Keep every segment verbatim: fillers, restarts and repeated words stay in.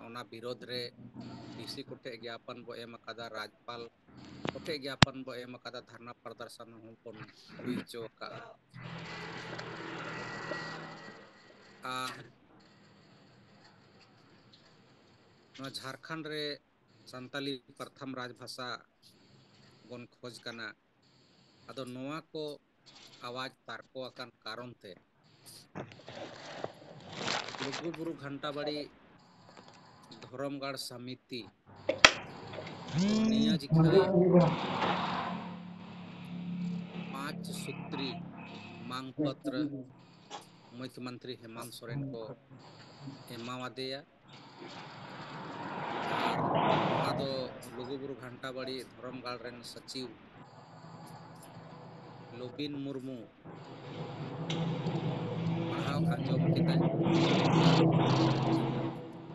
ᱚᱱᱟ ᱵᱤᱨᱳᱫᱷ ᱨᱮ ᱰᱤᱥᱤ ᱠᱚᱴᱷᱮᱱ ᱜᱮᱭᱟᱯᱚᱱ ᱵᱚ ᱮᱢ ᱟᱠᱟᱫᱟ, ᱨᱟᱡᱽᱯᱟᱞ ᱠᱚᱴᱷᱮᱱ ᱜᱮᱭᱟᱯᱚᱱ ᱵᱚ ᱮᱢ ᱟᱠᱟᱫᱟ, ᱫᱷᱟᱨᱱᱟ ᱯᱨᱚᱫᱚᱨᱥᱚᱱ ᱦᱚᱸ ᱵᱚᱱ ᱦᱩᱭ ᱦᱚᱪᱚ ᱟᱠᱟᱫᱼᱟ᱾ ᱟᱨ ᱱᱚᱣᱟ ᱡᱷᱟᱲᱠᱷᱚᱸᱰ ᱨᱮ ᱥᱟᱱᱛᱟᱞᱤ ᱯᱨᱚᱛᱷᱚᱢ ᱨᱟᱡᱽᱵᱷᱟᱥᱟ ᱵᱚᱱ ᱠᱷᱚᱡᱽ ᱠᱟᱱᱟ᱾ ᱟᱫᱚ ᱱᱚᱣᱟ ᱠᱚ ᱟᱣᱟᱡᱽ ᱛᱟᱨᱠᱚ ᱟᱠᱟᱱ ᱠᱟᱨᱚᱱ ᱛᱮ ᱞᱩᱜᱩᱵᱩᱨᱩ ᱜᱷᱟᱱᱴᱟᱵᱟᱲᱤ ᱫᱷᱚᱨᱚᱢ ᱜᱟᱲ ᱥᱚᱢᱤᱛᱤ ᱱᱤᱭᱟᱹ ᱡᱤᱠᱷᱟᱹ ᱯᱟᱸᱪ ᱥᱩᱛᱨᱤ ᱢᱟᱝ ᱯᱚᱛᱨᱚ ᱢᱩᱠᱷᱭᱚᱢᱚᱱᱛᱨᱤ ᱦᱮᱢᱟᱱᱛ ᱥᱚᱨᱮᱱ ᱠᱚ ᱮᱢᱟᱣᱟᱫᱮᱭᱟ᱾ ᱟᱨ ᱚᱱᱟ ᱫᱚ ᱞᱩᱜᱩᱵᱩᱨᱩ ᱜᱷᱟᱱᱴᱟᱵᱟᱲᱤ ᱫᱷᱚᱨᱚᱢ ᱜᱟᱲ ᱨᱮᱱ ᱥᱚᱪᱤᱵᱽ ᱞᱚᱵᱤᱱ ᱢᱩᱨᱢᱩ ᱯᱟᱲᱦᱟᱣ ᱟᱸᱡᱚᱢ ᱠᱮᱫᱟᱭ᱾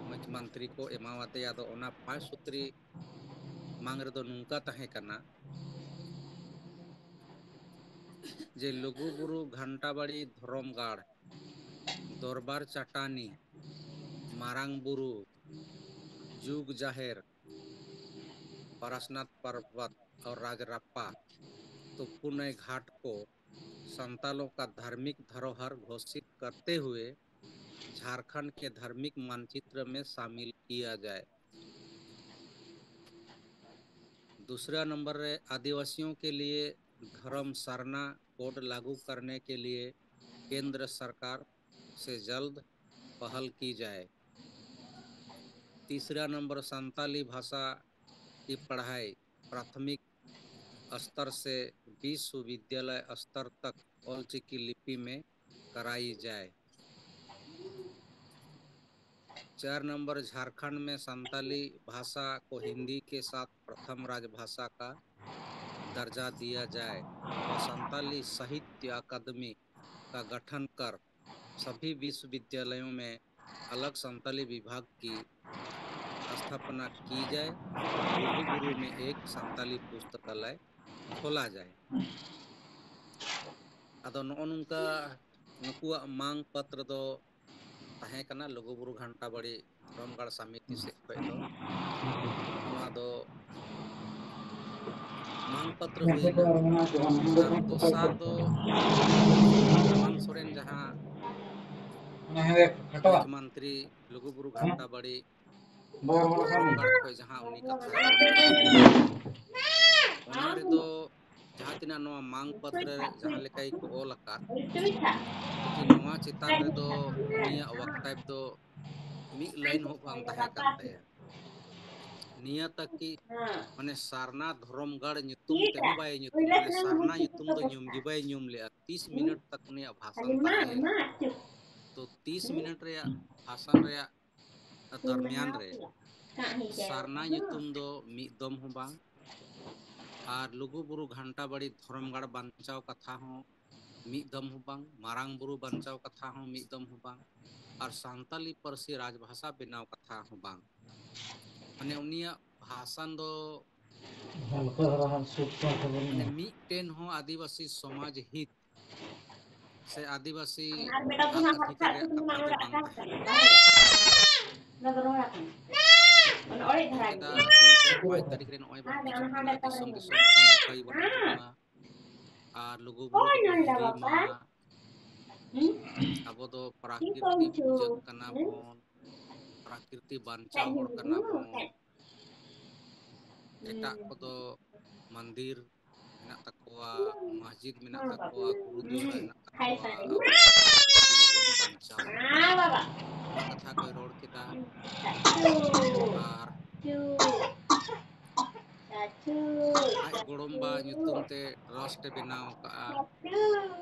ᱢᱩᱠᱷᱭᱚᱢᱚᱱᱛᱨᱤ ᱠᱚ ᱮᱢᱟᱣᱟᱫᱮᱭᱟ᱾ ᱟᱫᱚ ᱚᱱᱟ ᱯᱟᱸᱪ ᱥᱩᱛᱨᱤ ᱢᱟᱝ ᱨᱮᱫᱚ ᱱᱚᱝᱠᱟ ᱛᱟᱦᱮᱸ ᱠᱟᱱᱟ ᱡᱮ ᱞᱩᱜᱩᱵᱩᱨᱩ ᱜᱷᱟᱱᱴᱟᱵᱟᱲᱤ ᱫᱷᱚᱨᱚᱢ ᱜᱟᱲ, ᱫᱚᱨᱵᱟᱨ ᱪᱟᱴᱟᱱᱤ, ᱢᱟᱨᱟᱝ ᱵᱩᱨᱩ, ᱡᱩᱜᱽ ᱡᱟᱦᱮᱨ, ᱯᱟᱨᱟᱥᱱᱟᱛᱷ ᱯᱚᱨᱵᱚᱛ ᱚᱨ ᱨᱟᱡᱽᱨᱟᱯᱯᱟ ᱛᱩᱯᱩᱱᱟᱹᱭ ᱜᱷᱟᱴ ᱠᱚ ᱥᱟᱱᱛᱟᱞᱚ ᱠᱟ ᱫᱷᱟᱨᱢᱤᱠ ᱫᱷᱚᱨᱚᱦᱚᱨ ᱜᱷᱳᱥᱤᱛ ᱠᱟᱨᱛᱮ ᱦᱩᱭᱮ ᱡᱷᱟᱨᱠᱷᱚᱸᱰ ᱠᱮ ᱫᱷᱟᱨᱢᱤᱠ ᱢᱟᱱᱪᱤᱛᱨᱚ ᱢᱮ ᱥᱟᱢᱤᱞ ᱠᱤᱭᱟ ᱡᱟᱭ᱾ ᱫᱩᱥᱨᱟ ᱱᱚᱢᱵᱚᱨ ᱨᱮ ᱟᱹᱫᱤᱵᱟᱹᱥᱤᱭᱚᱸ ᱠᱮ ᱞᱤᱭᱮ ᱫᱷᱚᱨᱚᱢ ᱥᱟᱨᱱᱟ ᱠᱳᱰ ᱞᱟᱜᱩ ᱠᱟᱨᱱᱮ ᱠᱮ ᱞᱤᱭᱮ ᱠᱮᱱᱫᱨᱚ ᱥᱚᱨᱠᱟᱨ ᱥᱮ ᱡᱚᱞᱫ ᱯᱟᱦᱟᱞ ᱠᱤ ᱡᱟᱭ᱾ ᱛᱤᱥᱨᱟ ᱱᱚᱢᱵᱚᱨ ᱥᱟᱱᱛᱟᱞᱤ ᱵᱷᱟᱥᱟ ᱠᱤ ᱯᱟᱲᱦᱟᱭ ᱯᱨᱟᱛᱷᱚᱢᱤᱠ ᱚᱥᱛᱚᱨ ᱥᱮ ᱵᱤᱥᱣᱚᱵᱤᱫᱽᱭᱟᱞᱚᱭ ᱚᱥᱛᱚᱨ ᱛᱚᱠ ᱚᱞᱪᱤᱠᱤ ᱞᱤᱯᱤ ᱢᱮ ᱠᱟᱨᱟᱭᱤ ᱡᱟᱭ᱾ ᱪᱟᱨ ᱱᱚᱢᱵᱚᱨ ᱡᱷᱟᱨᱠᱷᱚᱸᱰ ᱢᱮ ᱥᱟᱱᱛᱟᱞᱤ ᱵᱷᱟᱥᱟ ᱠᱚ ᱦᱤᱱᱫᱤ ᱠᱮ ᱥᱟᱛᱷ ᱯᱨᱟᱛᱷᱚᱢ ᱨᱟᱡᱽᱵᱷᱟᱥᱟ ᱠᱟ ᱫᱟᱨᱡᱟ ᱫᱤᱭᱟ ᱡᱟᱭ ᱚᱨ ᱥᱟᱱᱛᱟᱞᱤ ᱥᱟᱦᱤᱛᱭᱚ ᱟᱠᱟᱫᱮᱢᱤ ᱠᱟ ᱜᱚᱴᱷᱚᱱ ᱠᱟᱨ ᱥᱟᱵᱷᱤ ᱵᱤᱥᱣᱚᱵᱤᱫᱽᱭᱟᱞᱚᱭᱚᱸ ᱢᱮ ᱟᱞᱟᱜᱽ ᱥᱟᱱᱛᱟᱞᱤ ᱵᱤᱵᱷᱟᱜᱽ ᱠᱤ ᱟᱥᱛᱷᱟᱯᱚᱱᱟ ᱠᱤ ᱡᱟᱭ, ᱞᱩᱜᱩᱵᱩᱨᱩ ᱢᱮ ᱮᱠ ᱥᱟᱱᱛᱟᱞᱤ ᱯᱩᱥᱛᱚᱠᱟᱞᱚᱭ ᱠᱷᱚᱞᱟ ᱡᱟᱭ᱾ ᱟᱫᱚ ᱱᱚᱜᱼᱚ ᱱᱚᱝᱠᱟ ᱱᱩᱠᱩᱣᱟᱜ ᱢᱟᱝ ᱯᱚᱛᱨᱚ ᱫᱚ ᱛᱟᱦᱮᱸ ᱠᱟᱱᱟ ᱞᱩᱜᱩᱵᱩᱨᱩ ᱜᱷᱟᱱᱴᱟ ᱵᱟᱲᱤ ᱫᱷᱚᱨᱚᱢᱜᱟᱲ ᱥᱚᱢᱤᱛᱤ ᱥᱮᱫ ᱠᱷᱚᱱ ᱫᱚ᱾ ᱱᱚᱣᱟ ᱫᱚ ᱢᱟᱝ ᱯᱟᱛᱨᱚ ᱦᱩᱭᱱᱟ᱾ ᱟᱨ ᱫᱚᱥᱟᱨ ᱫᱚ ᱦᱮᱢᱟᱱᱛ ᱥᱚᱨᱮᱱ ᱡᱟᱦᱟᱸ ᱢᱩᱠᱷᱭᱚᱢᱚᱱᱛᱨᱤ ᱞᱩᱜᱩᱵᱩᱨᱩ ᱜᱷᱟᱱᱴᱟ ᱵᱟᱲᱤ ᱫᱷᱚᱨᱚᱢᱜᱟᱲ ᱠᱷᱚᱱ ᱡᱟᱦᱟᱸ ᱩᱱᱤ ᱠᱟᱛᱷᱟ, ᱚᱱᱟ ᱨᱮᱫᱚ ᱡᱟᱦᱟᱸ ᱛᱤᱱᱟᱹᱜ ᱱᱚᱣᱟ ᱢᱟᱝ ᱯᱟᱛᱨᱚ ᱨᱮ ᱡᱟᱦᱟᱸ ᱞᱮᱠᱟᱭ ᱠᱚ ᱚᱞ ᱟᱠᱟᱫ, ᱱᱚᱣᱟ ᱪᱮᱛᱟᱱ ᱨᱮᱫᱚ ᱩᱱᱤᱭᱟᱜ ᱵᱟᱠᱛᱟᱵ ᱫᱚ ᱢᱤᱫ ᱞᱟᱭᱤᱱ ᱦᱚᱸ ᱵᱟᱝ ᱛᱟᱦᱮᱸ ᱠᱟᱱ ᱛᱟᱭᱟ᱾ ᱱᱤᱭᱟᱹ ᱛᱟᱠᱤ ᱢᱟᱱᱮ ᱥᱟᱨᱱᱟ ᱫᱷᱚᱨᱚᱢᱜᱟᱲ ᱧᱩᱛᱩᱢ ᱛᱮᱦᱚᱸ ᱵᱟᱭ ᱧᱩᱛᱩᱢ, ᱢᱟᱱᱮ ᱥᱟᱨᱱᱟ ᱧᱩᱛᱩᱢ ᱫᱚ ᱧᱩᱢ ᱜᱮ ᱵᱟᱭ ᱧᱩᱢ ᱞᱮᱫᱼᱟ᱾ ᱛᱤᱥ ᱢᱤᱱᱤᱴ ᱛᱟᱠ ᱩᱱᱤᱭᱟᱜ ᱵᱷᱟᱥᱚᱱ ᱛᱟᱦᱮᱸ ᱞᱮᱱᱟ᱾ ᱛᱚ ᱛᱤᱥ ᱢᱤᱱᱤᱴ ᱨᱮᱭᱟᱜ ᱵᱷᱟᱥᱚᱱ ᱨᱮᱭᱟᱜ ᱫᱚᱨᱢᱤᱭᱟᱱ ᱨᱮ ᱥᱟᱨᱱᱟ ᱧᱩᱛᱩᱢ ᱫᱚ ᱢᱤᱫ ᱫᱚᱢ ᱦᱚᱸ ᱵᱟᱝ, ᱟᱨ ᱞᱩᱜᱩ ᱵᱩᱨᱩ ᱜᱷᱟᱱᱴᱟ ᱵᱟᱲᱤ ᱫᱷᱚᱨᱚᱢᱜᱟᱲ ᱵᱟᱧᱪᱟᱣ ᱠᱟᱛᱷᱟ ᱦᱚᱸ ᱢᱤᱫ ᱫᱚᱢ ᱦᱚᱸ ᱵᱟᱝ, ᱢᱟᱨᱟᱝ ᱵᱩᱨᱩ ᱵᱟᱧᱪᱟᱣ ᱠᱟᱛᱷᱟ ᱦᱚᱸ ᱢᱤᱫ ᱫᱚᱢ ᱦᱚᱸ ᱵᱟᱝ, ᱟᱨ ᱥᱟᱱᱛᱟᱞᱤ ᱯᱟᱹᱨᱥᱤ ᱨᱟᱡᱽᱵᱷᱟᱥᱟ ᱵᱮᱱᱟᱣ ᱠᱟᱛᱷᱟ ᱦᱚᱸ ᱵᱟᱝ᱾ ᱢᱟᱱᱮ ᱩᱱᱤᱭᱟᱜ ᱵᱷᱟᱥᱚᱱ ᱫᱚ ᱢᱟᱱᱮ ᱢᱤᱫᱴᱮᱱ ᱦᱚᱸ ᱟᱹᱫᱤᱵᱟᱹᱥᱤ ᱥᱚᱢᱟᱡᱽ ᱦᱤᱛ ᱥᱮ ᱟᱹᱫᱤᱵᱟᱹᱥᱤ ᱦᱟᱠ ᱚᱫᱷᱤᱠᱟᱨ ᱨᱮᱭᱟᱜ ᱠᱟᱛᱷᱟ ᱫᱚ ᱵᱟᱝ ᱛᱟᱦᱮᱸ ᱠᱟᱱᱟ᱾ ᱪᱮᱫᱟᱜ ᱛᱤᱱ ᱪᱟᱨ ᱯᱟᱸᱪ ᱛᱟᱹᱨᱤᱠᱷ ᱨᱮ ᱱᱚᱜᱼᱚᱭ ᱵᱚᱱ ᱦᱤᱡᱩᱜ ᱠᱟᱱᱟ, ᱫᱤᱥᱚᱢ ᱫᱤᱥᱚᱢ ᱠᱷᱚᱱ ᱱᱚᱝᱠᱟ ᱜᱮᱵᱚᱱ ᱦᱤᱡᱩᱜ ᱠᱟᱱᱟ᱾ ᱟᱨ ᱞᱩᱜᱩ ᱵᱩᱨᱩ ᱫᱚᱵᱚᱱ ᱦᱤᱨᱤ ᱢᱟ᱾ ᱟᱵᱚ ᱫᱚ ᱯᱨᱟᱠᱨᱤᱛᱤ ᱯᱩᱡᱟᱹ ᱠᱟᱱᱟ ᱵᱚᱱ, ᱯᱨᱟᱠᱨᱤᱛᱤ ᱵᱟᱧᱪᱟᱣ ᱦᱚᱲ ᱠᱟᱱᱟ ᱵᱚᱱ᱾ ᱮᱴᱟᱜ ᱠᱚᱫᱚ ᱢᱚᱱᱫᱤᱨ ᱢᱮᱱᱟᱜ ᱛᱟᱠᱚᱣᱟ, ᱢᱚᱥᱡᱤᱫ ᱢᱮᱱᱟᱜ ᱛᱟᱠᱚᱣᱟ, ᱜᱩᱨᱩᱫᱩᱣᱟᱨᱟ ᱦᱮᱱᱟᱜ ᱛᱟᱠᱚᱣᱟ, ᱟᱵᱚ ᱫᱚ ᱯᱨᱟᱠᱨᱤᱛᱤ ᱜᱮᱵᱚᱱ ᱵᱟᱧᱪᱟᱣᱟ᱾ ᱚᱱᱟ ᱠᱟᱛᱷᱟ ᱠᱚᱭ ᱨᱚᱲ ᱠᱮᱫᱟ᱾ ᱟᱨ ᱟᱡ ᱜᱚᱲᱚᱢᱵᱟ ᱧᱩᱛᱩᱢ ᱛᱮ ᱴᱨᱟᱥᱴ ᱮ ᱵᱮᱱᱟᱣ ᱟᱠᱟᱫᱼᱟ᱾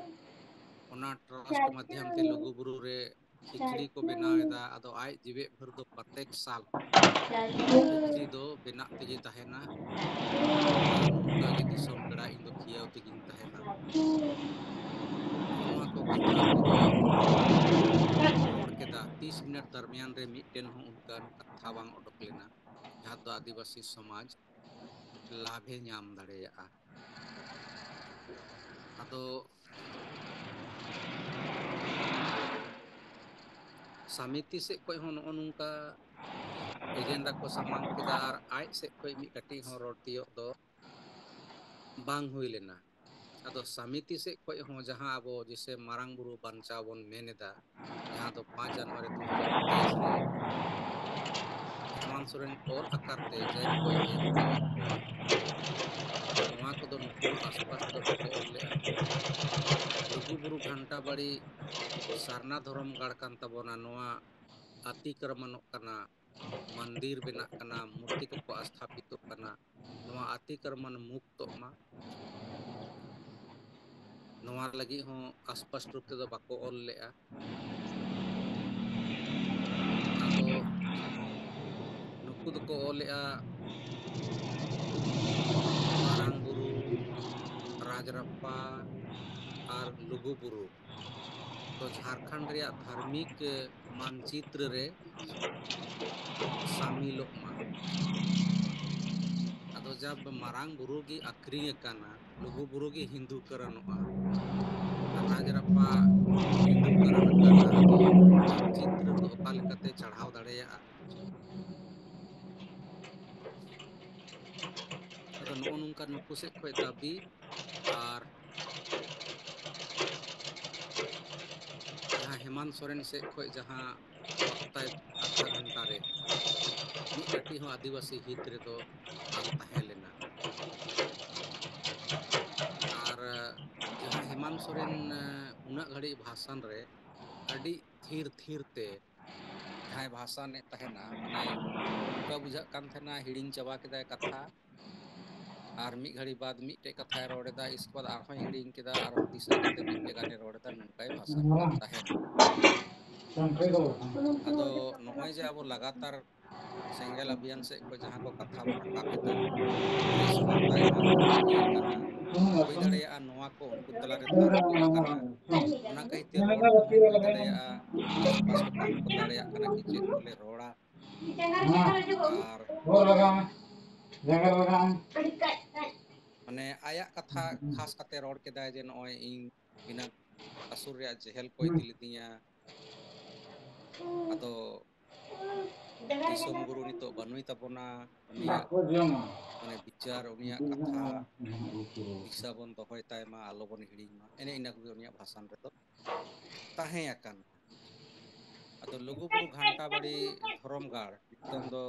ᱚᱱᱟ ᱴᱨᱟᱥᱴ ᱢᱟᱫᱽᱫᱷᱚᱢ ᱛᱮ ᱞᱩᱜᱩᱵᱩᱨᱩ ᱨᱮ ᱠᱷᱤᱪᱲᱤ ᱠᱚ ᱵᱮᱱᱟᱣ ᱮᱫᱟ᱾ ᱟᱫᱚ ᱟᱡ ᱡᱮᱣᱮᱫ ᱵᱷᱳᱨ ᱫᱚ ᱯᱨᱚᱛᱮᱠ ᱥᱟᱞ ᱠᱷᱤᱪᱲᱤ ᱫᱚ ᱵᱮᱱᱟᱜ ᱛᱮᱜᱮ ᱛᱟᱦᱮᱱᱟ᱾ ᱟᱨ ᱱᱚᱝᱠᱟ ᱜᱮ ᱫᱤᱥᱚᱢ ᱯᱮᱲᱟ ᱤᱧ ᱫᱚ ᱠᱷᱤᱭᱟᱹᱣ ᱛᱮᱜᱮᱧ ᱛᱟᱦᱮᱱᱟ᱾ ᱱᱚᱣᱟ ᱠᱚ ᱠᱟᱛᱷᱟ ᱨᱚᱲ ᱠᱮᱫᱟ᱾ ᱛᱤᱥ ᱢᱤᱱᱤᱴ ᱫᱚᱨᱢᱤᱭᱟᱱ ᱨᱮ ᱢᱤᱫᱴᱮᱱ ᱦᱚᱸ ᱚᱱᱠᱟᱱ ᱠᱟᱛᱷᱟ ᱵᱟᱝ ᱚᱰᱚᱠ ᱞᱮᱱᱟ, ᱡᱟᱦᱟᱸ ᱫᱚ ᱟᱹᱫᱤᱵᱟᱹᱥᱤ ᱥᱚᱢᱟᱡᱽ ᱞᱟᱵᱷ ᱮ ᱧᱟᱢ ᱫᱟᱲᱮᱭᱟᱜᱼᱟ᱾ ᱟᱫᱚ ᱥᱟᱢᱤᱛᱤ ᱥᱮᱫ ᱠᱷᱚᱱ ᱦᱚᱸ ᱱᱚᱜᱼᱚ ᱱᱚᱝᱠᱟ ᱮᱡᱮᱱᱰᱟ ᱠᱚ ᱥᱟᱢᱟᱝ ᱠᱮᱫᱟ ᱟᱨ ᱟᱡ ᱥᱮᱫ ᱠᱷᱚᱱ ᱢᱤᱫ ᱠᱟᱹᱴᱤᱡ ᱦᱚᱸ ᱨᱚᱲ ᱛᱤᱭᱳᱜ ᱫᱚ ᱵᱟᱝ ᱦᱩᱭ ᱞᱮᱱᱟ᱾ ᱟᱫᱚ ᱥᱟᱢᱤᱛᱤ ᱥᱮᱫ ᱠᱷᱚᱱ ᱦᱚᱸ ᱡᱟᱦᱟᱸ ᱟᱵᱚ ᱡᱮᱥᱮ ᱢᱟᱨᱟᱝ ᱵᱩᱨᱩ ᱵᱟᱧᱪᱟᱣ ᱵᱚᱱ ᱢᱮᱱ ᱮᱫᱟ, ᱡᱟᱦᱟᱸ ᱫᱚ ᱯᱟᱸᱪ ᱡᱟᱱᱩᱣᱟᱨᱤ ᱫᱩ ᱦᱟᱡᱟᱨ ᱛᱮᱭᱤᱥ ᱨᱮ ᱦᱮᱢᱟᱱᱛ ᱥᱚᱨᱮᱱ ᱚᱞ ᱟᱠᱟᱨ ᱛᱮ ᱡᱟᱹᱨᱤ ᱠᱚᱭ ᱮᱢ ᱟᱠᱟᱫ ᱠᱚᱣᱟ᱾ ᱟᱫᱚ ᱱᱚᱣᱟ ᱠᱚᱫᱚ ᱱᱩᱠᱩ ᱟᱥᱯᱟᱥ ᱫᱚ ᱵᱟᱠᱚ ᱚᱞ ᱞᱮᱫᱼᱟ᱾ ᱞᱩᱜᱩᱵᱩᱨᱩ ᱜᱷᱟᱱᱴᱟ ᱵᱟᱲᱤ ᱥᱟᱨᱱᱟ ᱫᱷᱚᱨᱚᱢ ᱜᱟᱲ ᱠᱟᱱ ᱛᱟᱵᱚᱱᱟ᱾ ᱱᱚᱣᱟ ᱟᱛᱤᱠᱨᱚᱢᱚᱱᱚᱜ ᱠᱟᱱᱟ, ᱢᱚᱱᱫᱤᱨ ᱵᱮᱱᱟᱜ ᱠᱟᱱᱟ, ᱢᱩᱨᱛᱤ ᱠᱚᱠᱚ ᱟᱥᱛᱷᱟᱯᱤᱛᱚᱜ ᱠᱟᱱᱟ, ᱱᱚᱣᱟ ᱟᱛᱤᱠᱨᱚᱢᱚᱱ ᱢᱩᱠᱛᱚᱜ ᱢᱟ, ᱱᱚᱣᱟ ᱞᱟᱹᱜᱤᱫ ᱦᱚᱸ ᱟᱥᱯᱟᱥ ᱨᱩᱯ ᱛᱮᱫᱚ ᱵᱟᱠᱚ ᱚᱞ ᱞᱮᱫᱼᱟ᱾ ᱟᱫᱚ ᱱᱩᱠᱩ ᱫᱚᱠᱚ ᱚᱞᱮᱜᱼᱟ ᱢᱟᱨᱟᱝ ᱵᱩᱨᱩ, ᱨᱟᱡᱽᱨᱟᱯᱯᱟ ᱟᱨ ᱞᱩᱜᱩ ᱵᱩᱨᱩ ᱫᱚ ᱡᱷᱟᱲᱠᱷᱚᱸᱰ ᱨᱮᱭᱟᱜ ᱫᱷᱟᱨᱢᱤᱠ ᱢᱟᱱᱪᱤᱛᱨᱚ ᱨᱮ ᱥᱟᱢᱤᱞᱚᱜ ᱢᱟ᱾ ᱟᱫᱚ ᱡᱟᱵ ᱢᱟᱨᱟᱝ ᱵᱩᱨᱩ ᱜᱮ ᱟᱹᱠᱷᱨᱤᱧ ᱟᱠᱟᱱᱟ, ᱞᱩᱜᱩ ᱵᱩᱨᱩ ᱜᱮ ᱦᱤᱱᱫᱩᱠᱚᱨᱚᱱᱚᱜᱼᱟ, ᱨᱟᱡᱽᱨᱟᱯᱯᱟ ᱦᱤᱱᱫᱩᱠᱚᱨᱚᱱ ᱟᱠᱟᱱᱟ, ᱟᱫᱚ ᱢᱟᱱᱪᱤᱛᱨᱚ ᱫᱚ ᱚᱠᱟ ᱞᱮᱠᱟᱛᱮ ᱪᱟᱲᱦᱟᱣ ᱫᱟᱲᱮᱭᱟᱜᱼᱟ? ᱟᱫᱚ ᱱᱚᱜᱼᱚ ᱱᱚᱝᱠᱟ ᱱᱩᱠᱩ ᱥᱮᱫ ᱠᱷᱚᱱ ᱫᱟᱹᱵᱤ ᱟᱨ ᱡᱟᱦᱟᱸ ᱦᱮᱢᱟᱱᱛ ᱥᱚᱨᱮᱱ ᱥᱮᱫ ᱠᱷᱚᱱ ᱡᱟᱦᱟᱸ ᱚᱠᱛᱟᱭ ᱟᱫᱷᱟ ᱜᱷᱚᱱᱴᱟ ᱨᱮ ᱢᱤᱫ ᱠᱟᱹᱴᱤᱡ ᱦᱚᱸ ᱟᱹᱫᱤᱵᱟᱹᱥᱤ ᱦᱤᱛ ᱨᱮᱫᱚ ᱵᱟᱝ ᱛᱟᱦᱮᱸ ᱞᱮᱱᱟ᱾ ᱟᱨ ᱡᱟᱦᱟᱸ ᱦᱮᱢᱟᱱᱛ ᱥᱚᱨᱮᱱ, ᱮ, ᱩᱱᱟᱹᱜ ᱜᱷᱟᱹᱲᱤᱡ ᱵᱷᱟᱥᱚᱱ ᱨᱮ ᱟᱹᱰᱤ ᱛᱷᱤᱨ ᱛᱷᱤᱨ ᱛᱮ ᱡᱟᱦᱟᱸᱭ ᱵᱷᱟᱥᱚᱱᱮᱫ ᱛᱟᱦᱮᱱᱟ, ᱢᱟᱱᱮ ᱚᱱᱠᱟ ᱵᱩᱡᱷᱟᱹᱜ ᱠᱟᱱ ᱛᱟᱦᱮᱱᱟ ᱦᱤᱲᱤᱧ ᱪᱟᱵᱟ ᱠᱮᱫᱟᱭ ᱠᱟᱛᱷᱟ, ᱟᱨ ᱢᱤᱫ ᱜᱷᱟᱹᱲᱤ ᱵᱟᱫᱽ ᱢᱤᱫᱴᱮᱡ ᱠᱟᱛᱷᱟᱭ ᱨᱚᱲ ᱮᱫᱟ, ᱤᱥᱠᱮ ᱵᱟᱫᱽ ᱟᱨᱦᱚᱸᱭ ᱦᱤᱲᱤᱧ ᱠᱮᱫᱟ, ᱟᱨᱦᱚᱸ ᱫᱤᱥᱟᱹ ᱠᱟᱛᱮ ᱢᱤᱫᱴᱮᱡ ᱜᱟᱱᱮ ᱨᱚᱲ ᱮᱫᱟ, ᱱᱚᱝᱠᱟᱭ ᱵᱷᱟᱥᱚᱱ ᱠᱟᱱ ᱛᱟᱦᱮᱱᱟ᱾ ᱟᱫᱚ ᱱᱚᱜᱼᱚᱭ ᱡᱮ ᱟᱵᱚ ᱞᱟᱜᱟᱛᱟᱨ ᱥᱮᱸᱜᱮᱞ ᱚᱵᱷᱤᱭᱟᱱ ᱥᱮᱫ ᱠᱷᱚᱱ ᱡᱟᱦᱟᱸ ᱠᱚ ᱠᱟᱛᱷᱟ ᱵᱚᱱ ᱨᱟᱠᱟᱵ ᱮᱫᱟ, ᱥᱟᱶᱛᱟ ᱮᱢᱟᱱ ᱠᱚ ᱤᱫᱤᱭᱮᱫ ᱠᱟᱱᱟ, ᱦᱩᱭ ᱫᱟᱲᱮᱭᱟᱜᱼᱟ ᱱᱚᱣᱟ ᱠᱚ ᱩᱱᱠᱩ ᱛᱟᱞᱟᱨᱮ ᱛᱟᱨᱠᱚᱜ ᱠᱟᱱᱟ᱾ ᱚᱱᱟ ᱠᱟᱹᱭᱛᱮ ᱨᱚᱲ ᱠᱚᱦᱚᱸ ᱦᱩᱭ ᱫᱟᱲᱮᱭᱟᱜᱼᱟ, ᱟᱥᱯᱟᱥ ᱠᱚ ᱵᱟᱝ ᱠᱚ ᱫᱟᱲᱮᱭᱟᱜ ᱠᱟᱱᱟ ᱠᱤ ᱪᱮᱫ ᱠᱚᱞᱮ ᱨᱚᱲᱟ᱾ ᱟᱨ ᱢᱟᱱᱮ ᱟᱭᱟᱜ ᱠᱟᱛᱷᱟ ᱠᱷᱟᱥ ᱠᱟᱛᱮ ᱨᱚᱲ ᱠᱮᱫᱟᱭ ᱡᱮ ᱱᱚᱜᱼᱚᱭ ᱤᱧ ᱵᱤᱱᱟᱹ ᱠᱟᱥᱩᱨ ᱨᱮᱭᱟᱜ ᱡᱮᱦᱮᱞ ᱠᱚ ᱤᱫᱤ ᱞᱤᱫᱤᱧᱟ, ᱟᱫᱚ ᱫᱤᱥᱚᱢ ᱜᱩᱨᱩ ᱱᱤᱛᱚᱜ ᱵᱟᱹᱱᱩᱭ ᱛᱟᱵᱚᱱᱟ, ᱩᱱᱤᱭᱟᱜ ᱢᱟᱱᱮ ᱵᱤᱪᱟᱨ, ᱩᱱᱤᱭᱟᱜ ᱠᱟᱛᱷᱟ ᱫᱤᱥᱟᱹ ᱵᱚᱱ ᱫᱚᱦᱚᱭ ᱛᱟᱭ ᱢᱟ, ᱟᱞᱚ ᱵᱚᱱ ᱦᱤᱲᱤᱧ ᱢᱟ, ᱮᱱᱮ ᱤᱱᱟᱹ ᱠᱚᱜᱮ ᱩᱱᱤᱭᱟᱜ ᱵᱷᱟᱥᱟᱱ ᱨᱮᱫᱚ ᱛᱟᱦᱮᱸ ᱟᱠᱟᱱᱟ᱾ ᱟᱫᱚ ᱞᱩᱜᱩᱵᱩᱨᱩ ᱜᱷᱟᱱᱴᱟ ᱵᱟᱲᱤ ᱫᱷᱚᱨᱚᱢ ᱜᱟᱲ ᱱᱤᱛᱚᱝ ᱫᱚ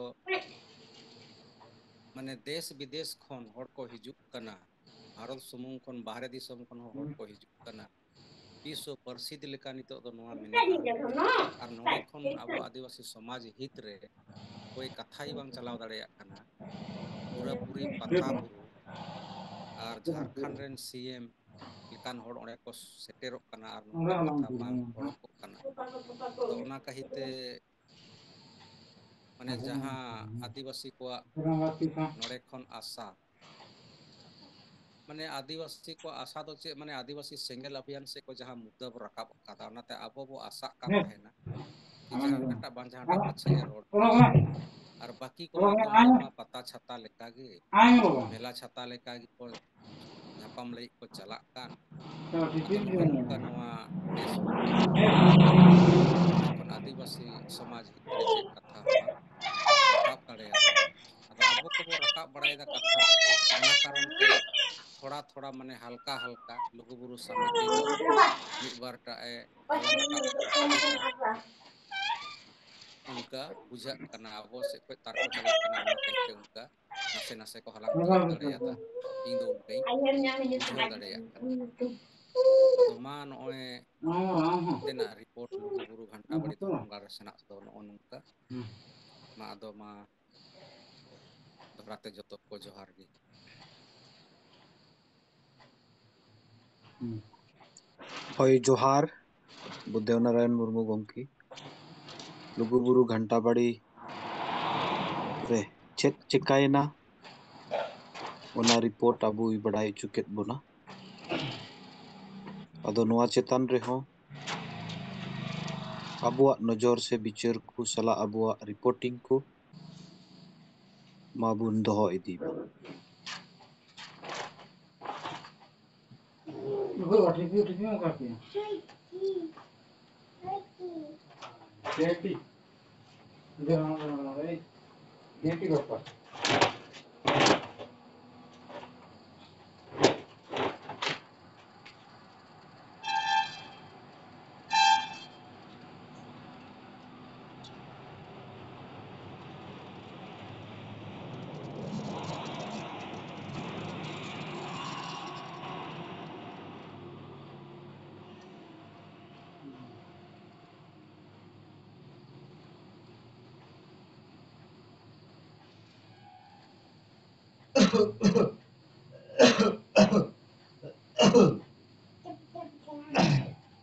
ᱢᱟᱱᱮ ᱫᱮᱥ ᱵᱤᱫᱮᱥ ᱠᱷᱚᱱ ᱦᱚᱲ ᱠᱚ ᱦᱤᱡᱩᱜ ᱠᱟᱱᱟ, ᱵᱷᱟᱨᱚᱛ ᱥᱩᱢᱩᱝ ᱠᱷᱚᱱ ᱵᱟᱦᱨᱮ ᱫᱤᱥᱚᱢ ᱠᱷᱚᱱ ᱦᱚᱸ ᱦᱚᱲ ᱠᱚ ᱦᱤᱡᱩᱜ ᱠᱟᱱᱟ᱾ ᱵᱤᱥᱥᱚ ᱯᱟᱹᱨᱥᱤᱫ ᱞᱮᱠᱟ ᱱᱤᱛᱚᱜ ᱫᱚ ᱱᱚᱣᱟ ᱢᱮᱱᱟᱜᱼᱟ᱾ ᱟᱨ ᱱᱚᱰᱮ ᱠᱷᱚᱱ ᱟᱵᱚ ᱟᱹᱫᱤᱵᱟᱹᱥᱤ ᱥᱚᱢᱟᱡᱽ ᱦᱤᱛ ᱨᱮ ᱚᱠᱚᱭ ᱠᱟᱛᱷᱟ ᱜᱮ ᱵᱟᱝ ᱪᱟᱞᱟᱣ ᱫᱟᱲᱮᱭᱟᱜ ᱠᱟᱱᱟ᱾ ᱯᱩᱨᱟᱹᱯᱩᱨᱤ ᱯᱟᱛᱟ ᱵᱩᱨᱩ ᱟᱨ ᱡᱷᱟᱲᱠᱷᱚᱸᱰ ᱨᱮᱱ ᱥᱤ ᱮᱢ ᱞᱮᱠᱟᱱ ᱦᱚᱲ ᱚᱸᱰᱮ ᱠᱚ ᱥᱮᱴᱮᱨᱚᱜ ᱠᱟᱱᱟ ᱟᱨ ᱱᱚᱝᱠᱟ ᱠᱟᱛᱷᱟ ᱵᱟᱝ ᱚᱰᱚᱠᱚᱜ ᱠᱟᱱᱟ᱾ ᱟᱫᱚ ᱚᱱᱟ ᱠᱷᱟᱹᱛᱤᱨ ᱛᱮ ᱢᱟᱱᱮ ᱡᱟᱦᱟᱸ ᱟᱹᱫᱤᱵᱟᱹᱥᱤ ᱠᱚᱣᱟᱜ ᱱᱚᱰᱮ ᱠᱷᱚᱱ ᱟᱥᱟ, ᱢᱟᱱᱮ ᱟᱹᱫᱤᱵᱟᱹᱥᱤ ᱠᱚᱣᱟᱜ ᱟᱥᱟ ᱫᱚ ᱪᱮᱫ, ᱢᱟᱱᱮ ᱟᱹᱫᱤᱵᱟᱹᱥᱤ ᱥᱮᱸᱜᱮᱞ ᱚᱵᱷᱤᱭᱟᱱ ᱥᱮᱫ ᱠᱚ ᱡᱟᱦᱟᱸ ᱢᱩᱫᱽᱫᱟᱹ ᱵᱚ ᱨᱟᱠᱟᱵ ᱟᱠᱟᱫᱟ, ᱚᱱᱟᱛᱮ ᱟᱵᱚ ᱵᱚ ᱟᱥᱟᱜ ᱠᱟᱱ ᱛᱟᱦᱮᱱᱟ ᱡᱮ ᱡᱟᱦᱟᱸᱴᱟᱜ ᱵᱟᱝ ᱡᱟᱦᱟᱸᱴᱟᱜ ᱯᱟᱪᱷᱮ ᱨᱚᱲ ᱠᱚ᱾ ᱟᱨ ᱵᱟᱹᱠᱤ ᱠᱚ ᱢᱟ ᱯᱟᱛᱟ ᱪᱷᱟᱛᱟ ᱞᱮᱠᱟᱜᱮ, ᱢᱮᱞᱟ ᱪᱷᱟᱛᱟ ᱞᱮᱠᱟ ᱜᱮᱠᱚ ᱧᱟᱯᱟᱢ ᱞᱟᱹᱜᱤᱫ ᱠᱚ ᱪᱟᱞᱟᱜ ᱠᱟᱱ᱾ ᱟᱫᱚ ᱱᱚᱜᱼᱚ ᱱᱚᱝᱠᱟ ᱱᱚᱣᱟ ᱫᱮᱥ ᱠᱷᱚᱱ ᱟᱹᱫᱤᱵᱟᱹᱥᱤ ᱥᱚᱢᱟᱡᱽ ᱦᱤᱛ ᱨᱮ ᱪᱮᱫ ᱠᱟᱛᱷᱟ ᱦᱚᱸ ᱵᱟᱝ ᱨᱟᱠᱟᱵ ᱫᱟᱲᱮᱭᱟᱜᱼᱟ᱾ ᱟᱫᱚ ᱟᱵᱚ ᱠᱚᱵᱚ ᱨᱟᱠᱟᱵ ᱵᱟᱲᱟᱭᱮᱫᱟ ᱠᱟᱛᱷᱟ, ᱚᱱᱟ ᱠᱟᱨᱚᱱ ᱛᱮ ᱛᱷᱚᱲᱟ ᱛᱷᱚᱲᱟ ᱢᱟᱱᱮ ᱦᱟᱞᱠᱟ ᱦᱟᱞᱠᱟ ᱞᱩᱜᱩᱵᱩᱨᱩ ᱥᱚᱢᱤᱛᱤ ᱫᱚ ᱢᱤᱫ ᱵᱟᱨ ᱴᱟᱜ ᱮ ᱜᱟᱞᱟᱝ ᱨᱟᱠᱟᱵ ᱠᱮᱫᱟ᱾ ᱚᱱᱠᱟ ᱵᱩᱡᱷᱟᱹᱜ ᱠᱟᱱᱟ, ᱟᱵᱚ ᱥᱮᱫ ᱠᱷᱚᱱ ᱛᱟᱨᱠᱚ ᱪᱟᱞᱟᱜ ᱠᱟᱱᱟ, ᱚᱱᱟ ᱠᱷᱟᱹᱛᱤᱨ ᱛᱮ ᱚᱱᱠᱟ ᱱᱟᱥᱮ ᱱᱟᱥᱮ ᱠᱚ ᱦᱟᱞᱟᱝ ᱛᱤᱭᱳᱜ ᱫᱟᱲᱮᱭᱟᱫᱟ᱾ ᱤᱧ ᱫᱚ ᱚᱱᱠᱟᱧ ᱵᱩᱡᱷᱟᱹᱣ ᱫᱟᱲᱮᱭᱟᱜ ᱠᱟᱱᱟ᱾ ᱟᱫᱚ ᱢᱟ ᱱᱚᱜᱼᱚᱭ ᱚᱱᱛᱮᱱᱟᱜ ᱨᱤᱯᱳᱨᱴ ᱞᱩᱜᱩᱵᱩᱨᱩ ᱜᱷᱟᱱᱴᱟ ᱵᱟᱲᱤ ᱫᱷᱚᱨᱚᱢ ᱜᱟᱲ ᱨᱮ ᱥᱮᱱᱟᱜ ᱫᱚ ᱱᱚᱜᱼᱚ ᱱᱚᱝᱠᱟ᱾ ᱢᱟ ᱟᱫᱚ ᱢᱟ ᱫᱚᱦᱲᱟ ᱛᱮ ᱡᱚᱛᱚ ᱠᱚ ᱡᱚᱦᱟᱨ ᱜᱮ᱾ ᱦᱳᱭ, ᱡᱚᱦᱟᱨ ᱵᱩᱫᱽᱫᱷᱚ ᱱᱟᱨᱟᱭᱚᱱ ᱢᱩᱨᱢᱩ ᱜᱚᱢᱠᱮ᱾ ᱞᱩᱜᱩᱵᱩᱨᱩ ᱜᱷᱟᱱᱴᱟ ᱵᱟᱲᱤ ᱨᱮ ᱪᱮᱫ ᱪᱮᱠᱟᱭᱮᱱᱟ, ᱚᱱᱟ ᱨᱤᱯᱳᱨᱴ ᱟᱵᱚᱭ ᱵᱟᱰᱟᱭ ᱦᱚᱪᱚ ᱠᱮᱫ ᱵᱚᱱᱟ᱾ ᱟᱫᱚ ᱱᱚᱣᱟ ᱪᱮᱛᱟᱱ ᱨᱮᱦᱚᱸ ᱟᱵᱚᱣᱟᱜ ᱱᱚᱡᱚᱨ ᱥᱮ ᱵᱤᱪᱟᱹᱨ ᱠᱚ ᱥᱟᱞᱟᱜ ᱟᱵᱚᱣᱟᱜ ᱨᱤᱯᱳᱨᱴᱤᱝ ᱠᱚ ᱢᱟᱵᱚᱱ ᱫᱚᱦᱚ ᱤᱫᱤ ᱢᱟ᱾ ᱡᱮᱴᱤ, ᱡᱮ ᱱᱚᱜᱼᱚᱭ ᱡᱮᱴᱤ ᱵᱮᱯᱟᱨ᱾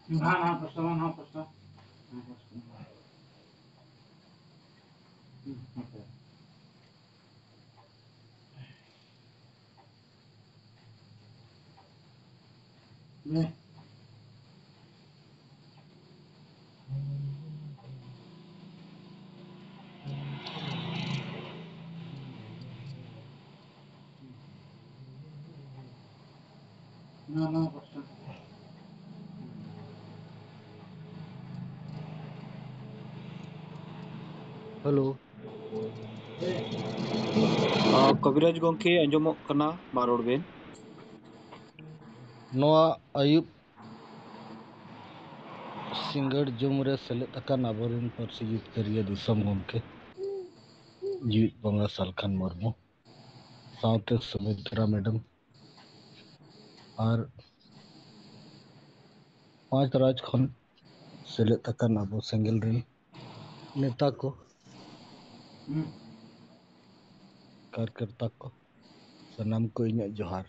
ᱦᱟᱸ, ᱦᱟᱸ, ᱯᱨᱚᱥᱱᱚ, ᱦᱟᱸ, ᱯᱨᱚᱥᱱᱚ᱾ ᱦᱟᱸ, ᱯᱨᱚᱥᱱᱚ᱾ ᱦᱩᱸ, ᱦᱮᱸ, ᱥᱮ᱾ ᱦᱮᱸ᱾ ᱱᱚᱣᱟ, ᱱᱚᱣᱟ ᱯᱟᱥᱴᱟ᱾ ᱦᱮᱞᱳ᱾ ᱟ, ᱠᱚᱵᱤᱨᱟᱡᱽ ᱜᱚᱢᱠᱮ, ᱟᱸᱡᱚᱢᱚᱜ ᱠᱟᱱᱟ, ᱢᱟ ᱨᱚᱲ ᱵᱮᱱ᱾ ᱱᱚᱣᱟ ᱟᱹᱭᱩᱵ ᱥᱤᱸᱜᱟᱹᱲ ᱡᱚᱢ ᱨᱮ ᱥᱮᱞᱮᱫ ᱟᱠᱟᱱ ᱟᱵᱚᱨᱮᱱ ᱯᱟᱹᱨᱥᱤ ᱡᱤᱛᱠᱟᱹᱨᱤᱭᱟᱹ ᱫᱤᱥᱚᱢ ᱜᱚᱢᱠᱮ ᱡᱤᱣᱤᱫ ᱵᱚᱸᱜᱟ ᱥᱟᱞᱠᱷᱟᱱ ᱢᱩᱨᱢᱩ ᱥᱟᱶᱛᱮ ᱥᱩᱢᱤᱛᱨᱟ ᱢᱮᱰᱟᱢ ᱟᱨ ᱯᱟᱸᱪ ᱨᱟᱡᱽ ᱠᱷᱚᱱ ᱥᱮᱞᱮᱫ ᱟᱠᱟᱱ ᱟᱵᱚ ᱥᱮᱸᱜᱮᱞ ᱨᱮᱱ ᱱᱮᱛᱟ ᱠᱚ, ᱠᱟᱨᱠᱮᱨᱛᱟ ᱠᱚ, ᱥᱟᱱᱟᱢ ᱠᱚ ᱤᱧᱟᱹᱜ ᱡᱚᱦᱟᱨ᱾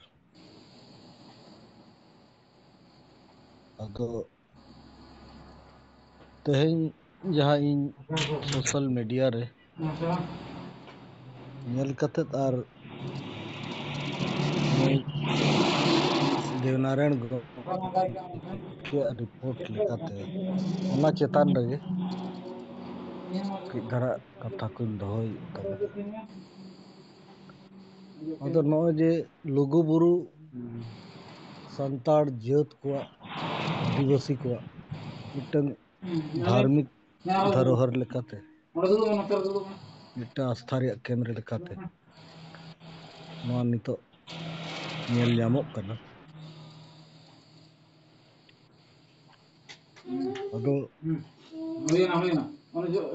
ᱟᱫᱚ ᱛᱮᱦᱮᱧ ᱡᱟᱦᱟᱸ ᱤᱧ ᱥᱳᱥᱟᱞ ᱢᱤᱰᱤᱭᱟ ᱨᱮ ᱧᱮᱞ ᱠᱟᱛᱮᱫ ᱟᱨ ᱱᱩᱭ ᱫᱮᱣᱱᱟᱨᱟᱭᱚᱬ ᱜᱚᱢᱠᱮᱭᱟᱜ ᱨᱤᱯᱳᱨᱴ ᱞᱮᱠᱟᱛᱮ, ᱚᱱᱟ ᱪᱮᱛᱟᱱ ᱨᱮᱜᱮ ᱠᱟᱹᱡ ᱫᱷᱟᱨᱟ ᱠᱟᱛᱷᱟ ᱠᱚᱧ ᱫᱚᱦᱚᱭᱮᱫ ᱛᱟᱵᱚᱱᱟ᱾ ᱟᱫᱚ ᱱᱚᱜᱼᱚᱭ ᱡᱮ ᱞᱩᱜᱩᱵᱩᱨᱩ ᱥᱟᱱᱛᱟᱲ ᱡᱟᱹᱛ ᱠᱚᱣᱟᱜ, ᱟᱹᱫᱤᱵᱟᱹᱥᱤ ᱠᱚᱣᱟᱜ ᱢᱤᱫᱴᱟᱝ ᱫᱷᱟᱨᱢᱤᱠ ᱫᱷᱟᱨᱚᱦᱟᱨ ᱞᱮᱠᱟᱛᱮ, ᱢᱤᱫᱴᱟᱝ ᱟᱥᱛᱷᱟ ᱨᱮᱭᱟᱜ ᱠᱮᱱᱫᱨᱚ ᱞᱮᱠᱟᱛᱮ ᱱᱚᱣᱟ ᱱᱤᱛᱚᱜ ᱧᱮᱞ ᱧᱟᱢᱚᱜ ᱠᱟᱱᱟ᱾ ᱟᱫᱚ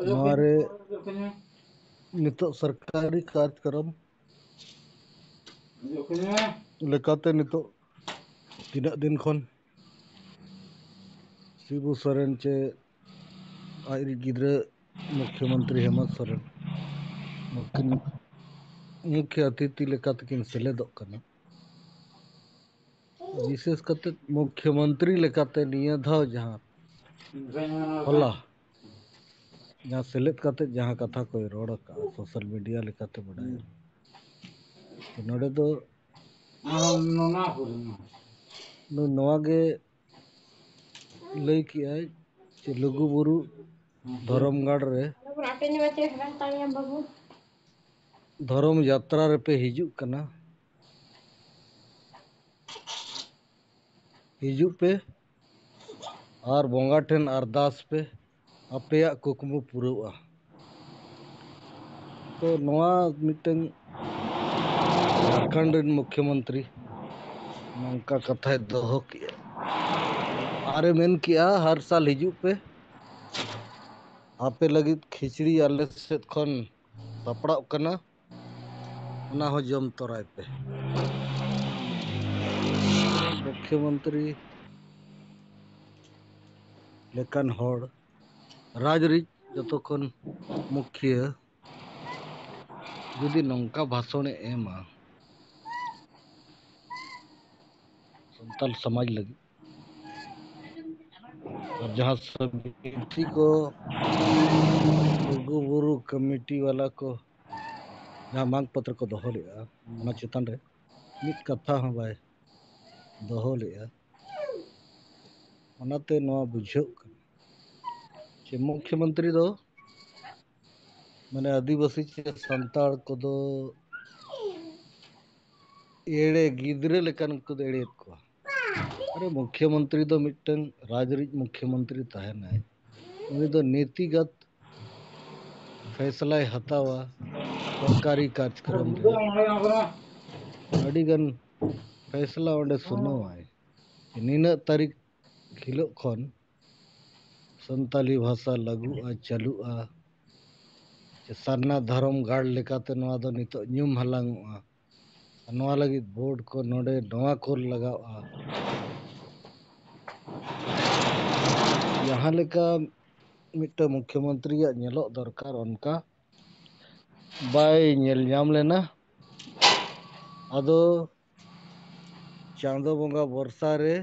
ᱱᱚᱣᱟ ᱨᱮ ᱱᱤᱛᱚᱜ ᱥᱚᱨᱠᱟᱨᱤ ᱠᱟᱨᱡᱽᱠᱨᱚᱢ ᱞᱮᱠᱟᱛᱮ ᱱᱤᱛᱚᱜ ᱛᱤᱱᱟᱹᱜ ᱫᱤᱱ ᱠᱷᱚᱱ ᱥᱤᱵᱩ ᱥᱚᱨᱮᱱ ᱪᱮ ᱟᱡᱨᱤᱡ ᱜᱤᱫᱽᱨᱟᱹ ᱢᱩᱠᱷᱭᱚᱢᱚᱱᱛᱨᱤ ᱦᱮᱢᱚᱱᱛ ᱥᱚᱨᱮᱱ ᱱᱩᱠᱤᱱ ᱢᱩᱠᱷᱭᱚ ᱚᱛᱤᱛᱷᱤ ᱞᱮᱠᱟ ᱛᱮᱠᱤᱱ ᱥᱮᱞᱮᱫᱚᱜ ᱠᱟᱱᱟ᱾ ᱵᱤᱥᱮᱥ ᱠᱟᱛᱮ ᱢᱩᱠᱷᱭᱚᱢᱚᱱᱛᱨᱤ ᱞᱮᱠᱟᱛᱮ ᱱᱤᱭᱟᱹ ᱫᱷᱟᱣ ᱡᱟᱦᱟᱸ ᱦᱚᱞᱟ ᱡᱟᱦᱟᱸ ᱥᱮᱞᱮᱫ ᱠᱟᱛᱮ ᱡᱟᱦᱟᱸ ᱠᱟᱛᱷᱟ ᱠᱚᱭ ᱨᱚᱲ ᱟᱠᱟᱫᱼᱟ, ᱥᱳᱥᱟᱞ ᱢᱤᱰᱤᱭᱟ ᱞᱮᱠᱟᱛᱮ ᱵᱟᱰᱟᱭᱟ, ᱱᱚᱰᱮ ᱫᱚ ᱱᱚᱣᱟ ᱜᱮ ᱞᱟᱹᱭ ᱠᱮᱜᱼᱟᱭ ᱡᱮ ᱞᱩᱜᱩᱵᱩᱨᱩ ᱫᱷᱚᱨᱚᱢ ᱜᱟᱲ ᱨᱮ ᱫᱷᱚᱨᱚᱢ ᱡᱟᱛᱨᱟ ᱨᱮᱯᱮ ᱦᱤᱡᱩᱜ ᱠᱟᱱᱟ, ᱦᱤᱡᱩᱜ ᱯᱮ ᱟᱨ ᱵᱚᱸᱜᱟ ᱴᱷᱮᱱ ᱟᱨᱫᱟᱥ ᱯᱮ, ᱟᱯᱮᱭᱟᱜ ᱠᱩᱠᱢᱩ ᱯᱩᱨᱟᱹᱜᱼᱟ᱾ ᱛᱚ ᱱᱚᱣᱟ ᱢᱤᱫᱴᱟᱝ ᱡᱷᱟᱲᱠᱷᱚᱸᱰ ᱨᱮᱱ ᱢᱩᱠᱷᱭᱚᱢᱚᱱᱛᱨᱤ ᱱᱚᱝᱠᱟ ᱠᱟᱛᱷᱟᱭ ᱫᱚᱦᱚ ᱠᱮᱜᱼᱟ ᱟᱨᱮ ᱢᱮᱱ ᱠᱮᱜᱼᱟ, ᱦᱟᱨ ᱥᱟᱞ ᱦᱤᱡᱩᱜ ᱯᱮ, ᱟᱯᱮ ᱞᱟᱹᱜᱤᱫ ᱠᱷᱤᱪᱲᱤ ᱟᱞᱮ ᱥᱮᱫ ᱠᱷᱚᱱ ᱥᱟᱯᱲᱟᱜ ᱠᱟᱱᱟ, ᱚᱱᱟ ᱦᱚᱸ ᱡᱚᱢ ᱛᱚᱨᱟᱭ ᱯᱮ᱾ ᱢᱩᱠᱷᱭᱚᱢᱚᱱᱛᱨᱤ ᱞᱮᱠᱟᱱ ᱦᱚᱲ, ᱨᱟᱡᱽᱨᱤᱡ ᱡᱚᱛᱚ ᱠᱷᱚᱱ ᱢᱩᱠᱷᱤᱭᱟᱹ ᱡᱩᱫᱤ ᱱᱚᱝᱠᱟ ᱵᱷᱟᱥᱚᱬᱮ ᱮᱢᱟ ᱥᱟᱱᱛᱟᱞ ᱥᱚᱢᱟᱡᱽ ᱞᱟᱹᱜᱤᱫ, ᱟᱨ ᱡᱟᱦᱟᱸ ᱥᱚᱢᱤᱛᱤ ᱠᱚ, ᱞᱩᱜᱩᱵᱩᱨᱩ ᱠᱚᱢᱤᱴᱤ ᱵᱟᱞᱟ ᱠᱚ ᱡᱟᱦᱟᱸ ᱢᱟᱜᱽ ᱯᱚᱛᱨᱚ ᱠᱚ ᱫᱚᱦᱚ ᱞᱮᱫᱼᱟ, ᱚᱱᱟ ᱪᱮᱛᱟᱱ ᱨᱮ ᱢᱤᱫ ᱠᱟᱛᱷᱟ ᱦᱚᱸ ᱵᱟᱭ ᱫᱚᱦᱚ ᱞᱮᱫᱼᱟ᱾ ᱚᱱᱟᱛᱮ ᱱᱚᱣᱟ ᱵᱩᱡᱷᱟᱹᱜ ᱠᱟᱱᱟ ᱡᱮ ᱢᱩᱠᱷᱭᱚᱢᱚᱱᱛᱨᱤ ᱫᱚ ᱢᱟᱱᱮ ᱟᱹᱫᱤᱵᱟᱹᱥᱤ ᱪᱮ ᱥᱟᱱᱛᱟᱲ ᱠᱚᱫᱚ ᱮᱲᱮ ᱜᱤᱫᱽᱨᱟᱹ ᱞᱮᱠᱟᱱ ᱠᱚ ᱫᱚ ᱮᱲᱮᱭᱮᱫ ᱠᱚᱣᱟ᱾ ᱟᱨᱮ ᱢᱩᱠᱷᱭᱚᱢᱚᱱᱛᱨᱤ ᱫᱚ ᱢᱤᱫᱴᱟᱝ ᱨᱟᱡᱽ ᱨᱤᱡ ᱢᱩᱠᱷᱭᱚᱢᱚᱱᱛᱨᱤ ᱛᱟᱦᱮᱱᱟᱭ, ᱩᱱᱤ ᱫᱚ ᱱᱤᱛᱤᱜᱚᱛ ᱯᱷᱮᱥᱞᱟᱭ ᱦᱟᱛᱟᱣᱟ ᱥᱚᱨᱠᱟᱨᱤ ᱠᱟᱨᱡᱽᱠᱨᱚᱢ ᱨᱮ᱾ ᱟᱹᱰᱤᱜᱟᱱ ᱯᱷᱮᱥᱞᱟ ᱚᱸᱰᱮ ᱥᱩᱱᱟᱹᱣᱟᱭ᱾ ᱱᱤᱱᱟᱹᱜ ᱛᱟᱹᱨᱤᱠᱷ ᱦᱤᱞᱳᱜ ᱠᱷᱚᱱ ᱥᱟᱱᱛᱟᱞᱤ ᱵᱷᱟᱥᱟ ᱞᱟᱹᱜᱩᱜᱼᱟ, ᱪᱟᱹᱞᱩᱜᱼᱟ᱾ ᱥᱟᱨᱱᱟ ᱫᱷᱚᱨᱚᱢ ᱜᱟᱲ ᱞᱮᱠᱟᱛᱮ ᱱᱚᱣᱟ ᱫᱚ ᱱᱤᱛᱚᱜ ᱧᱩᱢ ᱦᱟᱞᱟᱝᱚᱜᱼᱟ᱾ ᱱᱚᱣᱟ ᱞᱟᱹᱜᱤᱫ ᱵᱳᱨᱰ ᱠᱚ ᱱᱚᱰᱮ ᱱᱚᱣᱟ ᱠᱚ ᱞᱟᱜᱟᱣᱼᱟ᱾ ᱡᱟᱦᱟᱸ ᱞᱮᱠᱟ ᱢᱤᱫᱴᱟᱝ ᱢᱩᱠᱷᱭᱚᱢᱚᱱᱛᱨᱤᱭᱟᱜ ᱧᱮᱞᱚᱜ ᱫᱚᱨᱠᱟᱨ, ᱚᱱᱠᱟ ᱵᱟᱭ ᱧᱮᱞ ᱧᱟᱢ ᱞᱮᱱᱟ᱾ ᱟᱫᱚ ᱪᱟᱸᱫᱚ ᱵᱚᱸᱜᱟ ᱵᱚᱨᱥᱟ ᱨᱮ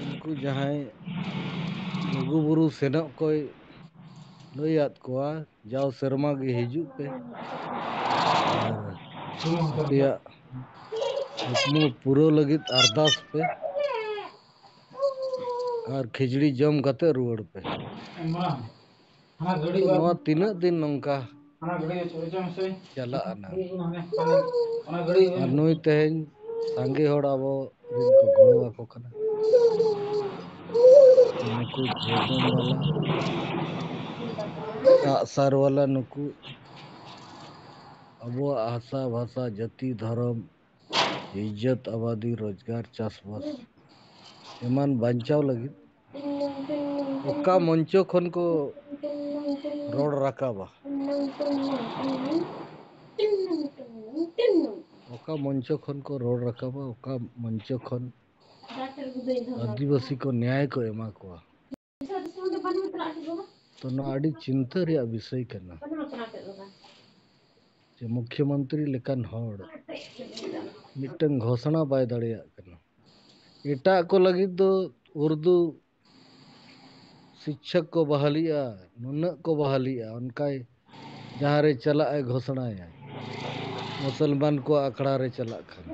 ᱩᱱᱠᱩ ᱡᱟᱦᱟᱸᱭ ᱞᱩᱜᱩᱵᱩᱨᱩ ᱥᱮᱱᱚᱜ ᱠᱚᱭ ᱞᱟᱹᱭᱟᱫ ᱠᱚᱣᱟ, ᱡᱟᱣ ᱥᱮᱨᱢᱟ ᱜᱮ ᱦᱤᱡᱩᱜ ᱯᱮ ᱟᱨ ᱟᱯᱮᱭᱟᱜ ᱠᱩᱠᱢᱩ ᱯᱩᱨᱟᱹᱣ ᱞᱟᱹᱜᱤᱫ ᱟᱨᱫᱟᱥ ᱯᱮ ᱟᱨ ᱠᱷᱤᱪᱲᱤ ᱡᱚᱢ ᱠᱟᱛᱮ ᱨᱩᱣᱟᱹᱲ ᱯᱮ᱾ ᱛᱚ ᱱᱚᱣᱟ ᱛᱤᱱᱟᱹᱜ ᱫᱤᱱ ᱱᱚᱝᱠᱟ ᱪᱟᱞᱟᱜᱼᱟ ᱱᱟᱝ? ᱟᱨ ᱱᱩᱭ ᱛᱮᱦᱮᱧ ᱥᱟᱸᱜᱮ ᱦᱚᱲ ᱟᱵᱚ ᱨᱮᱱ ᱠᱚ ᱜᱚᱲᱚ ᱟᱠᱚ ᱠᱟᱱᱟ᱾ ᱱᱩᱠᱩ ᱡᱷᱟᱹᱲᱜᱟᱹᱢ ᱵᱟᱞᱟ, ᱟᱜᱼᱥᱟᱨ ᱵᱟᱞᱟ ᱱᱩᱠᱩ ᱟᱵᱚᱣᱟᱜ ᱦᱟᱥᱟ, ᱵᱷᱟᱥᱟ, ᱡᱟᱹᱛᱤ, ᱫᱷᱚᱨᱚᱢ, ᱤᱡᱽᱡᱚᱛ, ᱟᱵᱟᱫᱤ, ᱨᱳᱡᱽᱜᱟᱨ, ᱪᱟᱥᱵᱟᱥ ᱮᱢᱟᱱ ᱵᱟᱧᱪᱟᱣ ᱞᱟᱹᱜᱤᱫ ᱚᱠᱟ ᱢᱚᱧᱪᱚ ᱠᱷᱚᱱ ᱠᱚ ᱨᱚᱲ ᱨᱟᱠᱟᱵᱟ? ᱚᱠᱟ ᱢᱚᱧᱪᱚ ᱠᱷᱚᱱ ᱠᱚ ᱨᱚᱲ ᱨᱟᱠᱟᱵᱟ? ᱚᱠᱟ ᱢᱚᱧᱪᱚ ᱠᱷᱚᱱ ᱟᱹᱫᱤᱵᱟᱹᱥᱤ ᱠᱚ ᱱᱮᱭᱟᱭ ᱠᱚ ᱮᱢᱟ ᱠᱚᱣᱟ? ᱛᱚ ᱱᱚᱣᱟ ᱟᱹᱰᱤ ᱪᱤᱱᱛᱟᱹ ᱨᱮᱭᱟᱜ ᱵᱤᱥᱚᱭ ᱠᱟᱱᱟ ᱡᱮ ᱢᱩᱠᱷᱭᱚᱢᱚᱱᱛᱨᱤ ᱞᱮᱠᱟᱱ ᱦᱚᱲ ᱢᱤᱫᱴᱟᱝ ᱜᱷᱳᱥᱚᱱᱟ ᱵᱟᱭ ᱫᱟᱲᱮᱭᱟᱜ ᱠᱟᱱᱟ᱾ ᱮᱴᱟᱜ ᱠᱚ ᱞᱟᱹᱜᱤᱫ ᱫᱚ ᱩᱨᱫᱩ ᱥᱤᱠᱪᱷᱚᱠ ᱠᱚ ᱵᱟᱦᱟᱞᱤᱜᱼᱟ, ᱱᱩᱱᱟᱹᱜ ᱠᱚ ᱵᱟᱦᱟᱞᱤᱜᱼᱟ, ᱚᱱᱠᱟᱭ ᱡᱟᱦᱟᱸ ᱨᱮ ᱪᱟᱞᱟᱜ ᱟᱭ ᱜᱷᱳᱥᱚᱱᱟᱭᱟᱭ᱾ ᱢᱩᱥᱚᱞᱢᱟᱱ ᱠᱚᱣᱟᱜ ᱟᱠᱷᱲᱟ ᱨᱮ ᱪᱟᱞᱟᱜ ᱠᱷᱟᱱ,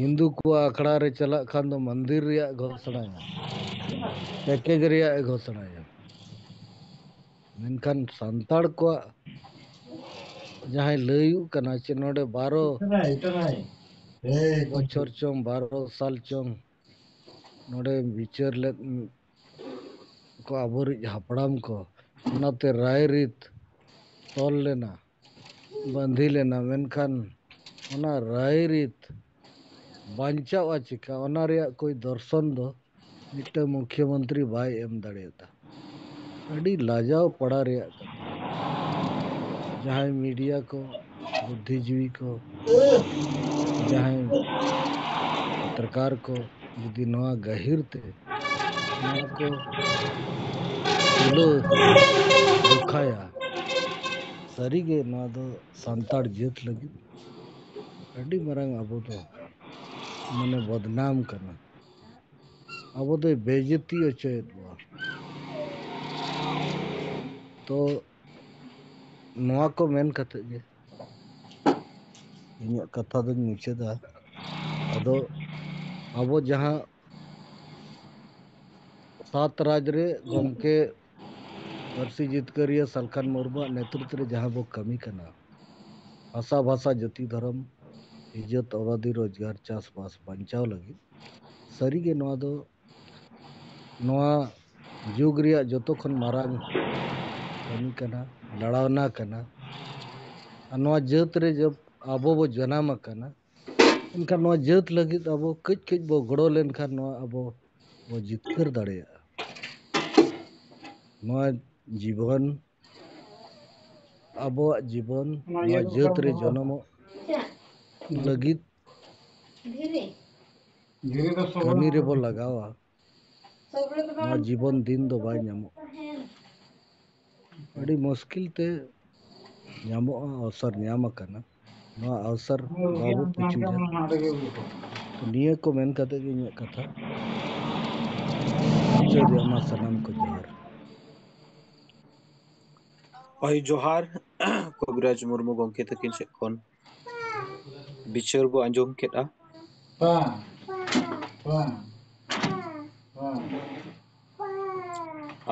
ᱦᱤᱱᱫᱩ ᱠᱚᱣᱟᱜ ᱟᱠᱷᱲᱟ ᱨᱮ ᱪᱟᱞᱟᱜ ᱠᱷᱟᱱ ᱫᱚ ᱢᱚᱱᱫᱤᱨ ᱨᱮᱭᱟᱜ ᱜᱷᱳᱥᱚᱱᱟᱭᱟ, ᱯᱮᱠᱮᱡᱽ ᱨᱮᱭᱟᱜ ᱮ ᱜᱷᱳᱥᱚᱱᱟᱭᱟ᱾ ᱢᱮᱱᱠᱷᱟᱱ ᱥᱟᱱᱛᱟᱲ ᱠᱚᱣᱟᱜ ᱡᱟᱦᱟᱸᱭ ᱞᱟᱹᱭᱩᱜ ᱠᱟᱱᱟ ᱪᱮ ᱱᱚᱰᱮ ᱵᱟᱨᱚ ᱵᱚᱪᱷᱚᱨ ᱪᱚᱝ ᱵᱟᱨᱚ ᱥᱟᱞ ᱪᱚᱝ ᱱᱚᱰᱮ ᱵᱤᱪᱟᱹᱨ ᱞᱮᱫ, ᱠᱚ, ᱟᱵᱚᱨᱤᱡ ᱦᱟᱯᱲᱟᱢ ᱠᱚ ᱚᱱᱟᱛᱮ ᱨᱟᱭᱨᱤᱛ ᱛᱚᱞ ᱞᱮᱱᱟ, ᱵᱟᱸᱫᱷᱤ ᱞᱮᱱᱟ, ᱢᱮᱱᱠᱷᱟᱱ ᱚᱱᱟ ᱨᱟᱭᱨᱤᱛ ᱵᱟᱧᱪᱟᱣᱼᱟ ᱪᱤᱠᱟ, ᱚᱱᱟ ᱨᱮᱭᱟᱜ ᱠᱳᱭ ᱫᱚᱨᱥᱚᱱ ᱫᱚ ᱢᱤᱫᱴᱟᱝ ᱢᱩᱠᱷᱭᱚᱢᱚᱱᱛᱨᱤ ᱵᱟᱭ ᱮᱢ ᱫᱟᱲᱮᱭᱟᱫᱟ᱾ ᱟᱹᱰᱤ ᱞᱟᱡᱟᱣ ᱯᱟᱲᱟ ᱨᱮᱭᱟᱜ ᱠᱟᱛᱷᱟ᱾ ᱡᱟᱦᱟᱸᱭ ᱢᱤᱰᱤᱭᱟ ᱠᱚ, ᱵᱩᱫᱽᱫᱷᱤᱡᱤᱵᱤ ᱠᱚ, ᱡᱟᱦᱟᱸᱭ ᱯᱚᱛᱨᱚᱠᱟᱨ ᱠᱚ ᱡᱩᱫᱤ ᱱᱚᱣᱟ ᱜᱟᱹᱦᱤᱨ ᱛᱮ ᱱᱚᱣᱟ ᱠᱚ ᱛᱩᱞᱟᱹ ᱡᱚᱠᱷᱟᱭᱟ, ᱥᱟᱹᱨᱤᱜᱮ ᱱᱚᱣᱟ ᱫᱚ ᱥᱟᱱᱛᱟᱲ ᱡᱟᱹᱛ ᱞᱟᱹᱜᱤᱫ ᱟᱹᱰᱤ ᱢᱟᱨᱟᱝ ᱟᱵᱚ ᱫᱚ ᱢᱟᱱᱮ ᱵᱚᱫᱱᱟᱢ ᱠᱟᱱᱟ᱾ ᱟᱵᱚ ᱫᱚᱭ ᱵᱮᱡᱮᱛᱤ ᱦᱚᱪᱚᱭᱮᱫ ᱵᱚᱱᱟ᱾ ᱛᱚ ᱱᱚᱣᱟ ᱠᱚ ᱢᱮᱱ ᱠᱟᱛᱮ ᱜᱮ ᱤᱧᱟᱹᱜ ᱠᱟᱛᱷᱟ ᱫᱚᱧ ᱢᱩᱪᱟᱹᱫᱟ᱾ ᱟᱫᱚ ᱟᱵᱚ ᱡᱟᱦᱟᱸ ᱥᱟᱛ ᱨᱟᱡᱽ ᱨᱮ ᱜᱚᱢᱠᱮ ᱯᱟᱹᱨᱥᱤ ᱡᱤᱛᱠᱟᱹᱨᱤᱭᱟᱹ ᱥᱟᱞᱠᱷᱟᱱ ᱢᱩᱨᱢᱩᱣᱟᱜ ᱱᱮᱛᱨᱤᱛᱵ ᱨᱮ ᱡᱟᱦᱟᱸ ᱵᱚ ᱠᱟᱹᱢᱤ ᱠᱟᱱᱟ, ᱵᱷᱟᱥᱟ, ᱵᱷᱟᱥᱟ, ᱡᱟᱹᱛᱤ, ᱫᱷᱚᱨᱚᱢ, ᱤᱡᱽᱡᱚᱛ, ᱟᱵᱟᱫᱤ, ᱨᱳᱡᱽᱜᱟᱨ, ᱪᱟᱥᱵᱟᱥ ᱵᱟᱧᱪᱟᱣ ᱞᱟᱹᱜᱤᱫ ᱥᱟᱹᱨᱤᱜᱮ ᱱᱚᱣᱟ ᱫᱚ ᱱᱚᱣᱟ ᱡᱩᱜᱽ ᱨᱮᱭᱟᱜ ᱡᱚᱛᱚ ᱠᱷᱚᱱ ᱢᱟᱨᱟᱝ ᱠᱟᱹᱢᱤ ᱠᱟᱱᱟ, ᱞᱟᱲᱟᱣᱱᱟ ᱠᱟᱱᱟ᱾ ᱟᱨ ᱱᱚᱣᱟ ᱡᱟᱹᱛ ᱨᱮ ᱡᱚᱵ ᱟᱵᱚ ᱵᱚ ᱡᱟᱱᱟᱢ ᱟᱠᱟᱱᱟ, ᱮᱱᱠᱷᱟᱱ ᱱᱚᱣᱟ ᱡᱟᱹᱛ ᱞᱟᱹᱜᱤᱫ ᱟᱵᱚ ᱠᱟᱹᱡ ᱠᱟᱹᱡ ᱵᱚ ᱜᱚᱲᱚ ᱞᱮᱱᱠᱷᱟᱱ ᱱᱚᱣᱟ ᱟᱵᱚ ᱵᱚ ᱡᱤᱛᱠᱟᱹᱨ ᱫᱟᱲᱮᱭᱟᱜᱼᱟ᱾ ᱱᱚᱣᱟ ᱡᱤᱵᱚᱱ, ᱟᱵᱚᱣᱟᱜ ᱡᱤᱵᱚᱱ, ᱱᱚᱣᱟ ᱡᱟᱹᱛ ᱨᱮ ᱡᱚᱱᱚᱢᱚᱜ ᱞᱟᱹᱜᱤᱫ ᱠᱟᱹᱢᱤ ᱨᱮᱵᱚ ᱞᱟᱜᱟᱣᱟ᱾ ᱱᱚᱣᱟ ᱡᱤᱵᱚᱱ ᱫᱤᱱ ᱫᱚ ᱵᱟᱭ ᱧᱟᱢᱚᱜᱼᱟ᱾ ᱟᱹᱰᱤ ᱢᱩᱥᱠᱤᱞ ᱛᱮ ᱧᱟᱢᱚᱜᱼᱟ, ᱚᱣᱥᱚᱨ ᱧᱟᱢ ᱟᱠᱟᱱᱟ᱾ ᱱᱚᱣᱟ ᱚᱣᱥᱚᱨ ᱵᱟᱵᱚ ᱯᱩᱪᱩᱡᱟ᱾ ᱛᱚ ᱱᱤᱭᱟᱹ ᱠᱚ ᱢᱮᱱ ᱠᱟᱛᱮ ᱜᱮ ᱤᱧᱟᱹᱜ ᱠᱟᱛᱷᱟ ᱢᱩᱪᱟᱹᱫ ᱮᱫᱟ᱾ ᱢᱟ ᱥᱟᱱᱟᱢ ᱠᱚ ᱡᱚᱦᱟᱨ᱾ ᱦᱳᱭ, ᱡᱚᱦᱟᱨ᱾ ᱠᱚᱵᱤᱨᱟᱡᱽ ᱢᱩᱨᱢᱩ ᱜᱚᱢᱠᱮ ᱛᱟᱹᱠᱤᱱ ᱥᱮᱫ ᱠᱷᱚᱱ ᱵᱤᱪᱟᱹᱨ ᱵᱚ ᱟᱸᱡᱚᱢ ᱠᱮᱫᱼᱟ᱾ ᱵᱟᱝ, ᱵᱟᱝ, ᱵᱟᱝ, ᱵᱟᱝ᱾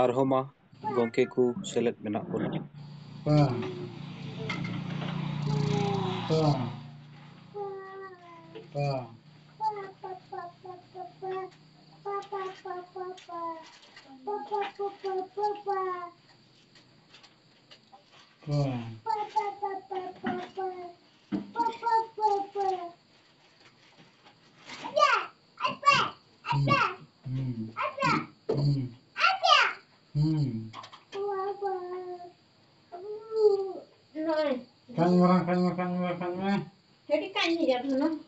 ᱟᱨᱦᱚᱸ ᱢᱟ ᱜᱚᱢᱠᱮ ᱠᱚ ᱥᱮᱞᱮᱫ ᱢᱮᱱᱟᱜ ᱵᱚᱱᱟ᱾ ᱵᱟᱝ, ᱵᱟᱝ, ᱵᱟᱝ᱾ Papa. Papa. Papa, papa, papa. Papa, papa. Apa? Apa? Apa? Hmm. Apa? Hmm. Apa? Hmm. Apa? Nol. Kan orang, kan orang, kan orang, kan orang. Jadi kan ini ya, Bruno.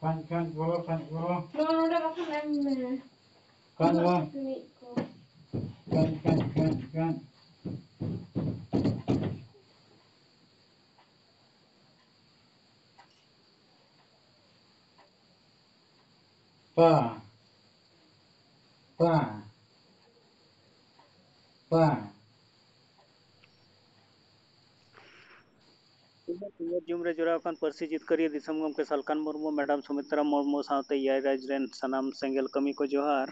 Kan, kan, bolo, kan, bolo. No, no, no, kan, kan, bolo. Kan, kan, kan, kan. Pa. Pa. Pa. Zoom ᱨᱮ ᱡᱚᱲᱟᱣ ᱟᱠᱟᱱ ᱯᱟᱹᱨᱥᱤ ᱡᱤᱛᱠᱟᱹᱨᱤᱭᱟᱹ ᱫᱤᱥᱚᱢ ᱜᱚᱢᱠᱮ Salkhan Murmu, madam Sumitra Murmu ᱥᱟᱶᱛᱮ ᱮᱭᱟᱭ ᱨᱟᱡᱽ ᱨᱮᱱ ᱥᱟᱱᱟᱢ ᱥᱮᱸᱜᱮᱞ ᱠᱟᱹᱢᱤ ᱠᱚ ᱡᱚᱦᱟᱨ᱾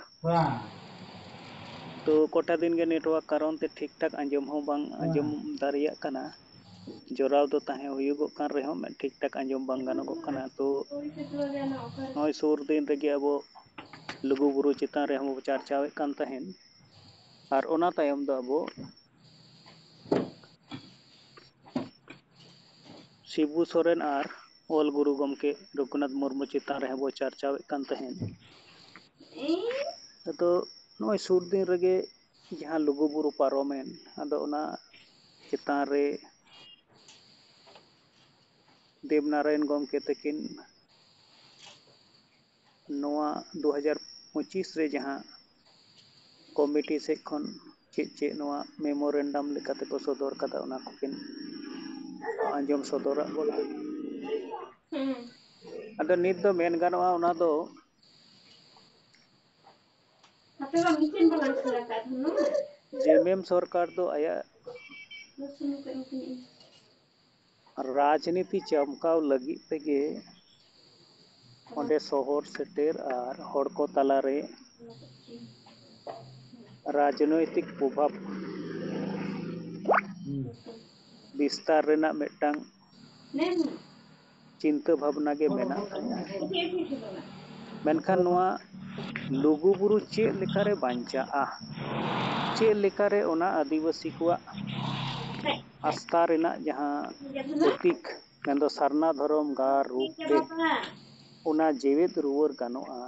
ᱛᱚ ᱠᱚᱴᱟ ᱫᱤᱱ ᱜᱮ network ᱠᱟᱨᱚᱱ ᱛᱮ ᱴᱷᱤᱠ ᱴᱷᱟᱠ ᱟᱸᱡᱚᱢ ᱦᱚᱸ ᱵᱟᱝ ᱟᱸᱡᱚᱢ ᱫᱟᱲᱮᱭᱟᱜ ᱠᱟᱱᱟ᱾ ᱡᱚᱲᱟᱣ ᱫᱚ ᱛᱟᱦᱮᱸ ᱦᱩᱭᱩᱜᱚᱜ ᱠᱟᱱ ᱨᱮᱦᱚᱸ ᱴᱷᱤᱠ ᱴᱷᱟᱠ ᱟᱸᱡᱚᱢ ᱵᱟᱝ ᱜᱟᱱᱚᱜᱚᱜ ᱠᱟᱱᱟ᱾ ᱛᱚ ᱱᱚᱜᱼᱚᱭ ᱥᱩᱨ ᱫᱤᱱ ᱨᱮᱜᱮ ᱟᱵᱚ ᱞᱩᱜᱩᱵᱩᱨᱩ ᱪᱮᱛᱟᱱ ᱨᱮᱦᱚᱸ ᱵᱚ ᱪᱟᱨᱪᱟᱣᱮᱫ ᱠᱟᱱ ᱛᱟᱦᱮᱸᱱ, ᱟᱨ ᱚᱱᱟ ᱛᱟᱭᱚᱢ ᱫᱚ ᱟᱵᱚ ᱥᱤᱵᱩ ᱥᱚᱨᱮᱱ ᱟᱨ ᱚᱞ ᱜᱩᱨᱩ ᱜᱚᱢᱠᱮ ᱨᱚᱜᱷᱩᱱᱟᱛᱷ ᱢᱩᱨᱢᱩ ᱪᱮᱛᱟᱱ ᱨᱮᱦᱚᱸ ᱵᱚ ᱪᱟᱨᱪᱟᱣᱮᱫ ᱠᱟᱱ ᱛᱟᱦᱮᱸᱱ᱾ ᱟᱫᱚ ᱱᱚᱜᱼᱚᱭ ᱥᱩᱨ ᱫᱤᱱ ᱨᱮᱜᱮ ᱡᱟᱦᱟᱸ ᱞᱩᱜᱩᱵᱩᱨᱩ ᱯᱟᱨᱚᱢᱮᱱ, ᱟᱫᱚ ᱚᱱᱟ ᱪᱮᱛᱟᱱ ᱨᱮ ᱫᱮᱵᱽᱱᱟᱨᱟᱭᱚᱱ ᱜᱚᱢᱠᱮ ᱛᱟᱹᱠᱤᱱ ᱱᱚᱣᱟ ᱫᱩ ᱦᱟᱡᱟᱨ ᱯᱚᱸᱪᱤᱥ ᱨᱮ ᱡᱟᱦᱟᱸ ᱠᱚᱢᱤᱴᱤ ᱥᱮᱫ ᱠᱷᱚᱱ ᱪᱮᱫ ᱪᱮᱫ ᱱᱚᱣᱟ memorandum ᱞᱮᱠᱟᱛᱮ ᱠᱚ ᱥᱚᱫᱚᱨ ᱠᱟᱫᱟ, ᱚᱱᱟ ᱠᱚᱠᱤᱱ ᱟᱸᱡᱚᱢ ᱥᱚᱫᱚᱨᱟᱜ ᱵᱚᱱᱟ᱾ ᱦᱩᱸ᱾ ᱟᱫᱚ ᱱᱤᱛ ᱫᱚ ᱢᱮᱱ ᱜᱟᱱᱚᱜᱼᱟ, ᱚᱱᱟ ᱫᱚ ᱟᱯᱮ ᱢᱟ ᱢᱮᱥᱤᱱ ᱵᱟᱞᱟᱝ ᱥᱮᱬᱟ ᱠᱟᱜ ᱛᱟᱦᱮᱱᱟ᱾ ᱡᱮᱢᱮᱢ ᱥᱚᱨᱠᱟᱨ ᱫᱚ ᱟᱭᱟᱜ ᱨᱟᱡᱽᱱᱤᱛᱤ ᱪᱟᱢᱠᱟᱣ ᱞᱟᱹᱜᱤᱫ ᱛᱮᱜᱮ ᱚᱸᱰᱮ ᱥᱚᱦᱚᱨ ᱥᱮᱴᱮᱨ ᱟᱨ ᱦᱚᱲ ᱠᱚ ᱛᱟᱞᱟᱨᱮ ᱨᱟᱡᱽᱱᱳᱭᱛᱤᱠ ᱯᱨᱚᱵᱷᱟᱵᱽ ᱵᱤᱥᱛᱟᱨ ᱨᱮᱱᱟᱜ ᱢᱤᱫᱴᱟᱝ ᱪᱤᱱᱛᱟᱹ ᱵᱷᱟᱵᱽᱱᱟ ᱜᱮ ᱢᱮᱱᱟᱜ ᱛᱟᱭᱟ᱾ ᱢᱮᱱᱠᱷᱟᱱ ᱱᱚᱣᱟ ᱞᱩᱜᱩᱵᱩᱨᱩ ᱪᱮᱫ ᱞᱮᱠᱟᱨᱮ ᱵᱟᱧᱪᱟᱜᱼᱟ? ᱪᱮᱫ ᱞᱮᱠᱟᱨᱮ ᱚᱱᱟ ᱟᱹᱫᱤᱵᱟᱹᱥᱤ ᱠᱚᱣᱟᱜ ᱟᱥᱛᱷᱟ ᱨᱮᱱᱟᱜ ᱡᱟᱦᱟᱸ ᱯᱨᱚᱛᱤᱠ, ᱢᱮᱱᱫᱚ ᱥᱟᱨᱱᱟ ᱫᱷᱚᱨᱚᱢ ᱜᱟᱲ ᱨᱩᱯ ᱛᱮ ᱚᱱᱟ ᱡᱮᱣᱮᱫ ᱨᱩᱣᱟᱹᱲ ᱜᱟᱱᱚᱜᱼᱟ,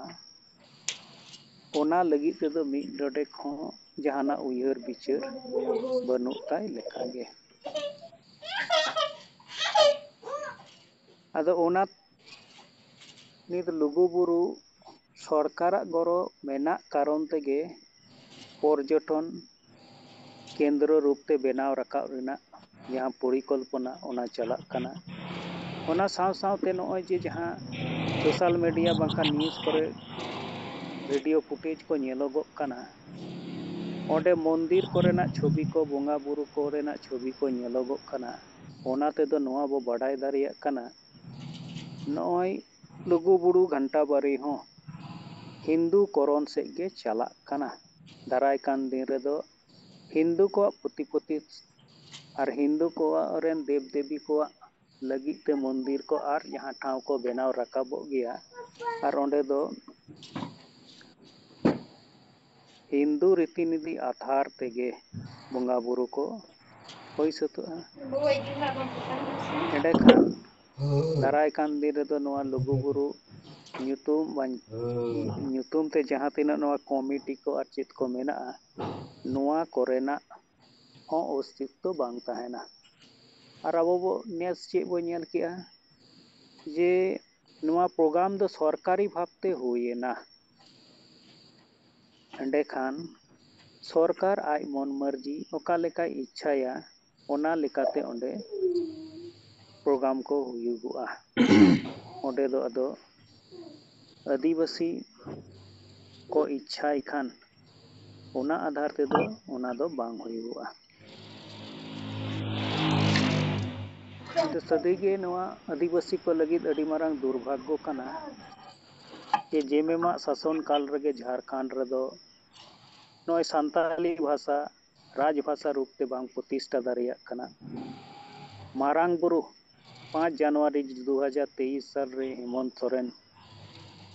ᱚᱱᱟ ᱞᱟᱹᱜᱤᱫ ᱛᱮᱫᱚ ᱢᱤᱫ ᱰᱚᱸᱰᱮᱠ ᱦᱚᱸ ᱡᱟᱦᱟᱱᱟᱜ ᱩᱭᱦᱟᱹᱨ ᱵᱤᱪᱟᱹᱨ ᱵᱟᱹᱱᱩᱜ ᱛᱟᱭ ᱞᱮᱠᱟᱜᱮ᱾ ᱟᱫᱚ ᱚᱱᱟ ᱱᱤᱛ ᱞᱩᱜᱩᱵᱩᱨᱩ ᱥᱚᱨᱠᱟᱨᱟᱜ ᱜᱚᱲᱚ ᱢᱮᱱᱟᱜ ᱠᱟᱨᱚᱱ ᱛᱮᱜᱮ ᱯᱚᱨᱡᱚᱴᱚᱱ ᱠᱮᱱᱫᱨᱚ ᱨᱩᱯ ᱛᱮ ᱵᱮᱱᱟᱣ ᱨᱟᱠᱟᱵ ᱨᱮᱱᱟᱜ ᱡᱟᱦᱟᱸ ᱯᱚᱨᱤᱠᱚᱞᱯᱚᱱᱟ, ᱚᱱᱟ ᱪᱟᱞᱟᱜ ᱠᱟᱱᱟ᱾ ᱚᱱᱟ ᱥᱟᱶ ᱥᱟᱶᱛᱮ ᱱᱚᱜᱼᱚᱭ ᱡᱮ ᱡᱟᱦᱟᱸ social media ᱵᱟᱝᱠᱷᱟᱱ news ᱠᱚᱨᱮ video footage ᱠᱚ ᱧᱮᱞᱚᱜᱚᱜ ᱠᱟᱱᱟ, ᱚᱸᱰᱮ ᱢᱚᱱᱫᱤᱨ ᱠᱚᱨᱮᱱᱟᱜ ᱪᱷᱚᱵᱤ ᱠᱚ, ᱵᱚᱸᱜᱟ ᱵᱩᱨᱩ ᱠᱚᱨᱮᱱᱟᱜ ᱪᱷᱚᱵᱤ ᱠᱚ ᱧᱮᱞᱚᱜᱚᱜ ᱠᱟᱱᱟ᱾ ᱚᱱᱟ ᱛᱮᱫᱚ ᱱᱚᱣᱟ ᱵᱚ ᱵᱟᱰᱟᱭ ᱫᱟᱲᱮᱭᱟᱜ ᱠᱟᱱᱟ, ᱱᱚᱜᱼᱚᱭ ᱞᱩᱜᱩᱵᱩᱨᱩ ᱜᱷᱟᱱᱴᱟ ᱵᱟᱲᱮ ᱦᱚᱸ ᱦᱤᱱᱫᱩ ᱠᱚᱨᱚᱱ ᱥᱮᱫ ᱜᱮ ᱪᱟᱞᱟᱜ ᱠᱟᱱᱟ᱾ ᱫᱟᱨᱟᱭ ᱠᱟᱱ ᱫᱤᱱ ᱨᱮᱫᱚ ᱦᱤᱱᱫᱩ ᱠᱚᱣᱟᱜ ᱯᱩᱛᱷᱤ ᱯᱩᱛᱷᱤ ᱟᱨ ᱦᱤᱱᱫᱩ ᱠᱚᱣᱟᱜ ᱨᱮᱱ ᱫᱮᱵ ᱫᱮᱵᱤ ᱠᱚᱣᱟᱜ ᱞᱟᱹᱜᱤᱫ ᱛᱮ ᱢᱚᱱᱫᱤᱨ ᱠᱚ ᱟᱨ ᱡᱟᱦᱟᱸ ᱴᱷᱟᱶ ᱠᱚ ᱵᱮᱱᱟᱣ ᱨᱟᱠᱟᱵᱚᱜ ᱜᱮᱭᱟ, ᱟᱨ ᱚᱸᱰᱮ ᱫᱚ ᱦᱤᱱᱫᱩ ᱨᱤᱛᱤ ᱱᱤᱛᱤ ᱟᱫᱷᱟᱨ ᱛᱮᱜᱮ ᱵᱚᱸᱜᱟ ᱵᱩᱨᱩ ᱠᱚ ᱦᱩᱭ ᱥᱟᱹᱛᱟᱹᱜᱼᱟ᱾ ᱮᱸᱰᱮᱠᱷᱟᱱ ᱫᱟᱨᱟᱭ ᱠᱟᱱ ᱫᱤᱱ ᱨᱮᱫᱚ ᱱᱚᱣᱟ ᱞᱩᱜᱩᱵᱩᱨᱩ ᱧᱩᱛᱩᱢ ᱵᱟᱧ-, ᱧᱩᱛᱩᱢ ᱛᱮ ᱡᱟᱦᱟᱸ ᱛᱤᱱᱟᱹᱜ ᱱᱚᱣᱟ ᱠᱚᱢᱤᱴᱤ ᱠᱚ ᱟᱨ ᱪᱮᱫ ᱠᱚ ᱢᱮᱱᱟᱜᱼᱟ, ᱱᱚᱣᱟ ᱠᱚᱨᱮᱱᱟᱜ ᱦᱚᱸ ᱚᱥᱛᱤᱛᱛᱚ ᱵᱟᱝ ᱛᱟᱦᱮᱱᱟ᱾ ᱟᱨ ᱟᱵᱚ ᱵᱚ ᱱᱮᱥ ᱪᱮᱫ ᱵᱚ ᱧᱮᱞ ᱠᱮᱜᱼᱟ ᱡᱮ ᱱᱚᱣᱟ program ᱫᱚ ᱥᱚᱨᱠᱟᱨᱤ ᱵᱷᱟᱵᱽᱛᱮ ᱦᱩᱭᱮᱱᱟ᱾ ᱮᱸᱰᱮᱠᱷᱟᱱ ᱥᱚᱨᱠᱟᱨ ᱟᱡ ᱢᱚᱱ ᱢᱟᱹᱨᱡᱤ ᱚᱠᱟ ᱞᱮᱠᱟᱭ ᱤᱪᱪᱷᱟᱭᱟ, ᱚᱱᱟ ᱞᱮᱠᱟᱛᱮ ᱚᱸᱰᱮ program ᱠᱚ ᱦᱩᱭᱩᱜᱚᱜᱼᱟ᱾ ᱚᱸᱰᱮ ᱫᱚ ᱟᱫᱚ ᱟᱹᱫᱤᱵᱟᱹᱥᱤ ᱠᱚ ᱤᱪᱪᱷᱟᱭ ᱠᱷᱟᱱ ᱚᱱᱟ ᱟᱫᱷᱟᱨ ᱛᱮᱫᱚ ᱚᱱᱟ ᱫᱚ ᱵᱟᱝ ᱦᱩᱭᱩᱜᱚᱜᱼᱟ᱾ ᱠᱤᱱᱛᱩ ᱥᱟᱹᱨᱤᱜᱮ ᱱᱚᱣᱟ ᱟᱹᱫᱤᱵᱟᱹᱥᱤ ᱠᱚ ᱞᱟᱹᱜᱤᱫ ᱟᱹᱰᱤ ᱢᱟᱨᱟᱝ ᱫᱩᱨᱵᱷᱟᱜᱽᱜᱚ ᱠᱟᱱᱟ ᱡᱮ ᱡᱮᱢᱮᱢᱟᱜ ᱥᱟᱥᱚᱱ ᱠᱟᱞ ᱨᱮᱜᱮ ᱡᱷᱟᱲᱠᱷᱚᱸᱰ ᱨᱮᱫᱚ ᱱᱚᱜᱼᱚᱭ ᱥᱟᱱᱛᱟᱲᱤ ᱵᱷᱟᱥᱟ ᱨᱟᱡᱽ ᱵᱷᱟᱥᱟ ᱨᱩᱯ ᱛᱮ ᱵᱟᱝ ᱯᱨᱚᱛᱤᱥᱴᱷᱟ ᱫᱟᱲᱮᱭᱟᱜ ᱠᱟᱱᱟ᱾ ᱢᱟᱨᱟᱝ ᱵᱩᱨᱩ ᱯᱟᱸᱪ ᱡᱟᱱᱩᱣᱟᱨᱤ ᱫᱩ ᱦᱟᱡᱟᱨ ᱛᱮᱭᱤᱥ ᱥᱟᱞ ᱨᱮ ᱦᱮᱢᱚᱱᱛ ᱥᱚᱨᱮᱱ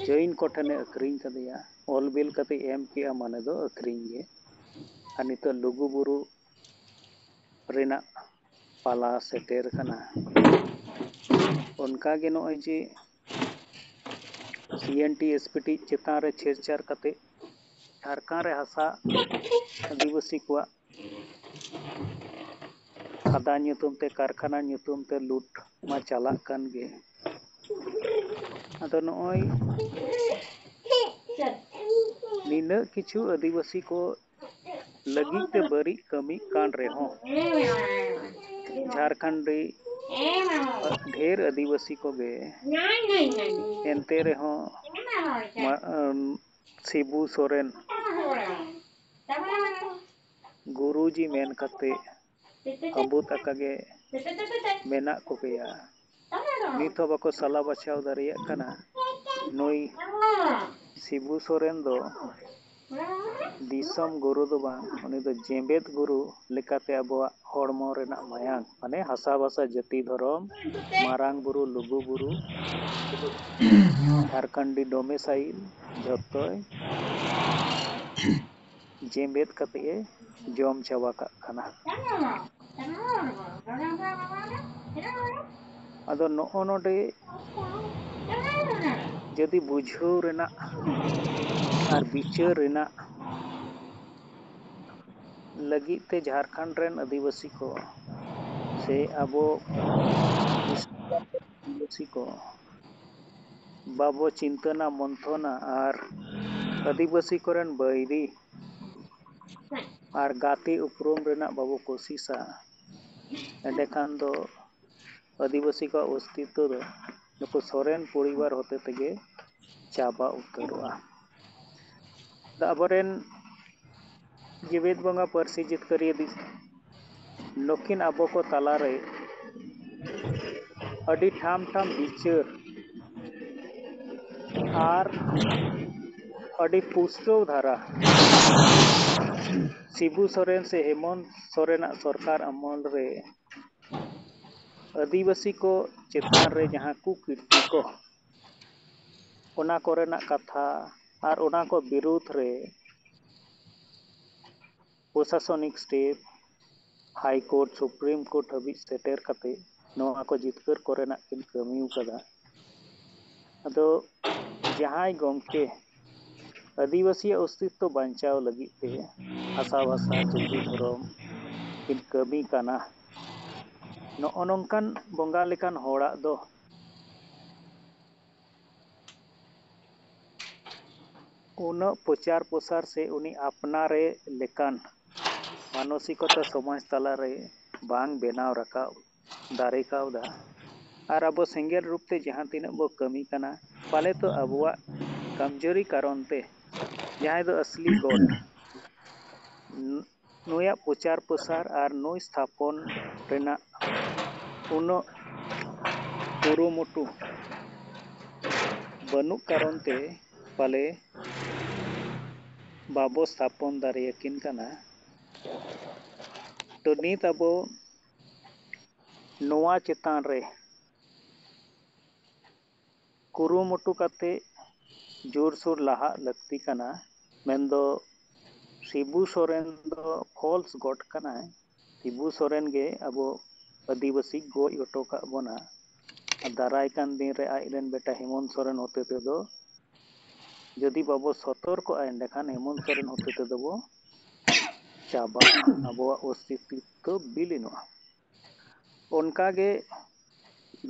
ᱡᱟᱹᱭᱤᱱ ᱠᱚᱴᱷᱮᱱᱮ ᱟᱹᱠᱷᱨᱤᱧ ᱠᱟᱫᱮᱭᱟ, ᱚᱞ ᱵᱤᱞ ᱠᱟᱛᱮ ᱮᱢ ᱠᱮᱜᱼᱟ, ᱢᱟᱱᱮ ᱫᱚ ᱟᱹᱠᱷᱨᱤᱧ ᱜᱮ᱾ ᱟᱨ ᱱᱤᱛᱚᱜ ᱞᱩᱜᱩᱵᱩᱨᱩ ᱨᱮᱱᱟᱜ ᱯᱟᱞᱟ ᱥᱮᱴᱮᱨ ᱠᱟᱱᱟ᱾ ᱚᱱᱠᱟᱜᱮ ᱱᱚᱜᱼᱚᱭ ᱡᱮ ᱥᱤ N T S P T ᱪᱮᱛᱟᱱ ᱨᱮ ᱪᱷᱮᱲᱪᱷᱟᱲ ᱠᱟᱛᱮ ᱡᱷᱟᱲᱠᱷᱚᱸᱰ ᱨᱮ ᱦᱟᱥᱟ ᱟᱹᱫᱤᱵᱟᱹᱥᱤ ᱠᱚᱣᱟᱜ ᱠᱷᱟᱫᱟᱱ ᱧᱩᱛᱩᱢ ᱛᱮ, ᱠᱟᱨᱠᱷᱟᱱᱟ ᱧᱩᱛᱩᱢ ᱛᱮ ᱞᱩᱴ ᱢᱟ ᱪᱟᱞᱟᱜ ᱠᱟᱱ ᱜᱮ᱾ ᱟᱫᱚ ᱱᱚᱜᱼᱚᱭ ᱱᱤᱱᱟᱹᱜ ᱠᱤᱪᱷᱩ ᱟᱹᱫᱤᱵᱟᱹᱥᱤ ᱠᱚ ᱞᱟᱹᱜᱤᱫ ᱛᱮ ᱵᱟᱹᱲᱤᱡ ᱠᱟᱹᱢᱤᱜ ᱠᱟᱱ ᱨᱮᱦᱚᱸ, ᱡᱷᱟᱲᱠᱷᱚᱸᱰᱤ ᱰᱷᱮᱨ ᱟᱹᱫᱤᱵᱟᱹᱥᱤ ᱠᱚᱜᱮ ᱮᱱᱛᱮ ᱨᱮᱦᱚᱸ ᱢᱟ-, ᱟᱢ, ᱥᱤᱵᱩ ᱥᱚᱨᱮᱱ ᱜᱩᱨᱩᱡᱤ ᱢᱮᱱ ᱠᱟᱛᱮ ᱟᱹᱵᱩᱫ ᱟᱠᱟᱜᱮ ᱢᱮᱱᱟᱜ ᱠᱚᱜᱮᱭᱟ᱾ ᱱᱤᱛ ᱦᱚᱸ ᱵᱟᱠᱚ ᱥᱟᱞᱟ ᱵᱟᱪᱷᱟᱣ ᱫᱟᱲᱮᱭᱟᱜ ᱠᱟᱱᱟ᱾ ᱱᱩᱭ ᱥᱤᱵᱩ ᱥᱚᱨᱮᱱ ᱫᱚ ᱫᱤᱥᱚᱢ ᱜᱩᱨᱩ ᱫᱚ ᱵᱟᱝ, ᱩᱱᱤ ᱫᱚ ᱡᱮᱵᱮᱫ ᱜᱩᱨᱩ ᱞᱮᱠᱟᱛᱮ ᱟᱵᱚᱣᱟᱜ ᱦᱚᱲᱢᱚ ᱨᱮᱱᱟᱜ ᱢᱟᱭᱟᱝ, ᱢᱟᱱᱮ ᱦᱟᱥᱟ ᱵᱷᱟᱥᱟ ᱡᱟᱹᱛᱤ ᱫᱷᱚᱨᱚᱢ, ᱢᱟᱨᱟᱝ ᱵᱩᱨᱩ, ᱞᱩᱜᱩ ᱵᱩᱨᱩ, ᱡᱷᱟᱲᱠᱷᱚᱸᱰᱤ ᱰᱚᱢᱮᱥᱟᱭᱤᱞ ᱡᱷᱚᱛᱚᱭ ᱡᱮᱵᱮᱫ ᱠᱟᱛᱮ ᱮ ᱡᱚᱢ ᱪᱟᱵᱟ ᱠᱟᱜ ᱠᱟᱱᱟ᱾ ᱟᱫᱚ ᱱᱚᱜᱼᱚ ᱱᱚᱰᱮ ᱡᱩᱫᱤ ᱵᱩᱡᱷᱟᱹᱣ ᱨᱮᱱᱟᱜ ᱟᱨ ᱵᱤᱪᱟᱹᱨ ᱨᱮᱱᱟᱜ ᱞᱟᱹᱜᱤᱫ ᱛᱮ ᱡᱷᱟᱲᱠᱷᱚᱸᱰ ᱨᱮᱱ ᱟᱹᱫᱤᱵᱟᱹᱥᱤ ᱠᱚ ᱥᱮ ᱟᱵᱚ ᱟᱹᱫᱤᱵᱟᱹᱥᱤ ᱠᱚ ᱵᱟᱵᱚ ᱪᱤᱱᱛᱟᱹᱱᱟ, ᱢᱚᱱᱛᱷᱚᱱᱟ ᱟᱨ ᱟᱹᱫᱤᱵᱟᱹᱥᱤ ᱠᱚᱨᱮᱱ ᱵᱟᱹᱭᱨᱤ ᱟᱨ ᱜᱟᱛᱮ ᱩᱯᱨᱩᱢ ᱨᱮᱱᱟᱜ ᱵᱟᱵᱚ ᱠᱳᱥᱤᱥᱟ, ᱮᱸᱰᱮᱠᱷᱟᱱ ᱫᱚ ᱟᱹᱫᱤᱵᱟᱹᱥᱤ ᱠᱚᱣᱟᱜ ᱚᱥᱛᱤᱛᱛᱚ ᱫᱚ ᱱᱩᱠᱩ ᱥᱚᱨᱮᱱ ᱯᱚᱨᱤᱵᱟᱨ ᱦᱚᱛᱮ ᱛᱮᱜᱮ ᱪᱟᱵᱟ ᱩᱛᱟᱹᱨᱚᱜᱼᱟ᱾ ᱟᱫᱚ ᱟᱵᱚᱨᱮᱱ ᱡᱮᱵᱮᱫ ᱵᱚᱸᱜᱟ ᱯᱟᱹᱨᱥᱤ ᱡᱤᱛᱠᱟᱹᱨᱤᱭᱟᱹ ᱫᱤ-, ᱱᱩᱠᱤᱱ ᱟᱵᱚ ᱠᱚ ᱛᱟᱞᱟᱨᱮ ᱟᱹᱰᱤ ᱴᱷᱟᱢ ᱴᱷᱟᱢ ᱵᱤᱪᱟᱹᱨ ᱟᱨ ᱟᱹᱰᱤ ᱯᱩᱥᱴᱟᱹᱣ ᱫᱷᱟᱨᱟ ᱥᱤᱵᱩ ᱥᱚᱨᱮᱱ ᱥᱮ ᱦᱮᱢᱚᱱᱛ ᱥᱚᱨᱮᱱᱟᱜ ᱥᱚᱨᱠᱟᱨ ᱟᱢᱚᱞ ᱨᱮ ᱟᱹᱫᱤᱵᱟᱹᱥᱤ ᱠᱚ ᱪᱮᱛᱟᱱ ᱨᱮ ᱡᱟᱦᱟᱸ ᱠᱩᱠᱤᱨᱛᱤ ᱠᱚ, ᱚᱱᱟ ᱠᱚᱨᱮᱱᱟᱜ ᱠᱟᱛᱷᱟ ᱟᱨ ᱚᱱᱟ ᱠᱚ ᱵᱤᱨᱩᱫᱽ ᱨᱮ ᱯᱨᱚᱥᱟᱥᱚᱱᱤᱠ step, high court, supreme court ᱦᱟᱹᱵᱤᱡ ᱥᱮᱴᱮᱨ ᱠᱟᱛᱮ ᱱᱚᱣᱟ ᱠᱚ ᱡᱤᱛᱠᱟᱹᱨ ᱠᱚᱨᱮᱱᱟᱜ ᱠᱤᱱ ᱠᱟᱹᱢᱤ ᱟᱠᱟᱫᱟ᱾ ᱟᱫᱚ ᱡᱟᱦᱟᱸᱭ ᱜᱚᱢᱠᱮ ᱟᱹᱫᱤᱵᱟᱹᱥᱤᱭᱟᱜ ᱚᱥᱛᱤᱛᱛᱚ ᱵᱟᱧᱪᱟᱣ ᱞᱟᱹᱜᱤᱫ ᱛᱮ ᱦᱟᱥᱟ ᱵᱷᱟᱥᱟ, ᱡᱟᱹᱛᱤ, ᱫᱷᱚᱨᱚᱢ ᱠᱤᱱ ᱠᱟᱹᱢᱤ ᱠᱟᱱᱟ, ᱱᱚᱜᱼᱚ ᱱᱚᱝᱠᱟᱱ ᱵᱚᱸᱜᱟ ᱞᱮᱠᱟᱱ ᱦᱚᱲᱟᱜ ᱫᱚ ᱩᱱᱟᱹᱜ ᱯᱨᱚᱪᱟᱨ ᱯᱨᱚᱥᱟᱨ ᱥᱮ ᱩᱱᱤ ᱟᱯᱱᱟᱨᱮ ᱞᱮᱠᱟᱱ ᱢᱟᱱᱚᱥᱤᱠᱚᱛᱟ ᱥᱚᱢᱟᱡᱽ ᱛᱟᱞᱟᱨᱮ ᱵᱟᱝ ᱵᱮᱱᱟᱣ ᱨᱟᱠᱟᱵ ᱫᱟᱲᱮ ᱠᱟᱣᱫᱟ᱾ ᱟᱨ ᱟᱵᱚ ᱥᱮᱸᱜᱮᱞ ᱨᱩᱯ ᱛᱮ ᱡᱟᱦᱟᱸ ᱛᱤᱱᱟᱹᱜ ᱵᱚ ᱠᱟᱹᱢᱤ ᱠᱟᱱᱟ, ᱯᱟᱞᱮ ᱛᱚ ᱟᱵᱚᱣᱟᱜ ᱠᱟᱢᱡᱳᱨᱤ ᱠᱟᱨᱚᱱ ᱛᱮ ᱡᱟᱦᱟᱸᱭ ᱫᱚ ᱟᱥᱞᱤ ᱜᱚᱰ, ᱱᱩᱭᱟᱜ ᱯᱨᱚᱪᱟᱨ ᱯᱨᱚᱥᱟᱨ ᱟᱨ ᱱᱩᱭ ᱥᱛᱷᱟᱯᱚᱱ ᱨᱮᱱᱟᱜ ᱩᱱᱟᱹᱜ ᱠᱩᱨᱩᱢᱩᱴᱩ ᱵᱟᱹᱱᱩᱜ ᱠᱟᱨᱚᱱ ᱛᱮ ᱯᱟᱞᱮ ᱵᱟᱵᱚ ᱥᱛᱷᱟᱯᱚᱱ ᱫᱟᱲᱮᱭᱟᱠᱤᱱ ᱠᱟᱱᱟ᱾ ᱛᱚ ᱱᱤᱛ ᱟᱵᱚ ᱱᱚᱣᱟ ᱪᱮᱛᱟᱱ ᱨᱮ ᱠᱩᱨᱩᱢᱩᱴᱩ ᱠᱟᱛᱮ ᱡᱳᱨᱥᱳᱨ ᱞᱟᱦᱟᱜ ᱞᱟᱹᱠᱛᱤ ᱠᱟᱱᱟ᱾ ᱢᱮᱱᱫᱚ ᱥᱤᱵᱩ ᱥᱚᱨᱮᱱ ᱫᱚ ᱯᱷᱚᱞᱥ ᱜᱚᱰ ᱠᱟᱱᱟᱭ᱾ ᱥᱤᱵᱩ ᱥᱚᱨᱮᱱ ᱜᱮ ᱟᱵᱚ ᱟᱹᱫᱤᱵᱟᱹᱥᱤ ᱜᱚᱡ ᱦᱚᱴᱚ ᱠᱟᱜ ᱵᱚᱱᱟ᱾ ᱟᱨ ᱫᱟᱨᱟᱭ ᱠᱟᱱ ᱫᱤᱱ ᱨᱮ ᱟᱡ ᱨᱮᱱ ᱵᱮᱴᱟ ᱦᱮᱢᱚᱱᱛ ᱥᱚᱨᱮᱱ ᱦᱚᱛᱮ ᱛᱮᱫᱚ ᱡᱩᱫᱤ ᱵᱟᱵᱚ ᱥᱚᱛᱚᱨᱠᱚᱜᱼᱟ, ᱮᱸᱰᱮᱠᱷᱟᱱ ᱦᱮᱢᱚᱱᱛ ᱥᱚᱨᱮᱱ ᱦᱚᱛᱮ ᱛᱮᱫᱚ ᱵᱚ ᱪᱟᱵᱟᱜᱼᱟ, ᱟᱵᱚᱣᱟᱜ ᱚᱥᱛᱤᱛᱛᱚ ᱵᱤᱞᱤᱱᱚᱜᱼᱟ᱾ ᱚᱱᱠᱟᱜᱮ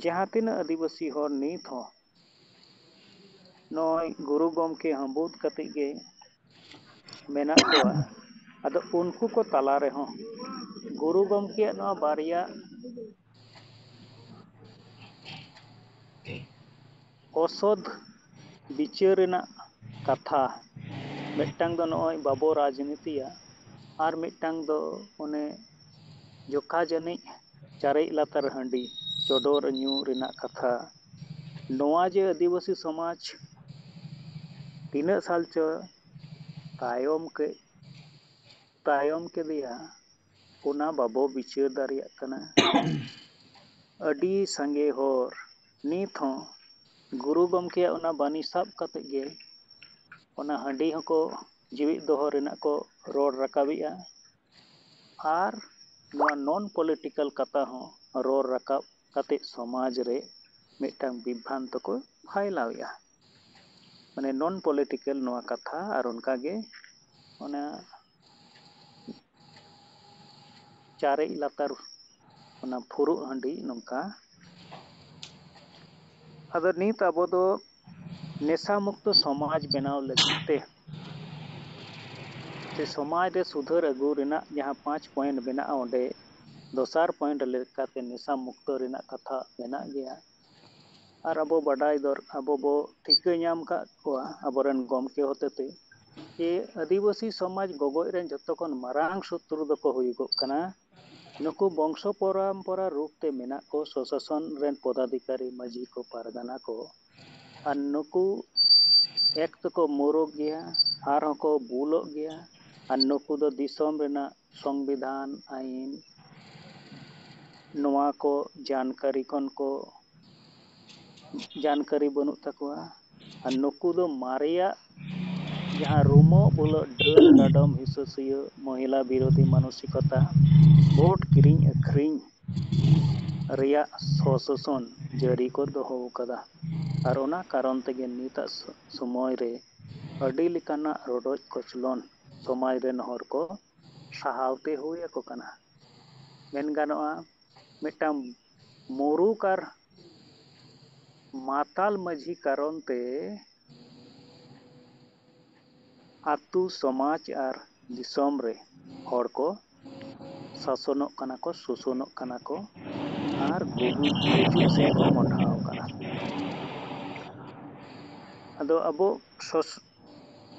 ᱡᱟᱦᱟᱸ ᱛᱤᱱᱟᱹᱜ ᱟᱹᱫᱤᱵᱟᱹᱥᱤ ᱦᱚᱲ ᱱᱤᱛ ᱦᱚᱸ ᱱᱚᱜᱼᱚᱭ ᱜᱩᱨᱩ ᱜᱚᱢᱠᱮ ᱦᱟᱺᱵᱩᱫ ᱠᱟᱛᱮ ᱜᱮ ᱢᱮᱱᱟᱜ ᱠᱚᱣᱟ, ᱟᱫᱚ ᱩᱱᱠᱩ ᱠᱚ ᱛᱟᱞᱟ ᱨᱮᱦᱚᱸ ᱜᱩᱨᱩ ᱜᱚᱢᱠᱮᱭᱟᱜ ᱱᱚᱣᱟ ᱵᱟᱨᱭᱟ ᱚᱥᱚᱫ ᱵᱤᱪᱟᱹᱨ ᱨᱮᱱᱟᱜ ᱠᱟᱛᱷᱟ, ᱢᱤᱫᱴᱟᱝ ᱫᱚ ᱱᱚᱜᱼᱚᱭ ᱵᱟᱵᱚ ᱨᱟᱡᱽᱱᱤᱛᱤᱭᱟ, ᱟᱨ ᱢᱤᱫᱴᱟᱝ ᱫᱚ ᱚᱱᱮ ᱡᱚᱠᱷᱟ ᱡᱟᱹᱱᱤᱡ ᱪᱟᱨᱮᱡ ᱞᱟᱛᱟᱨ ᱦᱟᱺᱰᱤ ᱪᱚᱰᱚᱨ ᱧᱩ ᱨᱮᱱᱟᱜ ᱠᱟᱛᱷᱟ᱾ ᱱᱚᱣᱟ ᱡᱮ ᱟᱹᱫᱤᱵᱟᱹᱥᱤ ᱥᱚᱢᱟᱡᱽ ᱛᱤᱱᱟᱹᱜ ᱥᱟᱞ ᱪᱚ ᱛᱟᱭᱚᱢ ᱠᱮ-, ᱛᱟᱭᱚᱢ ᱠᱮᱫᱮᱭᱟ, ᱚᱱᱟ ᱵᱟᱵᱚ ᱵᱤᱪᱟᱹᱨ ᱫᱟᱲᱮᱭᱟᱜ ᱠᱟᱱᱟ᱾ ᱟᱹᱰᱤ ᱥᱟᱸᱜᱮ ᱦᱚᱲ ᱱᱤᱛ ᱦᱚᱸ ᱜᱩᱨᱩ ᱜᱚᱢᱠᱮᱭᱟᱜ ᱚᱱᱟ ᱵᱟᱹᱱᱤ ᱥᱟᱵ ᱠᱟᱛᱮ ᱜᱮ ᱚᱱᱟ ᱦᱟᱺᱰᱤ ᱦᱚᱸᱠᱚ ᱡᱤᱣᱤᱫ ᱫᱚᱦᱚ ᱨᱮᱱᱟᱜ ᱠᱚ ᱨᱚᱲ ᱨᱟᱠᱟᱵᱮᱜᱼᱟ᱾ ᱟᱨ ᱱᱚᱣᱟ non political ᱠᱟᱛᱷᱟ ᱦᱚᱸ ᱨᱚᱲ ᱨᱟᱠᱟᱵ ᱠᱟᱛᱮ ᱥᱚᱢᱟᱡᱽ ᱨᱮ ᱢᱤᱫᱴᱟᱝ ᱵᱤᱵᱷᱨᱟᱱᱛᱚ ᱠᱚ ᱯᱷᱟᱭᱞᱟᱣᱮᱜᱼᱟ᱾ ᱢᱟᱱᱮ non political ᱱᱚᱣᱟ ᱠᱟᱛᱷᱟ ᱟᱨ ᱚᱱᱠᱟᱜᱮ ᱚᱱᱟ ᱪᱟᱨᱮᱡ ᱞᱟᱛᱟᱨ ᱚᱱᱟ ᱯᱷᱩᱨᱩᱜ ᱦᱟᱺᱰᱤ ᱱᱚᱝᱠᱟ᱾ ᱟᱫᱚ ᱱᱤᱛ ᱟᱵᱚ ᱫᱚ ᱱᱮᱥᱟ ᱢᱩᱠᱛᱚ ᱥᱚᱢᱟᱡᱽ ᱵᱮᱱᱟᱣ ᱞᱟᱹᱜᱤᱫ ᱛᱮ ᱥᱮ ᱥᱚᱢᱟᱡᱽ ᱨᱮ ᱥᱩᱫᱷᱟᱹᱨ ᱟᱹᱜᱩ ᱨᱮᱱᱟᱜ ᱡᱟᱦᱟᱸ ᱯᱟᱸᱪ point ᱢᱮᱱᱟᱜᱼᱟ, ᱚᱸᱰᱮ ᱫᱚᱥᱟᱨ point ᱞᱮᱠᱟᱛᱮ ᱱᱮᱥᱟ ᱢᱩᱠᱛᱚ ᱨᱮᱱᱟᱜ ᱠᱟᱛᱷᱟ ᱢᱮᱱᱟᱜ ᱜᱮᱭᱟ᱾ ᱟᱨ ᱟᱵᱚ ᱵᱟᱰᱟᱭ ᱫᱚᱨ-, ᱟᱵᱚ ᱵᱚ ᱴᱷᱤᱠᱟᱹ ᱧᱟᱢ ᱠᱟᱜ ᱠᱚᱣᱟ ᱟᱵᱚᱨᱮᱱ ᱜᱚᱢᱠᱮ ᱦᱚᱛᱮᱛᱮ ᱡᱮ ᱟᱹᱫᱤᱵᱟᱹᱥᱤ ᱥᱚᱢᱟᱡᱽ ᱜᱚᱜᱚᱡ ᱨᱮᱱ ᱡᱷᱚᱛᱚ ᱠᱷᱚᱱ ᱢᱟᱨᱟᱝ ᱥᱚᱛᱨᱩ ᱫᱚᱠᱚ ᱦᱩᱭᱩᱜᱚᱜ ᱠᱟᱱᱟ ᱱᱩᱠᱩ ᱵᱚᱝᱥᱚ ᱯᱚᱨᱚᱢᱯᱚᱨᱟ ᱨᱩᱯ ᱛᱮ ᱢᱮᱱᱟᱜ ᱠᱚ ᱥᱚᱥᱟᱥᱚᱱ ᱨᱮᱱ ᱯᱚᱫᱟᱫᱷᱤᱠᱟᱨᱤ, ᱢᱟᱹᱡᱷᱤ ᱠᱚ, ᱯᱟᱨᱜᱟᱱᱟ ᱠᱚ᱾ ᱟᱨ ᱱᱩᱠᱩ ᱮᱠ ᱛᱮᱠᱚ ᱢᱩᱨᱩᱠ ᱜᱮᱭᱟ, ᱟᱨᱦᱚᱸ ᱠᱚ ᱵᱩᱞᱚᱜ ᱜᱮᱭᱟ᱾ ᱟᱨ ᱱᱩᱠᱩ ᱫᱚ ᱫᱤᱥᱚᱢ ᱨᱮᱱᱟᱜ ᱥᱚᱝᱵᱤᱫᱷᱟᱱ, ᱟᱹᱭᱤᱱ, ᱱᱚᱣᱟ ᱠᱚ ᱡᱟᱱᱠᱟᱨᱤ ᱠᱷᱚᱱ ᱠᱚ, ᱡᱟᱱᱠᱟᱨᱤ ᱵᱟᱹᱱᱩᱜ ᱛᱟᱠᱚᱣᱟ᱾ ᱟᱨ ᱱᱩᱠᱩ ᱫᱚ ᱢᱟᱨᱮᱭᱟᱜ ᱡᱟᱦᱟᱸ ᱨᱩᱢᱚᱜ ᱵᱩᱞᱟᱹᱜ ᱰᱟᱹᱱ ᱰᱟᱰᱚᱢ ᱦᱤᱥᱟᱹ ᱥᱩᱭᱟᱹ ᱢᱚᱦᱤᱞᱟ ᱵᱤᱨᱳᱫᱷᱤ ᱢᱟᱱᱚᱥᱤᱠᱚᱛᱟ, ᱵᱷᱳᱴ ᱠᱤᱨᱤᱧ ᱟᱹᱠᱷᱨᱤᱧ ᱨᱮᱭᱟᱜ ᱥᱚᱥᱚᱥᱚᱱ ᱡᱟᱹᱨᱤ ᱠᱚ ᱫᱚᱦᱚ ᱟᱠᱟᱫᱟ᱾ ᱟᱨ ᱚᱱᱟ ᱠᱟᱨᱚᱱ ᱛᱮᱜᱮ ᱱᱤᱛᱟᱜ ᱥᱚ-, ᱥᱚᱢᱚᱭ ᱨᱮ ᱟᱹᱰᱤ ᱞᱮᱠᱟᱱᱟᱜ ᱨᱚᱰᱚᱡ ᱠᱚᱪᱞᱚᱱ ᱥᱚᱢᱟᱡᱽ ᱨᱮᱱ ᱦᱚᱲ ᱠᱚ ᱥᱟᱦᱟᱣ ᱛᱮ ᱦᱩᱭ ᱟᱠᱚ ᱠᱟᱱᱟ᱾ ᱢᱮᱱ ᱜᱟᱱᱚᱜᱼᱟ, ᱢᱤᱫᱴᱟᱝ ᱢᱩᱨᱩᱠ ᱟᱨ ᱢᱟᱛᱟᱞ ᱢᱟᱹᱡᱷᱤ ᱠᱟᱨᱚᱱ ᱛᱮ ᱟᱹᱛᱩ, ᱥᱚᱢᱟᱡᱽ ᱟᱨ ᱫᱤᱥᱚᱢ ᱨᱮ ᱦᱚᱲ ᱠᱚ ᱥᱟᱥᱚᱱᱚᱜ ᱠᱟᱱᱟ ᱠᱚ, ᱥᱳᱥᱚᱱᱚᱜ ᱠᱟᱱᱟ ᱠᱚ ᱟᱨ ᱜᱩᱡᱩᱜ, ᱜᱩᱡᱩᱜ ᱥᱮᱫ ᱠᱚ ᱢᱚᱦᱰᱟᱣ ᱠᱟᱱᱟ᱾ ᱟᱫᱚ ᱟᱵᱚ ᱥᱚᱥ-,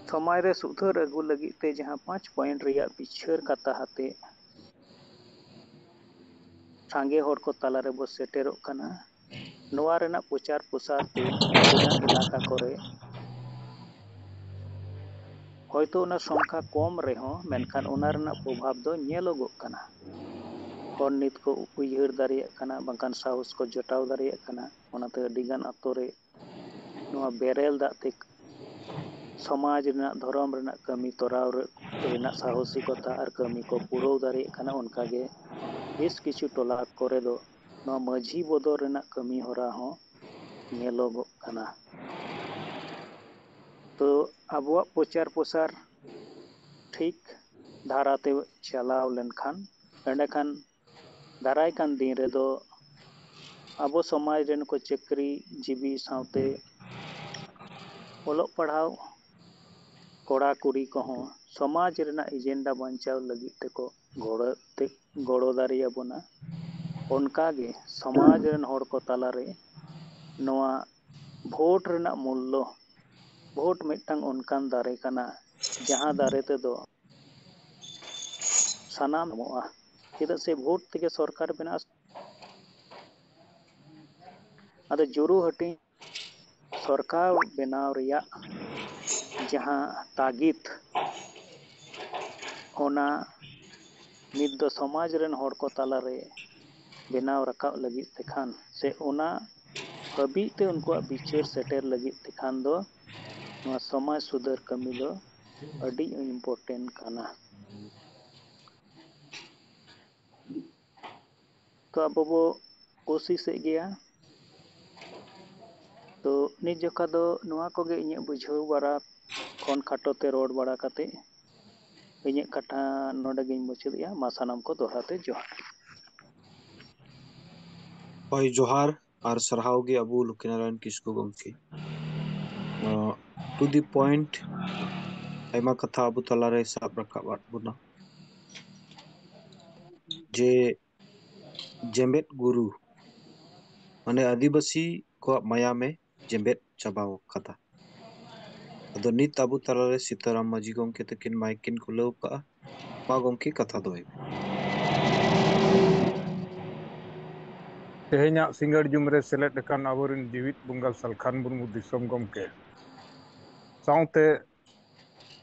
ᱥᱚᱢᱟᱡᱽ ᱨᱮ ᱥᱩᱫᱷᱟᱹᱨ ᱟᱹᱜᱩ ᱞᱟᱹᱜᱤᱫ ᱛᱮ ᱡᱟᱦᱟᱸ ᱯᱟᱸᱪ point ᱨᱮᱭᱟᱜ ᱵᱤᱪᱷᱟᱹᱨ ᱠᱟᱛᱷᱟ ᱟᱛᱮ ᱥᱟᱸᱜᱮ ᱦᱚᱲ ᱠᱚ ᱛᱟᱞᱟ ᱨᱮᱵᱚ ᱥᱮᱴᱮᱨᱚᱜ ᱠᱟᱱᱟ, ᱱᱚᱣᱟ ᱨᱮᱱᱟᱜ ᱯᱨᱚᱪᱟᱨ ᱯᱨᱚᱥᱟᱨ ᱛᱮ ᱟᱵᱚᱱᱟᱜ ᱮᱞᱟᱠᱟ ᱠᱚᱨᱮ ᱦᱚᱭᱛᱳ ᱚᱱᱟ ᱥᱚᱝᱠᱷᱟ ᱠᱚᱢ ᱨᱮᱦᱚᱸ, ᱢᱮᱱᱠᱷᱟᱱ ᱚᱱᱟ ᱨᱮᱱᱟᱜ ᱯᱨᱚᱵᱷᱟᱵᱽ ᱫᱚ ᱧᱮᱞᱚᱜᱚᱜ ᱠᱟᱱᱟ᱾ ᱦᱚᱲ ᱱᱤᱛ ᱠᱚ ᱩᱭᱦᱟᱹᱨ ᱫᱟᱲᱮᱭᱟᱜ ᱠᱟᱱᱟ, ᱵᱟᱝᱠᱷᱟᱱ ᱥᱟᱦᱚᱥ ᱠᱚ ᱡᱚᱴᱟᱣ ᱫᱟᱲᱮᱭᱟᱜ ᱠᱟᱱᱟ᱾ ᱚᱱᱟᱛᱮ ᱟᱹᱰᱤᱜᱟᱱ ᱟᱛᱳ ᱨᱮ ᱱᱚᱣᱟ ᱵᱮᱨᱮᱞ ᱫᱟᱜ ᱛᱮ ᱥᱚᱢᱟᱡᱽ ᱨᱮᱱᱟᱜ, ᱫᱷᱚᱨᱚᱢ ᱨᱮᱱᱟᱜ ᱠᱟᱹᱢᱤ ᱛᱚᱨᱟᱣ ᱨᱮ-, ᱨᱮᱱᱟᱜ ᱥᱟᱦᱚᱥᱤᱠᱚᱛᱟ ᱟᱨ ᱠᱟᱹᱢᱤ ᱠᱚ ᱯᱩᱨᱟᱹᱣ ᱫᱟᱲᱮᱭᱟᱜ ᱠᱟᱱᱟ, ᱚᱱᱠᱟᱜᱮ ᱵᱮᱥ ᱠᱤᱪᱷᱩ ᱴᱚᱞᱟ ᱠᱚᱨᱮ ᱫᱚ ᱱᱚᱣᱟ ᱢᱟᱹᱡᱷᱤ ᱵᱚᱫᱚᱞ ᱨᱮᱱᱟᱜ ᱠᱟᱹᱢᱤ ᱦᱚᱨᱟ ᱦᱚᱸ ᱧᱮᱞᱚᱜᱚᱜ ᱠᱟᱱᱟ᱾ ᱛᱚ ᱟᱵᱚᱣᱟᱜ ᱯᱨᱚᱪᱟᱨ ᱯᱨᱚᱥᱟᱨ ᱴᱷᱤᱠ ᱫᱷᱟᱨᱟᱛᱮ ᱪᱟᱞᱟᱣ ᱞᱮᱱᱠᱷᱟᱱ, ᱮᱸᱰᱮᱠᱷᱟᱱ ᱫᱟᱨᱟᱭ ᱠᱟᱱ ᱫᱤᱱ ᱨᱮᱫᱚ ᱟᱵᱚ ᱥᱚᱢᱟᱡᱽ ᱨᱮᱱ ᱠᱚ ᱪᱟᱹᱠᱨᱤ ᱡᱤᱵᱤ ᱥᱟᱶᱛᱮ ᱚᱞᱚᱜ ᱯᱟᱲᱦᱟᱣ ᱠᱚᱲᱟ ᱠᱩᱲᱤ ᱠᱚᱦᱚᱸ ᱥᱚᱢᱟᱡᱽ ᱨᱮᱱᱟᱜ ᱮᱡᱮᱱᱰᱟ ᱵᱟᱧᱪᱟᱣ ᱞᱟᱹᱜᱤᱫ ᱛᱮᱠᱚ ᱜᱚᱲᱚ, ᱛᱮ, ᱜᱚᱲᱚ ᱫᱟᱲᱮᱭᱟᱵᱚᱱᱟ᱾ ᱚᱱᱠᱟᱜᱮ ᱥᱚᱢᱟᱡᱽ ᱨᱮᱱ ᱦᱚᱲ ᱠᱚ ᱛᱟᱞᱟᱨᱮ ᱱᱚᱣᱟ ᱵᱷᱳᱴ ᱨᱮᱱᱟᱜ ᱢᱩᱞᱞᱚ, ᱵᱷᱳᱴ ᱢᱤᱫᱴᱟᱝ ᱚᱱᱠᱟᱱ ᱫᱟᱨᱮ ᱠᱟᱱᱟ, ᱡᱟᱦᱟᱸ ᱫᱟᱨᱮ ᱛᱮᱫᱚ ᱥᱟᱱᱟᱢ ᱮᱢᱚᱜᱼᱟ, ᱪᱮᱫᱟᱜ ᱥᱮ ᱵᱷᱳᱴ ᱛᱮᱜᱮ ᱥᱚᱨᱠᱟᱨ ᱵᱮᱱᱟᱜᱼᱟ᱾ ᱟᱫᱚ ᱡᱩᱨᱩ ᱦᱟᱹᱴᱤᱧ ᱥᱚᱨᱠᱟᱨ ᱵᱮᱱᱟᱣ ᱨᱮᱭᱟᱜ ᱡᱟᱦᱟᱸ ᱛᱟᱜᱤᱫ, ᱚᱱᱟ ᱱᱤᱛ ᱫᱚ ᱥᱚᱢᱟᱡᱽ ᱨᱮᱱ ᱦᱚᱲ ᱠᱚ ᱛᱟᱞᱟᱨᱮ ᱵᱮᱱᱟᱣ ᱨᱟᱠᱟᱵ ᱞᱟᱹᱜᱤᱫ ᱛᱮᱠᱷᱟᱱ, ᱥᱮ ᱚᱱᱟ ᱦᱟᱹᱵᱤᱡ ᱛᱮ ᱩᱱᱠᱩᱣᱟᱜ ᱵᱤᱪᱟᱹᱨ ᱥᱮᱴᱮᱨ ᱞᱟᱹᱜᱤᱫ ᱛᱮᱠᱷᱟᱱ ᱫᱚ, ᱱᱚᱣᱟ ᱥᱚᱢᱟᱡᱽ ᱥᱩᱫᱷᱟᱹᱨ ᱠᱟᱹᱢᱤ ᱫᱚ ᱟᱹᱰᱤ important ᱠᱟᱱᱟ᱾ ᱛᱚ ᱟᱵᱚ ᱵᱚ ᱠᱳᱥᱤᱥᱮᱫ ᱜᱮᱭᱟ᱾ ᱛᱚ ᱱᱤᱛ ᱡᱚᱠᱷᱟ ᱫᱚ ᱱᱚᱣᱟ ᱠᱚᱜᱮ ᱤᱧᱟᱹᱜ ᱵᱩᱡᱷᱟᱹᱣ ᱵᱟᱲᱟ ᱠᱷᱚᱱ ᱠᱷᱟᱴᱚ ᱛᱮ ᱨᱚᱲ ᱵᱟᱲᱟ ᱠᱟᱛᱮ ᱤᱧᱟᱹᱜ ᱠᱟᱛᱷᱟ ᱱᱚᱰᱮ ᱜᱤᱧ ᱢᱩᱪᱟᱹᱫᱮᱜᱼᱟ᱾ ᱢᱟ ᱥᱟᱱᱟᱢ ᱠᱚ ᱫᱚᱦᱲᱟ ᱛᱮ ᱡᱚᱦᱟᱨ᱾ ᱦᱳᱭ, ᱡᱚᱦᱟᱨ ᱟᱨ ᱥᱟᱨᱦᱟᱣ ᱜᱮ ᱟᱵᱚ ᱞᱚᱠᱠᱷᱤᱱᱟᱨᱟᱭᱚᱱ ᱠᱤᱥᱠᱩ ᱜᱚᱢᱠᱮ᱾ ᱟᱸ, to the point, ᱟᱭᱢᱟ ᱠᱟᱛᱷᱟ ᱟᱵᱚ ᱛᱟᱞᱟᱨᱮ ᱥᱟᱵ ᱨᱟᱠᱟᱵ ᱟᱫ ᱵᱚᱱᱟ᱾ ᱡᱮ ᱡᱮᱢᱵᱮᱫ ᱜᱩᱨᱩ, ᱢᱟᱱᱮ ᱟᱹᱫᱤᱵᱟᱹᱥᱤ ᱠᱚᱣᱟᱜ ᱢᱟᱭᱟᱢᱮ ᱡᱮᱢᱵᱮᱫ ᱪᱟᱵᱟᱣ ᱠᱟᱫᱟ᱾ ᱟᱫᱚ ᱱᱤᱛ ᱟᱵᱚ ᱛᱟᱞᱟᱨᱮ ᱥᱤᱛᱟᱨᱟᱢ ᱢᱟᱹᱡᱷᱤ ᱜᱚᱢᱠᱮ ᱛᱟᱹᱠᱤᱱ ᱢᱟᱭᱤᱠ ᱠᱤᱱ ᱠᱷᱩᱞᱟᱹᱣ ᱠᱟᱜᱼᱟ᱾ ᱢᱟ ᱜᱚᱢᱠᱮ, ᱠᱟᱛᱷᱟ ᱫᱚᱦᱚᱭ ᱢᱮ᱾ ᱛᱮᱦᱮᱧᱟᱜ ᱥᱤᱸᱜᱟᱹᱲ ᱡᱩᱢ ᱨᱮ ᱥᱮᱞᱮᱫ ᱟᱠᱟᱱ ᱟᱵᱚᱨᱮᱱ ᱡᱤᱣᱤᱫ ᱵᱚᱸᱜᱟ ᱥᱟᱞᱠᱷᱟᱱ ᱢᱩᱨᱢᱩ ᱫᱤᱥᱚᱢ ᱜᱚᱢᱠᱮ ᱥᱟᱶᱛᱮ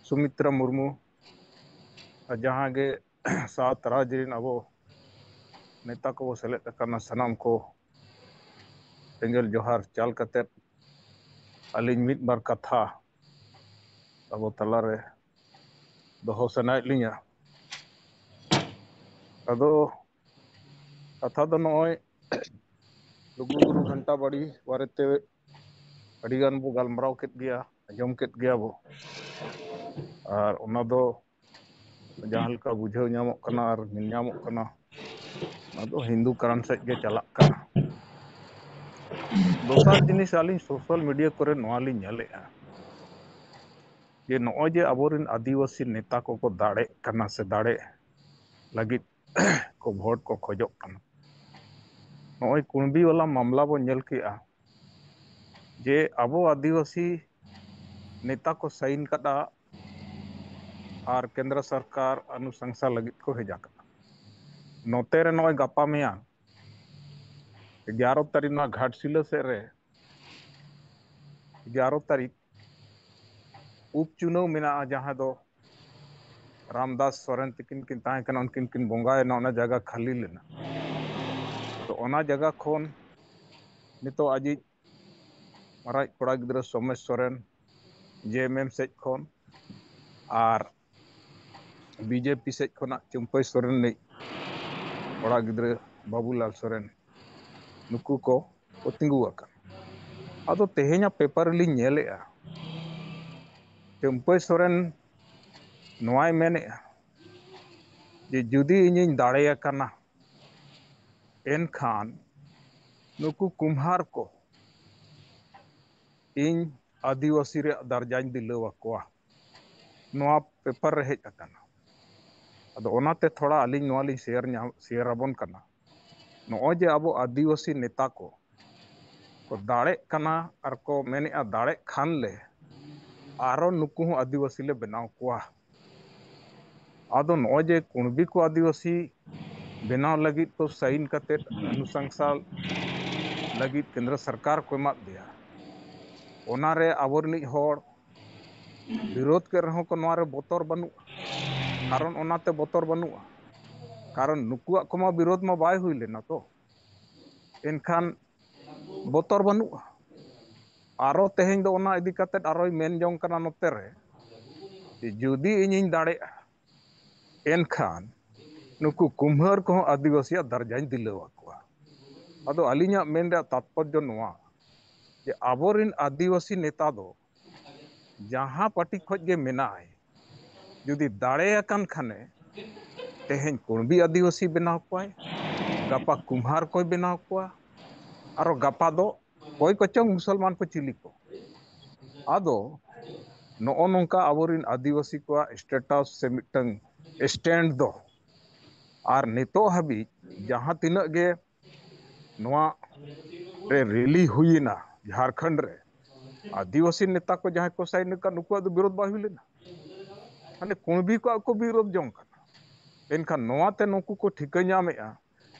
ᱥᱩᱢᱤᱛᱨᱟ ᱢᱩᱨᱢᱩ ᱟᱨ ᱡᱟᱦᱟᱸ ᱜᱮ ᱥᱟᱛ ᱨᱟᱡᱽ ᱨᱮᱱ ᱟᱵᱚ ᱱᱮᱛᱟ ᱠᱚᱵᱚ ᱥᱮᱞᱮᱫ ᱟᱠᱟᱱᱟ, ᱥᱟᱱᱟᱢ ᱠᱚ ᱮᱸᱜᱮᱞ ᱡᱚᱦᱟᱨ ᱪᱟᱞ ᱠᱟᱛᱮᱫ ᱟᱹᱞᱤᱧ ᱢᱤᱫ ᱵᱟᱨ ᱠᱟᱛᱷᱟ ᱟᱵᱚ ᱛᱟᱞᱟᱨᱮ ᱫᱚᱦᱚ ᱥᱟᱱᱟᱭᱮᱫ ᱞᱤᱧᱟ᱾ ᱟᱫᱚ ᱠᱟᱛᱷᱟ ᱫᱚ ᱱᱚᱜᱼᱚᱭ ᱞᱩᱜᱩᱵᱩᱨᱩ ᱜᱷᱟᱱᱴᱟ ᱵᱟᱲᱤ ᱵᱟᱨᱮᱛᱮ ᱟᱹᱰᱤᱜᱟᱱ ᱵᱚ ᱜᱟᱞᱢᱟᱨᱟᱣ ᱠᱮᱫ ᱜᱮᱭᱟ, ᱟᱸᱡᱚᱢ ᱠᱮᱫ ᱜᱮᱭᱟ ᱵᱚ᱾ ᱟᱨ ᱚᱱᱟ ᱫᱚ ᱡᱟᱦᱟᱸ ᱞᱮᱠᱟ ᱵᱩᱡᱷᱟᱹᱣ ᱧᱟᱢᱚᱜ ᱠᱟᱱᱟ ᱟᱨ ᱧᱮᱞ ᱧᱟᱢᱚᱜ ᱠᱟᱱᱟ, ᱚᱱᱟ ᱫᱚ ᱦᱤᱱᱫᱩ ᱠᱟᱨᱟᱱ ᱥᱮᱫ ᱜᱮ ᱪᱟᱞᱟᱜ ᱠᱟᱱᱟ᱾ ᱫᱚᱥᱟᱨ ᱡᱤᱱᱤᱥ, ᱟᱹᱞᱤᱧ social media ᱠᱚᱨᱮ ᱱᱚᱣᱟ ᱞᱤᱧ ᱧᱮᱞᱮᱫᱼᱟ ᱡᱮ ᱱᱚᱜᱼᱚᱭ ᱡᱮ ᱟᱵᱚᱨᱮᱱ ᱟᱹᱫᱤᱵᱟᱹᱥᱤ ᱱᱮᱛᱟ ᱠᱚᱠᱚ ᱫᱟᱲᱮᱜ ᱠᱟᱱᱟ ᱥᱮ ᱫᱟᱲᱮ ᱞᱟᱹᱜᱤᱫ ᱠᱚ ᱵᱷᱳᱴ ᱠᱚ ᱠᱷᱚᱡᱚᱜ ᱠᱟᱱᱟ, ᱱᱚᱜᱼᱚᱭ ᱠᱩᱬᱵᱤ ᱵᱟᱞᱟ ᱢᱟᱢᱞᱟ ᱵᱚᱱ ᱧᱮᱞ ᱠᱮᱜᱼᱟ ᱡᱮ ᱟᱵᱚ ᱟᱹᱫᱤᱵᱟᱹᱥᱤ ᱱᱮᱛᱟ ᱠᱚ ᱥᱟᱭᱤᱱ ᱠᱟᱫᱟ ᱟᱨ ᱠᱮᱱᱫᱨᱚ ᱥᱚᱨᱠᱟᱨ ᱚᱱᱩᱥᱚᱝᱥᱟ ᱞᱟᱹᱜᱤᱫ ᱠᱚ ᱵᱷᱮᱡᱟ ᱠᱟᱫᱟ᱾ ᱱᱚᱛᱮ ᱨᱮ ᱱᱚᱜᱼᱚᱭ ᱜᱟᱯᱟ ᱢᱮᱭᱟᱝ ᱮᱜᱟᱨᱚ ᱛᱟᱹᱨᱤᱠᱷ ᱱᱚᱣᱟ ᱜᱷᱟᱴᱥᱤᱞᱟᱹ ᱥᱮᱫ ᱨᱮ ᱮᱜᱟᱨᱚ ᱛᱟᱹᱨᱤᱠᱷ ᱩᱯᱪᱩᱱᱟᱹᱣ ᱢᱮᱱᱟᱜᱼᱟ, ᱡᱟᱦᱟᱸ ᱫᱚ ᱨᱟᱢᱫᱟᱥ ᱥᱚᱨᱮᱱ ᱛᱤᱠᱤᱱ ᱠᱤᱱ ᱛᱟᱦᱮᱸ ᱠᱟᱱᱟ, ᱩᱱᱠᱤᱱ ᱠᱤᱱ ᱵᱚᱸᱜᱟᱭᱮᱱᱟ, ᱚᱱᱟ ᱡᱟᱭᱜᱟ ᱠᱷᱟᱹᱞᱤ ᱞᱮᱱᱟ᱾ ᱛᱚ ᱚᱱᱟ ᱡᱟᱭᱜᱟ ᱠᱷᱚᱱ ᱱᱤᱛᱚᱜ ᱟᱡᱤᱡ ᱢᱟᱨᱟᱡ ᱠᱚᱲᱟ ᱜᱤᱫᱽᱨᱟᱹ ᱥᱳᱢᱮᱥ ᱥᱚᱨᱮᱱ, ᱡᱮ ᱮᱢ ᱮᱢ ᱥᱮᱫ ᱠᱷᱚᱱ, ᱟᱨ ᱵᱤ ᱡᱮ ᱯᱤ ᱥᱮᱫ ᱠᱷᱚᱱᱟᱜ ᱪᱟᱹᱢᱯᱟᱹᱭ ᱥᱚᱨᱮᱱ ᱨᱤᱱᱤᱡ ᱠᱚᱲᱟ ᱜᱤᱫᱽᱨᱟᱹ ᱵᱟᱹᱵᱩᱞᱟᱞ ᱥᱚᱨᱮᱱ, ᱱᱩᱠᱩ ᱠᱚ ᱠᱚ ᱛᱤᱸᱜᱩ ᱟᱠᱟᱱᱟ᱾ ᱟᱫᱚ ᱛᱮᱦᱮᱧᱟᱜ ᱯᱮᱯᱟᱨ ᱨᱮᱞᱤᱧ ᱧᱮᱞᱮᱜᱼᱟ, ᱪᱟᱹᱢᱯᱟᱹᱭ ᱥᱚᱨᱮᱱ ᱱᱚᱣᱟᱭ ᱢᱮᱱᱮᱜᱼᱟ ᱡᱮ ᱡᱩᱫᱤ ᱤᱧᱤᱧ ᱫᱟᱲᱮᱭᱟᱠᱟᱱᱟ, ᱮᱱᱠᱷᱟᱱ ᱱᱩᱠᱩ ᱠᱩᱢᱦᱟᱨ ᱠᱚ ᱤᱧ ᱟᱹᱫᱤᱵᱟᱹᱥᱤ ᱨᱮᱭᱟᱜ ᱫᱟᱨᱡᱟᱧ ᱫᱤᱞᱟᱹᱣ ᱟᱠᱚᱣᱟ᱾ ᱱᱚᱣᱟ ᱯᱮᱯᱟᱨ ᱨᱮ ᱦᱮᱡ ᱟᱠᱟᱱᱟ᱾ ᱟᱫᱚ ᱚᱱᱟᱛᱮ ᱛᱷᱚᱲᱟ ᱟᱹᱞᱤᱧ ᱱᱚᱣᱟ ᱞᱤᱧ ᱥᱮᱭᱟᱨ ᱧᱟᱢ, ᱥᱮᱭᱟᱨ ᱟᱵᱚᱱ ᱠᱟᱱᱟ᱾ ᱱᱚᱜᱼᱚᱭ ᱡᱮ ᱟᱵᱚ ᱟᱹᱫᱤᱵᱟᱹᱥᱤ ᱱᱮᱛᱟ ᱠᱚ ᱠᱚ ᱫᱟᱲᱮᱜ ᱠᱟᱱᱟ ᱟᱨ ᱠᱚ ᱢᱮᱱᱮᱜᱼᱟ, ᱫᱟᱲᱮᱜ ᱠᱷᱟᱱ ᱞᱮ ᱟᱨᱚ ᱱᱩᱠᱩ ᱦᱚᱸ ᱟᱹᱫᱤᱵᱟᱹᱥᱤ ᱞᱮ ᱵᱮᱱᱟᱣ ᱠᱚᱣᱟ᱾ ᱟᱫᱚ ᱱᱚᱜᱼᱚᱭ ᱡᱮ ᱠᱩᱬᱵᱤ ᱠᱚ ᱟᱹᱫᱤᱵᱟᱹᱥᱤ ᱵᱮᱱᱟᱣ ᱞᱟᱹᱜᱤᱫ ᱠᱚ ᱥᱟᱭᱤᱱ ᱠᱟᱛᱮᱫ ᱚᱱᱩᱥᱚᱝᱥᱟ ᱞᱟᱹᱜᱤᱫ ᱠᱮᱱᱫᱨᱚ ᱥᱚᱨᱠᱟᱨ ᱠᱚ ᱮᱢᱟᱫ ᱞᱮᱭᱟ, ᱚᱱᱟᱨᱮ ᱟᱵᱚ ᱨᱤᱱᱤᱡ ᱦᱚᱲ ᱵᱤᱨᱳᱫᱷ ᱠᱮᱫ ᱨᱮᱦᱚᱸ ᱠᱚ ᱱᱚᱣᱟ ᱨᱮ ᱵᱚᱛᱚᱨ ᱵᱟᱹᱱᱩᱜᱼᱟ᱾ ᱠᱟᱨᱚᱱ ᱚᱱᱟᱛᱮ ᱵᱚᱛᱚᱨ ᱵᱟᱹᱱᱩᱜᱼᱟ, ᱠᱟᱨᱚᱱ ᱱᱩᱠᱩᱣᱟᱜ ᱠᱚᱢᱟ ᱵᱤᱨᱳᱫᱷ ᱢᱟ ᱵᱟᱭ ᱦᱩᱭ ᱞᱮᱱᱟ ᱛᱚ᱾ ᱮᱱᱠᱷᱟᱱ ᱵᱚᱛᱚᱨ ᱵᱟᱹᱱᱩᱜᱼᱟ᱾ ᱟᱨᱚ ᱛᱮᱦᱮᱧ ᱫᱚ ᱚᱱᱟ ᱤᱫᱤ ᱠᱟᱛᱮᱫ ᱟᱨᱚᱭ ᱢᱮᱱ ᱡᱚᱝ ᱠᱟᱱᱟ ᱱᱚᱛᱮ ᱨᱮ ᱡᱩᱫᱤ ᱤᱧᱤᱧ ᱫᱟᱲᱮᱜᱼᱟ, ᱮᱱᱠᱷᱟᱱ ᱱᱩᱠᱩ ᱠᱩᱢᱦᱟᱹᱨ ᱠᱚᱦᱚᱸ ᱟᱹᱫᱤᱵᱟᱹᱥᱤᱭᱟᱜ ᱫᱟᱨᱡᱟᱧ ᱫᱤᱞᱟᱹᱣ ᱟᱠᱚᱣᱟ᱾ ᱟᱫᱚ ᱟᱹᱞᱤᱧᱟᱜ ᱢᱮᱱ ᱨᱮᱭᱟᱜ ᱛᱟᱛᱯᱚᱨᱡᱚ ᱱᱚᱣᱟ ᱡᱮ ᱟᱵᱚᱨᱮᱱ ᱟᱹᱫᱤᱵᱟᱹᱥᱤ ᱱᱮᱛᱟ ᱫᱚ ᱡᱟᱦᱟᱸ ᱯᱟᱹᱴᱤ ᱠᱷᱚᱱ ᱜᱮ ᱢᱮᱱᱟᱭ, ᱡᱩᱫᱤ ᱫᱟᱲᱮᱭᱟᱠᱟᱱ ᱠᱷᱟᱱᱮ ᱛᱮᱦᱮᱧ ᱠᱩᱬᱵᱤ ᱟᱹᱫᱤᱵᱟᱹᱥᱤ ᱵᱮᱱᱟᱣ ᱠᱚᱣᱟᱭ, ᱜᱟᱯᱟ ᱠᱩᱢᱦᱟᱨ ᱠᱚᱭ ᱵᱮᱱᱟᱣ ᱠᱚᱣᱟ, ᱟᱨᱚ ᱜᱟᱯᱟ ᱫᱚ ᱚᱠᱚᱭ ᱠᱚᱪᱚᱝ ᱢᱩᱥᱚᱞᱢᱟᱱ ᱠᱚ ᱪᱤᱞᱤ ᱠᱚ᱾ ᱟᱫᱚ ᱱᱚᱜᱼᱚ ᱱᱚᱝᱠᱟ ᱟᱵᱚᱨᱮᱱ ᱟᱹᱫᱤᱵᱟᱹᱥᱤ ᱠᱚᱣᱟᱜ ᱥᱴᱮᱴᱟᱥ ᱥᱮ ᱢᱤᱫᱴᱟᱝ ᱥᱴᱮᱱᱰ ᱫᱚ, ᱟᱨ ᱱᱤᱛᱚᱜ ᱦᱟᱹᱵᱤᱡ ᱡᱟᱦᱟᱸ ᱛᱤᱱᱟᱹᱜ ᱜᱮ ᱱᱚᱣᱟ ᱨᱮ ᱨᱮᱞᱤ ᱦᱩᱭᱮᱱᱟ ᱡᱷᱟᱲᱠᱷᱚᱸᱰ ᱨᱮ, ᱟᱹᱫᱤᱵᱟᱹᱥᱤ ᱱᱮᱛᱟ ᱠᱚ ᱡᱟᱦᱟᱸᱭ ᱠᱚ ᱥᱟᱭᱤᱱ ᱟᱠᱟᱫ, ᱱᱩᱠᱩᱣᱟᱜ ᱫᱚ ᱵᱤᱨᱳᱫᱷ ᱵᱟᱭ ᱦᱩᱭ ᱞᱮᱱᱟ᱾ ᱢᱟᱱᱮ ᱠᱩᱬᱵᱤ ᱠᱚᱣᱟᱜ ᱠᱚ ᱵᱤᱨᱳᱫᱷ ᱡᱚᱝ ᱠᱟᱱᱟ᱾ ᱮᱱᱠᱷᱟᱱ ᱱᱚᱣᱟᱛᱮ ᱱᱩᱠᱩ ᱠᱚ ᱴᱷᱤᱠᱟᱹ ᱧᱟᱢᱮᱜᱼᱟ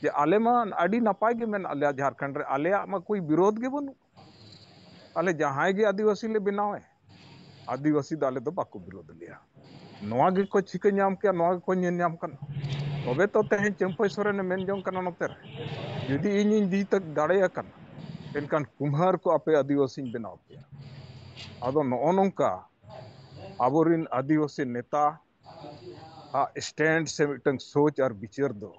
ᱡᱮ ᱟᱞᱮ ᱢᱟ ᱟᱹᱰᱤ ᱱᱟᱯᱟᱭ ᱜᱮ ᱢᱮᱱᱟᱜ ᱞᱮᱭᱟ ᱡᱷᱟᱲᱠᱷᱚᱸᱰ ᱨᱮ, ᱟᱞᱮᱭᱟᱜ ᱢᱟ ᱠᱳᱭ ᱵᱤᱨᱳᱫᱷ ᱜᱮ ᱵᱟᱹᱱᱩᱜ᱾ ᱟᱞᱮ ᱡᱟᱦᱟᱸᱭ ᱜᱮ ᱟᱹᱫᱤᱵᱟᱹᱥᱤ ᱞᱮ ᱵᱮᱱᱟᱣᱮ, ᱟᱹᱫᱤᱵᱟᱹᱥᱤ ᱫᱚ ᱟᱞᱮ ᱫᱚ ᱵᱟᱠᱚ ᱵᱤᱨᱳᱫᱷ ᱞᱮᱭᱟ᱾ ᱱᱚᱣᱟ ᱜᱮᱠᱚ ᱴᱷᱤᱠᱟᱹ ᱧᱟᱢ ᱠᱮᱭᱟ, ᱱᱚᱣᱟ ᱜᱮᱠᱚ ᱧᱮᱞ ᱧᱟᱢ ᱠᱟᱱᱟ᱾ ᱛᱚᱵᱮ ᱛᱚ ᱛᱮᱦᱮᱧ ᱪᱟᱹᱢᱯᱟᱹᱭ ᱥᱚᱨᱮᱱᱮ ᱢᱮᱱ ᱡᱚᱝ ᱠᱟᱱᱟ ᱱᱚᱛᱮ ᱨᱮ, ᱡᱩᱫᱤ ᱤᱧᱤᱧ ᱡᱤᱛᱟᱹ ᱫᱟᱲᱮᱭᱟᱠᱟᱱᱟ, ᱮᱱᱠᱷᱟᱱ ᱠᱩᱢᱦᱟᱨ ᱠᱚ ᱟᱯᱮ ᱟᱹᱫᱤᱵᱟᱹᱥᱤᱧ ᱵᱮᱱᱟᱣ ᱯᱮᱭᱟ᱾ ᱟᱫᱚ ᱱᱚᱜᱼᱚ ᱱᱚᱝᱠᱟ ᱟᱵᱚᱨᱮᱱ ᱟᱹᱫᱤᱵᱟᱹᱥᱤ ᱱᱮᱛᱟ ᱟᱜ ᱥᱴᱮᱱᱰ ᱥᱮ ᱢᱤᱫᱴᱟᱝ ᱥᱳᱪ ᱟᱨ ᱵᱤᱪᱟᱹᱨ ᱫᱚ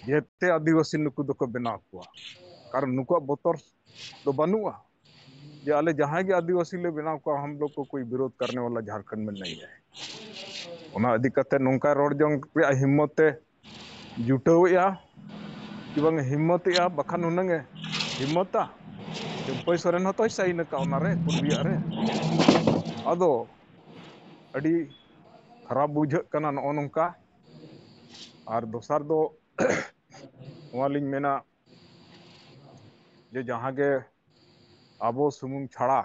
ᱡᱮᱛᱮ ᱟᱹᱫᱤᱵᱟᱹᱥᱤ ᱱᱩᱠᱩ ᱫᱚᱠᱚ ᱵᱮᱱᱟᱣ ᱠᱚᱣᱟ, ᱠᱟᱨᱚᱱ ᱱᱩᱠᱩᱣᱟᱜ ᱵᱚᱛᱚᱨ ᱫᱚ ᱵᱟᱹᱱᱩᱜᱼᱟ ᱡᱮ ᱟᱞᱮ ᱡᱟᱦᱟᱸᱭ ᱜᱮ ᱟᱹᱫᱤᱵᱟᱹᱥᱤ ᱞᱮ ᱵᱮᱱᱟᱣ ᱠᱚᱣᱟ, ᱦᱟᱢ ᱞᱳᱜ ᱠᱚ ᱠᱳᱭ ᱵᱤᱨᱳᱫᱷ ᱠᱟᱨᱱᱮ ᱣᱟᱞᱟ ᱡᱷᱟᱲᱠᱷᱚᱸᱰ ᱢᱮ ᱱᱟᱦᱤ ᱦᱟᱭ᱾ ᱚᱱᱟ ᱤᱫᱤ ᱠᱟᱛᱮ ᱱᱚᱝᱠᱟ ᱨᱚᱲ ᱡᱚᱝ ᱨᱮᱭᱟᱜ ᱦᱤᱢᱢᱚᱛ ᱮ ᱡᱩᱴᱟᱹᱣᱮᱜᱼᱟ ᱠᱤ ᱵᱟᱝ ᱮ ᱦᱤᱢᱢᱚᱛᱮᱜᱼᱟ, ᱵᱟᱠᱷᱟᱱ ᱦᱩᱱᱟᱹᱝ ᱮ ᱦᱤᱢᱢᱚᱛᱟ᱾ ᱪᱟᱹᱢᱯᱟᱹᱭ ᱥᱚᱨᱮᱱ ᱦᱚᱸᱛᱚᱭ ᱥᱟᱭᱤᱱ ᱟᱠᱟᱫ ᱚᱱᱟᱨᱮ, ᱠᱩᱬᱵᱤᱭᱟᱜ ᱨᱮ᱾ ᱟᱫᱚ ᱟᱹᱰᱤ ᱠᱷᱟᱨᱟᱯ ᱵᱩᱡᱷᱟᱹᱜ ᱠᱟᱱᱟ ᱱᱚᱜᱼᱚ ᱱᱚᱝᱠᱟ᱾ ᱟᱨ ᱫᱚᱥᱟᱨ ᱫᱚ ᱱᱚᱣᱟ ᱞᱤᱧ ᱢᱮᱱᱟ ᱡᱮ ᱡᱟᱦᱟᱸ ᱜᱮ ᱟᱵᱚ ᱥᱩᱢᱩᱝ ᱪᱷᱟᱲᱟ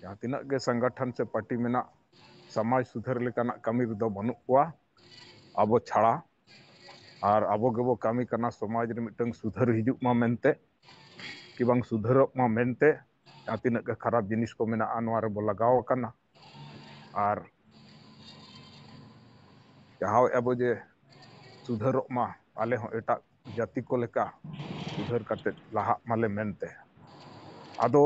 ᱡᱟᱦᱟᱸ ᱛᱤᱱᱟᱹᱜ ᱜᱮ ᱥᱚᱝᱜᱚᱴᱷᱚᱱ ᱥᱮ ᱯᱟᱨᱴᱤ ᱢᱮᱱᱟᱜ, ᱥᱚᱢᱟᱡᱽ ᱥᱩᱫᱷᱟᱹᱨ ᱞᱮᱠᱟᱱᱟᱜ ᱠᱟᱹᱢᱤ ᱨᱮᱫᱚ ᱵᱟᱹᱱᱩᱜ ᱠᱚᱣᱟ ᱟᱵᱚ ᱪᱷᱟᱲᱟ᱾ ᱟᱨ ᱟᱵᱚ ᱜᱮᱵᱚ ᱠᱟᱹᱢᱤ ᱠᱟᱱᱟ ᱥᱚᱢᱟᱡᱽ ᱨᱮ ᱢᱤᱫᱴᱟᱝ ᱥᱩᱫᱷᱟᱹᱨ ᱦᱤᱡᱩᱜ ᱢᱟ ᱢᱮᱱᱛᱮ, ᱠᱤ ᱵᱟᱝ ᱥᱩᱫᱷᱟᱹᱨᱚᱜ ᱢᱟ ᱢᱮᱱᱛᱮ᱾ ᱡᱟᱦᱟᱸ ᱛᱤᱱᱟᱹᱜ ᱜᱮ ᱠᱷᱟᱨᱟᱯ ᱡᱤᱱᱤᱥ ᱠᱚ ᱢᱮᱱᱟᱜᱼᱟ, ᱱᱚᱣᱟ ᱨᱮᱵᱚ ᱞᱟᱜᱟᱣ ᱟᱠᱟᱱᱟ᱾ ᱟᱨ ᱪᱟᱦᱟᱣᱮᱫᱼᱟ ᱵᱚ ᱡᱮ ᱥᱩᱫᱷᱟᱹᱨᱚᱜ ᱢᱟ, ᱟᱞᱮ ᱦᱚᱸ ᱮᱴᱟᱜ ᱡᱟᱹᱛᱤ ᱠᱚ ᱞᱮᱠᱟ ᱥᱩᱫᱷᱟᱹᱨ ᱠᱟᱛᱮ ᱞᱟᱦᱟᱜ ᱢᱟᱞᱮ ᱢᱮᱱᱛᱮ᱾ ᱟᱫᱚ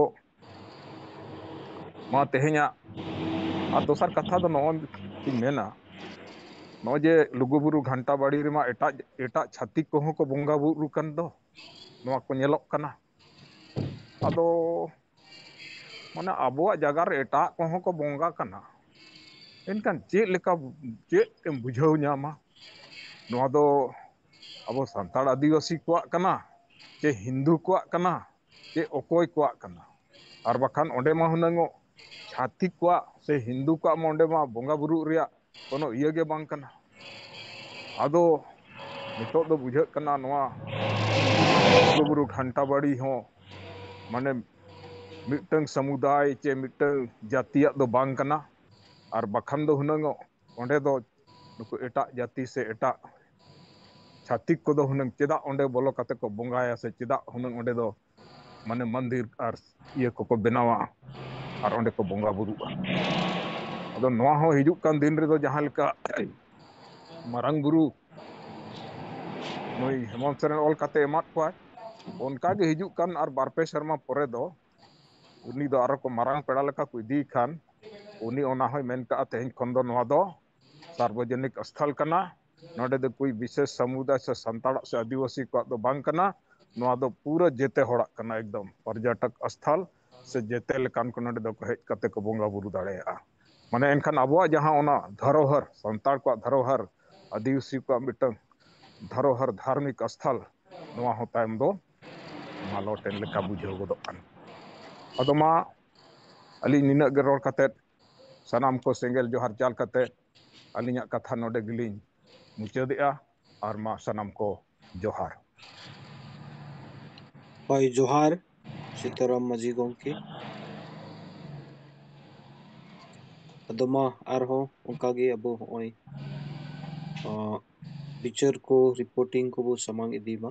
ᱢᱟ ᱛᱮᱦᱮᱧᱟᱜ ᱟᱨ ᱫᱚᱥᱟᱨ ᱠᱟᱛᱷᱟ ᱫᱚ ᱱᱚᱜᱼᱚᱭ ᱤᱧ ᱢᱮᱱᱟ, ᱱᱚᱜᱼᱚᱭ ᱡᱮ ᱞᱩᱜᱩᱵᱩᱨᱩ ᱜᱷᱟᱱᱴᱟ ᱵᱟᱲᱤ ᱨᱮᱢᱟ ᱮᱴᱟᱜ, ᱮᱴᱟᱜ ᱪᱷᱟᱹᱛᱤᱠ ᱠᱚᱦᱚᱸ ᱠᱚ ᱵᱚᱸᱜᱟ ᱵᱩᱨᱩ ᱠᱟᱱ ᱫᱚ, ᱱᱚᱣᱟ ᱠᱚ ᱧᱮᱞᱚᱜ ᱠᱟᱱᱟ᱾ ᱟᱫᱚ ᱢᱟᱱᱮ ᱟᱵᱚᱣᱟᱜ ᱡᱟᱭᱜᱟ ᱨᱮ ᱮᱴᱟᱜ ᱠᱚᱦᱚᱸ ᱠᱚ ᱵᱚᱸᱜᱟ ᱠᱟᱱᱟ, ᱮᱱᱠᱷᱟᱱ ᱪᱮᱫ ᱞᱮᱠᱟ, ᱪᱮᱫ ᱮᱢ ᱵᱩᱡᱷᱟᱹᱣ ᱧᱟᱢᱟ? ᱱᱚᱣᱟ ᱫᱚ ᱟᱵᱚ ᱥᱟᱱᱛᱟᱲ ᱟᱹᱫᱤᱵᱟᱹᱥᱤ ᱠᱚᱣᱟᱜ ᱠᱟᱱᱟ, ᱪᱮ ᱦᱤᱱᱫᱩ ᱠᱚᱣᱟᱜ ᱠᱟᱱᱟ, ᱪᱮ ᱚᱠᱚᱭ ᱠᱚᱣᱟᱜ ᱠᱟᱱᱟ? ᱟᱨ ᱵᱟᱠᱷᱟᱱ ᱚᱸᱰᱮ ᱢᱟ ᱦᱩᱱᱟᱹᱝ ᱚᱜ ᱪᱷᱟᱹᱛᱤᱠ ᱠᱚᱣᱟᱜ ᱥᱮ ᱦᱤᱱᱫᱩ ᱠᱚᱣᱟᱜ ᱢᱟ ᱚᱸᱰᱮ ᱢᱟ ᱵᱚᱸᱜᱟ ᱵᱩᱨᱩᱜ ᱨᱮᱭᱟᱜ ᱠᱳᱱᱳ ᱤᱭᱟᱹ ᱜᱮ ᱵᱟᱝ ᱠᱟᱱᱟ᱾ ᱟᱫᱚ ᱱᱤᱛᱚᱜ ᱫᱚ ᱵᱩᱡᱷᱟᱹᱜ ᱠᱟᱱᱟ, ᱱᱚᱣᱟ ᱞᱩᱜᱩᱵᱩᱨᱩ ᱜᱷᱟᱱᱴᱟ ᱵᱟᱲᱤ ᱦᱚᱸ ᱢᱟᱱᱮ ᱢᱤᱫᱴᱟᱝ ᱥᱟᱢᱩᱫᱟᱭ ᱪᱮ ᱢᱤᱫᱴᱟᱝ ᱡᱟᱹᱛᱤᱭᱟᱜ ᱫᱚ ᱵᱟᱝ ᱠᱟᱱᱟ᱾ ᱟᱨ ᱵᱟᱠᱷᱟᱱ ᱫᱚ ᱦᱩᱱᱟᱹᱝ ᱚᱸᱰᱮ ᱫᱚ ᱱᱩᱠᱩ ᱮᱴᱟᱜ ᱡᱟᱹᱛᱤ ᱥᱮ ᱮᱴᱟᱜ ᱪᱷᱟᱹᱛᱤᱠ ᱠᱚᱫᱚ ᱦᱩᱱᱟᱹᱝ ᱪᱮᱫᱟᱜ ᱚᱸᱰᱮ ᱵᱚᱞᱚ ᱠᱟᱛᱮ ᱠᱚ ᱵᱚᱸᱜᱟᱭᱟ, ᱥᱮ ᱪᱮᱫᱟᱜ ᱦᱩᱱᱟᱹᱝ ᱚᱸᱰᱮ ᱫᱚ ᱢᱟᱱᱮ ᱢᱚᱱᱫᱤᱨ ᱟᱨ ᱤᱭᱟᱹ ᱠᱚᱠᱚ ᱵᱮᱱᱟᱣᱟ ᱟᱨ ᱚᱸᱰᱮ ᱠᱚ ᱵᱚᱸᱜᱟ ᱵᱩᱨᱩᱜᱼᱟ? ᱟᱫᱚ ᱱᱚᱣᱟ ᱦᱚᱸ ᱦᱤᱡᱩᱜ ᱠᱟᱱ ᱫᱤᱱ ᱨᱮᱫᱚ ᱡᱟᱦᱟᱸ ᱞᱮᱠᱟ ᱢᱟᱨᱟᱝ ᱵᱩᱨᱩ ᱱᱩᱭ ᱦᱮᱢᱚᱱᱛ ᱥᱚᱨᱮᱱ ᱚᱞ ᱠᱟᱛᱮ ᱮᱢᱟᱫ ᱠᱚᱣᱟᱭ, ᱚᱱᱠᱟ ᱜᱮ ᱦᱤᱡᱩᱜ ᱠᱟᱱ ᱟᱨ ᱵᱟᱨ ᱯᱮ ᱥᱮᱨᱢᱟ ᱯᱚᱨᱮ ᱫᱚ ᱩᱱᱤ ᱫᱚ ᱟᱨᱚ ᱠᱚ ᱢᱟᱨᱟᱝ ᱯᱮᱲᱟ ᱞᱮᱠᱟ ᱠᱚ ᱤᱫᱤᱭᱮ ᱠᱷᱟᱱ, ᱩᱱᱤ ᱚᱱᱟ ᱦᱚᱸᱭ ᱢᱮᱱ ᱠᱟᱜᱼᱟ, ᱛᱮᱦᱮᱧ ᱠᱷᱚᱱ ᱫᱚ ᱱᱚᱣᱟ ᱫᱚ ᱥᱟᱨᱵᱚᱡᱚᱱᱤᱠ ᱥᱛᱷᱚᱞ ᱠᱟᱱᱟ, ᱱᱚᱰᱮ ᱫᱚ ᱠᱳᱭ ᱵᱤᱥᱮᱥ ᱥᱟᱢᱩᱫᱟᱭ ᱥᱮ ᱥᱟᱱᱛᱟᱲᱟᱜ ᱥᱮ ᱟᱹᱫᱤᱵᱟᱹᱥᱤ ᱠᱚᱣᱟᱜ ᱫᱚ ᱵᱟᱝ ᱠᱟᱱᱟ, ᱱᱚᱣᱟ ᱫᱚ ᱯᱩᱨᱟᱹ ᱡᱮᱛᱮ ᱦᱚᱲᱟᱜ ᱠᱟᱱᱟ, ᱮᱠᱫᱚᱢ ᱯᱚᱨᱡᱚᱴᱚᱠ ᱥᱛᱷᱚᱞ ᱥᱮ ᱡᱮᱛᱮ ᱞᱮᱠᱟᱱ ᱠᱚ ᱱᱚᱰᱮ ᱫᱚᱠᱚ ᱦᱮᱡ ᱠᱟᱛᱮ ᱠᱚ ᱵᱚᱸᱜᱟ ᱵᱩᱨᱩ ᱫᱟᱲᱮᱭᱟᱜᱼᱟ᱾ ᱢᱟᱱᱮ ᱮᱱᱠᱷᱟᱱ ᱟᱵᱚᱣᱟᱜ ᱡᱟᱦᱟᱸ ᱚᱱᱟ ᱫᱷᱚᱨᱚᱦᱚᱨ, ᱥᱟᱱᱛᱟᱲ ᱠᱚᱣᱟᱜ ᱫᱷᱚᱨᱚᱦᱚᱨ, ᱟᱹᱫᱤᱵᱟᱹᱥᱤ ᱠᱚᱣᱟᱜ ᱢᱤᱫᱴᱟᱝ ᱫᱷᱚᱨᱚᱦᱚᱨ, ᱫᱷᱟᱨᱢᱤᱠ ᱥᱛᱷᱚᱞ, ᱱᱚᱣᱟ ᱦᱚᱸ ᱛᱟᱭᱚᱢ ᱫᱚ ᱢᱟᱞᱚᱴ ᱮᱱ ᱞᱮᱠᱟ ᱵᱩᱡᱷᱟᱹᱣ ᱜᱚᱫᱚᱜ ᱠᱟᱱᱟ᱾ ᱟᱫᱚ ᱢᱟ ᱟᱹᱞᱤᱧ ᱱᱤᱱᱟᱹᱜ ᱜᱮ ᱨᱚᱲ ᱠᱟᱛᱮᱫ ᱥᱟᱱᱟᱢ ᱠᱚ ᱥᱮᱸᱜᱮᱞ ᱡᱚᱦᱟᱨ ᱪᱟᱞ ᱠᱟᱛᱮᱫ ᱟᱹᱞᱤᱧᱟᱜ ᱠᱟᱛᱷᱟ ᱱᱚᱰᱮ ᱜᱮᱞᱤᱧ ᱢᱩᱪᱟᱹᱫᱮᱜᱼᱟ᱾ ᱟᱨ ᱢᱟ ᱥᱟᱱᱟᱢ ᱠᱚ ᱡᱚᱦᱟᱨ᱾ ᱦᱳᱭ, ᱡᱚᱦᱟᱨ ᱥᱤᱛᱟᱨᱟᱢ ᱢᱟᱹᱡᱷᱤ ᱜᱚᱢᱠᱮ᱾ ᱟᱫᱚ ᱢᱟ ᱟᱨᱦᱚᱸ ᱚᱱᱠᱟ ᱜᱮ ᱟᱵᱚ ᱦᱚᱸᱜᱼᱚᱭ, ᱟᱸ, ᱵᱤᱪᱟᱹᱨ ᱠᱚ, ᱨᱤᱯᱳᱨᱴᱤᱝ ᱠᱚᱵᱚ ᱥᱟᱢᱟᱝ ᱤᱫᱤ ᱢᱟ᱾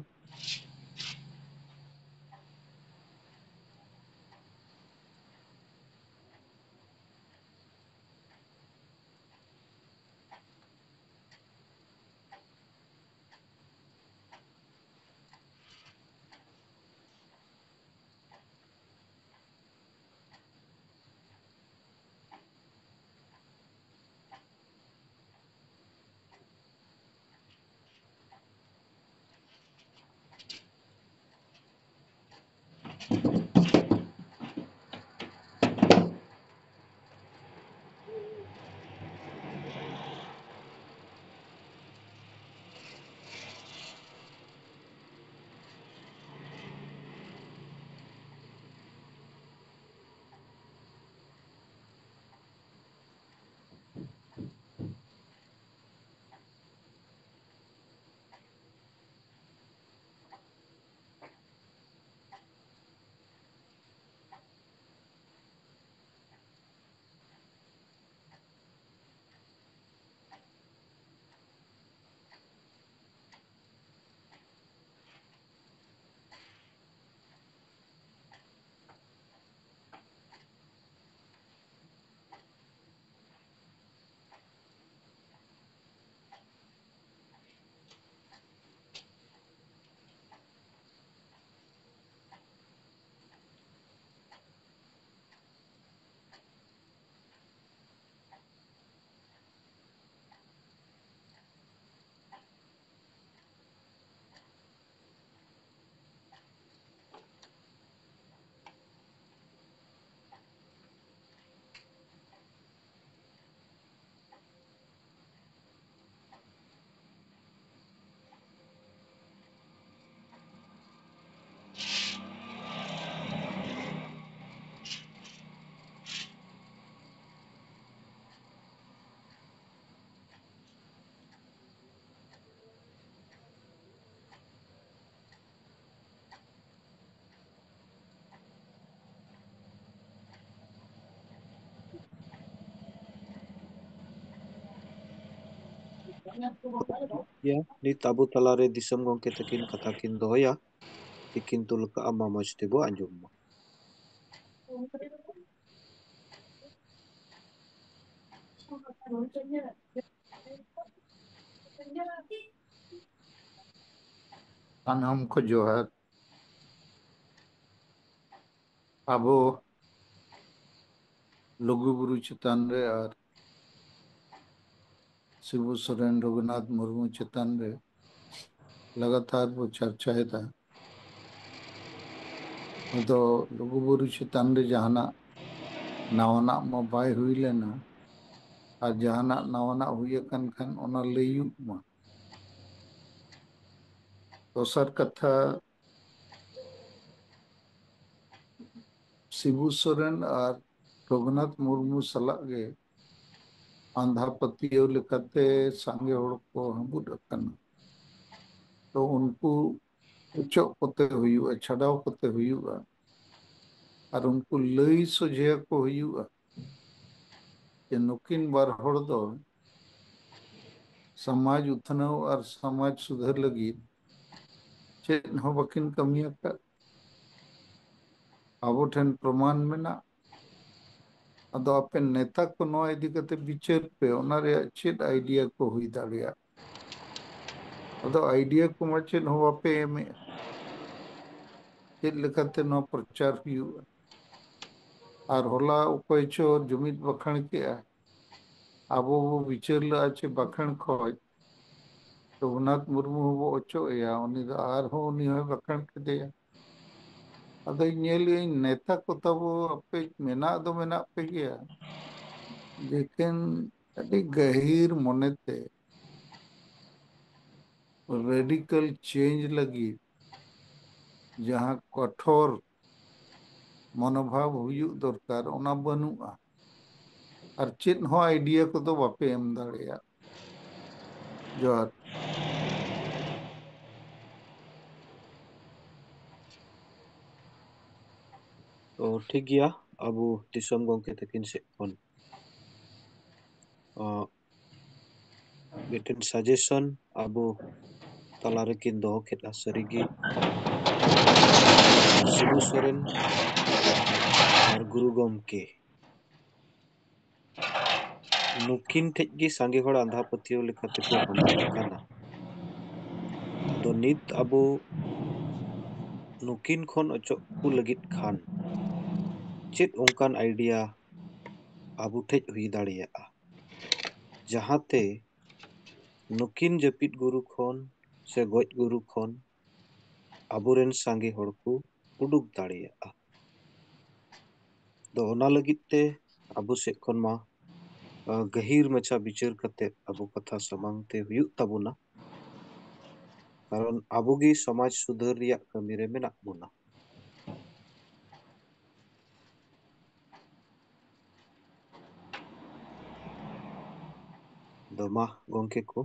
ᱜᱮᱭᱟ, ᱱᱤᱛ ᱟᱵᱚ ᱛᱟᱞᱟᱨᱮ ᱫᱤᱥᱚᱢ ᱜᱚᱢᱠᱮ ᱛᱟᱹᱠᱤᱱ ᱠᱟᱛᱷᱟ ᱠᱤᱱ ᱫᱚᱦᱚᱭᱟ, ᱛᱤᱠᱤᱱ ᱛᱩᱞ ᱠᱟᱜᱼᱟ, ᱢᱟ ᱢᱚᱡᱽ ᱛᱮᱵᱚ ᱟᱸᱡᱚᱢ ᱢᱟ᱾ ᱥᱟᱱᱟᱢ ᱠᱚ ᱡᱚᱦᱟᱨ᱾ ᱟᱵᱚ ᱞᱩᱜᱩᱵᱩᱨᱩ ᱪᱮᱛᱟᱱ ᱨᱮ ᱟᱨ ᱥᱤᱵᱩ ᱥᱚᱨᱮᱱ, ᱨᱚᱜᱷᱩᱱᱟᱛᱷ ᱢᱩᱨᱢᱩ ᱪᱮᱛᱟᱱ ᱨᱮ ᱞᱟᱜᱟᱛᱟᱨ ᱵᱚ ᱪᱟᱨᱪᱟᱭᱮᱫᱟ᱾ ᱟᱫᱚ ᱞᱩᱜᱩᱵᱩᱨᱩ ᱪᱮᱛᱟᱱ ᱨᱮ ᱡᱟᱦᱟᱱᱟᱜ ᱱᱟᱣᱟᱱᱟᱜ ᱢᱟ ᱵᱟᱭ ᱦᱩᱭ ᱞᱮᱱᱟ, ᱟᱨ ᱡᱟᱦᱟᱱᱟᱜ ᱱᱟᱣᱟᱱᱟᱜ ᱦᱩᱭ ᱟᱠᱟᱱ ᱠᱷᱟᱱ ᱚᱱᱟ ᱞᱟᱹᱭᱩᱜ ᱢᱟ᱾ ᱫᱚᱥᱟᱨ ᱠᱟᱛᱷᱟ, ᱥᱤᱵᱩ ᱥᱚᱨᱮᱱ ᱟᱨ ᱨᱚᱜᱷᱩᱱᱟᱛᱷ ᱢᱩᱨᱢᱩ ᱥᱟᱞᱟᱜ ᱜᱮ ᱟᱸᱫᱷᱟ ᱯᱟᱹᱛᱭᱟᱹᱣ ᱞᱮᱠᱟᱛᱮ ᱥᱟᱸᱜᱮ ᱦᱚᱲ ᱠᱚ ᱦᱟᱹᱵᱩᱫ ᱟᱠᱟᱱᱟ᱾ ᱛᱚ ᱩᱱᱠᱩ ᱚᱪᱚᱜ ᱠᱚᱛᱮ ᱦᱩᱭᱩᱜᱼᱟ, ᱪᱷᱟᱰᱟᱣ ᱠᱚᱛᱮ ᱦᱩᱭᱩᱜᱼᱟ, ᱟᱨ ᱩᱱᱠᱩ ᱞᱟᱹᱭ ᱥᱚᱡᱷᱮ ᱟᱠᱚ ᱦᱩᱭᱩᱜᱼᱟ ᱡᱮ ᱱᱩᱠᱤᱱ ᱵᱟᱨ ᱦᱚᱲ ᱫᱚ ᱥᱚᱢᱟᱡᱽ ᱩᱛᱱᱟᱹᱣ ᱟᱨ ᱥᱚᱢᱟᱡᱽ ᱥᱩᱫᱷᱟᱹᱨ ᱞᱟᱹᱜᱤᱫ ᱪᱮᱫ ᱦᱚᱸ ᱵᱟᱹᱠᱤᱱ ᱠᱟᱹᱢᱤ ᱟᱠᱟᱫ᱾ ᱟᱵᱚ ᱴᱷᱮᱱ ᱯᱨᱚᱢᱟᱱ ᱢᱮᱱᱟᱜ᱾ ᱟᱫᱚ ᱟᱯᱮ ᱱᱮᱛᱟ ᱠᱚ ᱱᱚᱣᱟ ᱤᱫᱤ ᱠᱟᱛᱮ ᱵᱤᱪᱟᱹᱨ ᱯᱮ, ᱚᱱᱟ ᱨᱮᱭᱟᱜ ᱪᱮᱫ ᱟᱭᱰᱤᱭᱟ ᱠᱚ ᱦᱩᱭ ᱫᱟᱲᱮᱭᱟᱜ? ᱟᱫᱚ ᱟᱭᱰᱤᱭᱟ ᱠᱚᱢᱟ ᱪᱮᱫ ᱦᱚᱸ ᱵᱟᱯᱮ ᱮᱢᱮᱫᱼᱟ, ᱪᱮᱫ ᱞᱮᱠᱟᱛᱮ ᱱᱚᱣᱟ ᱯᱨᱚᱪᱟᱨ ᱦᱩᱭᱩᱜᱼᱟ? ᱟᱨ ᱦᱚᱞᱟ ᱚᱠᱚᱭ ᱪᱚ ᱡᱩᱢᱤᱫ ᱵᱟᱠᱷᱮᱬ ᱠᱮᱜᱼᱟ, ᱟᱵᱚ ᱵᱚ ᱵᱤᱪᱟᱹᱨ ᱞᱮᱜᱼᱟ ᱪᱮ ᱵᱟᱠᱷᱮᱬ ᱠᱷᱚᱡ ᱨᱚᱜᱷᱩᱱᱟᱛᱷ ᱢᱩᱨᱢᱩ ᱦᱚᱸᱵᱚ ᱚᱪᱚᱜ ᱮᱭᱟ, ᱩᱱᱤ ᱫᱚ ᱟᱨᱦᱚᱸ ᱩᱱᱤ ᱦᱚᱸᱭ ᱵᱟᱠᱷᱮᱬ ᱠᱮᱫᱮᱭᱟ᱾ ᱟᱫᱚᱧ ᱧᱮᱞᱮᱜᱼᱟᱹᱧ ᱱᱮᱛᱟ ᱠᱚ ᱛᱟᱵᱚ ᱟᱯᱮ ᱢᱮᱱᱟᱜ ᱫᱚ ᱢᱮᱱᱟᱜ ᱯᱮ ᱜᱮᱭᱟ, ᱞᱮᱠᱤᱱ ᱟᱹᱰᱤ ᱜᱟᱹᱦᱤᱨ ᱢᱚᱱᱮᱛᱮ ᱨᱮᱰᱤᱠᱟᱞ ᱪᱮᱧᱡᱽ ᱞᱟᱹᱜᱤᱫ ᱡᱟᱦᱟᱸ ᱠᱚᱴᱷᱳᱨ ᱢᱚᱱᱳᱵᱷᱟᱵ ᱦᱩᱭᱩᱜ ᱫᱚᱨᱠᱟᱨ, ᱚᱱᱟ ᱵᱟᱹᱱᱩᱜᱼᱟ᱾ ᱟᱨ ᱪᱮᱫ ᱦᱚᱸ ᱟᱭᱰᱤᱭᱟ ᱠᱚᱫᱚ ᱵᱟᱯᱮ ᱮᱢ ᱫᱟᱲᱮᱭᱟᱜ᱾ ᱡᱚᱦᱟᱨ᱾ ᱛᱚ ᱴᱷᱤᱠ ᱜᱮᱭᱟ, ᱟᱵᱚ ᱫᱤᱥᱚᱢ ᱜᱚᱢᱠᱮ ᱛᱟᱹᱠᱤᱱ ᱥᱮᱫ ᱠᱷᱚᱱ, ᱚ, ᱢᱤᱫᱴᱮᱱ ᱥᱟᱡᱮᱥᱚᱱ ᱟᱵᱚ ᱛᱟᱞᱟ ᱨᱮᱠᱤᱱ ᱫᱚᱦᱚ ᱠᱮᱫᱼᱟ᱾ ᱥᱟᱹᱨᱤᱜᱮ ᱥᱤᱵᱩ ᱥᱚᱨᱮᱱ ᱟᱨ ᱜᱩᱨᱩ ᱜᱚᱢᱠᱮ, ᱱᱩᱠᱤᱱ ᱴᱷᱮᱡ ᱜᱮ ᱥᱟᱸᱜᱮ ᱦᱚᱲ ᱟᱸᱫᱷᱟ ᱯᱟᱹᱛᱭᱟᱹᱣ ᱞᱮᱠᱟᱛᱮ ᱠᱚ ᱦᱟᱢᱮᱴ ᱟᱠᱟᱱᱟ᱾ ᱟᱫᱚ ᱱᱤᱛ ᱟᱵᱚ ᱱᱩᱠᱤᱱ ᱠᱷᱚᱱ ᱚᱪᱚᱜ ᱠᱚ ᱞᱟᱹᱜᱤᱫ ᱠᱷᱟᱱ ᱪᱮᱫ ᱚᱱᱠᱟᱱ ᱟᱭᱰᱤᱭᱟ ᱟᱵᱚ ᱴᱷᱮᱡ ᱦᱩᱭ ᱫᱟᱲᱮᱭᱟᱜᱼᱟ, ᱡᱟᱦᱟᱸᱛᱮ ᱱᱩᱠᱤᱱ ᱡᱟᱹᱯᱤᱫ ᱜᱩᱨᱩ ᱠᱷᱚᱱ ᱥᱮ ᱜᱚᱡ ᱜᱩᱨᱩ ᱠᱷᱚᱱ ᱟᱵᱚᱨᱮᱱ ᱥᱟᱸᱜᱮ ᱦᱚᱲ ᱠᱚ ᱩᱰᱩᱠ ᱫᱟᱲᱮᱭᱟᱜᱼᱟ? ᱫᱚ ᱚᱱᱟ ᱞᱟᱹᱜᱤᱫ ᱛᱮ ᱟᱵᱚ ᱥᱮᱫ ᱠᱷᱚᱱ ᱢᱟ, ᱟ, ᱜᱟᱹᱦᱤᱨ ᱢᱟᱪᱷᱟ ᱵᱤᱪᱟᱹᱨ ᱠᱟᱛᱮ ᱟᱵᱚ ᱠᱟᱛᱷᱟ ᱥᱟᱢᱟᱝ ᱛᱮ ᱦᱩᱭᱩᱜ ᱛᱟᱵᱚᱱᱟ᱾ ᱠᱟᱨᱚᱱ ᱟᱵᱚ ᱜᱮ ᱥᱚᱢᱟᱡᱽ ᱥᱩᱫᱷᱟᱹᱨ ᱨᱮᱭᱟᱜ ᱠᱟᱹᱢᱤ ᱨᱮ ᱢᱮᱱᱟᱜ ᱵᱚᱱᱟ᱾ ᱫᱚ ᱢᱟ ᱜᱚᱢᱠᱮ ᱠᱚ,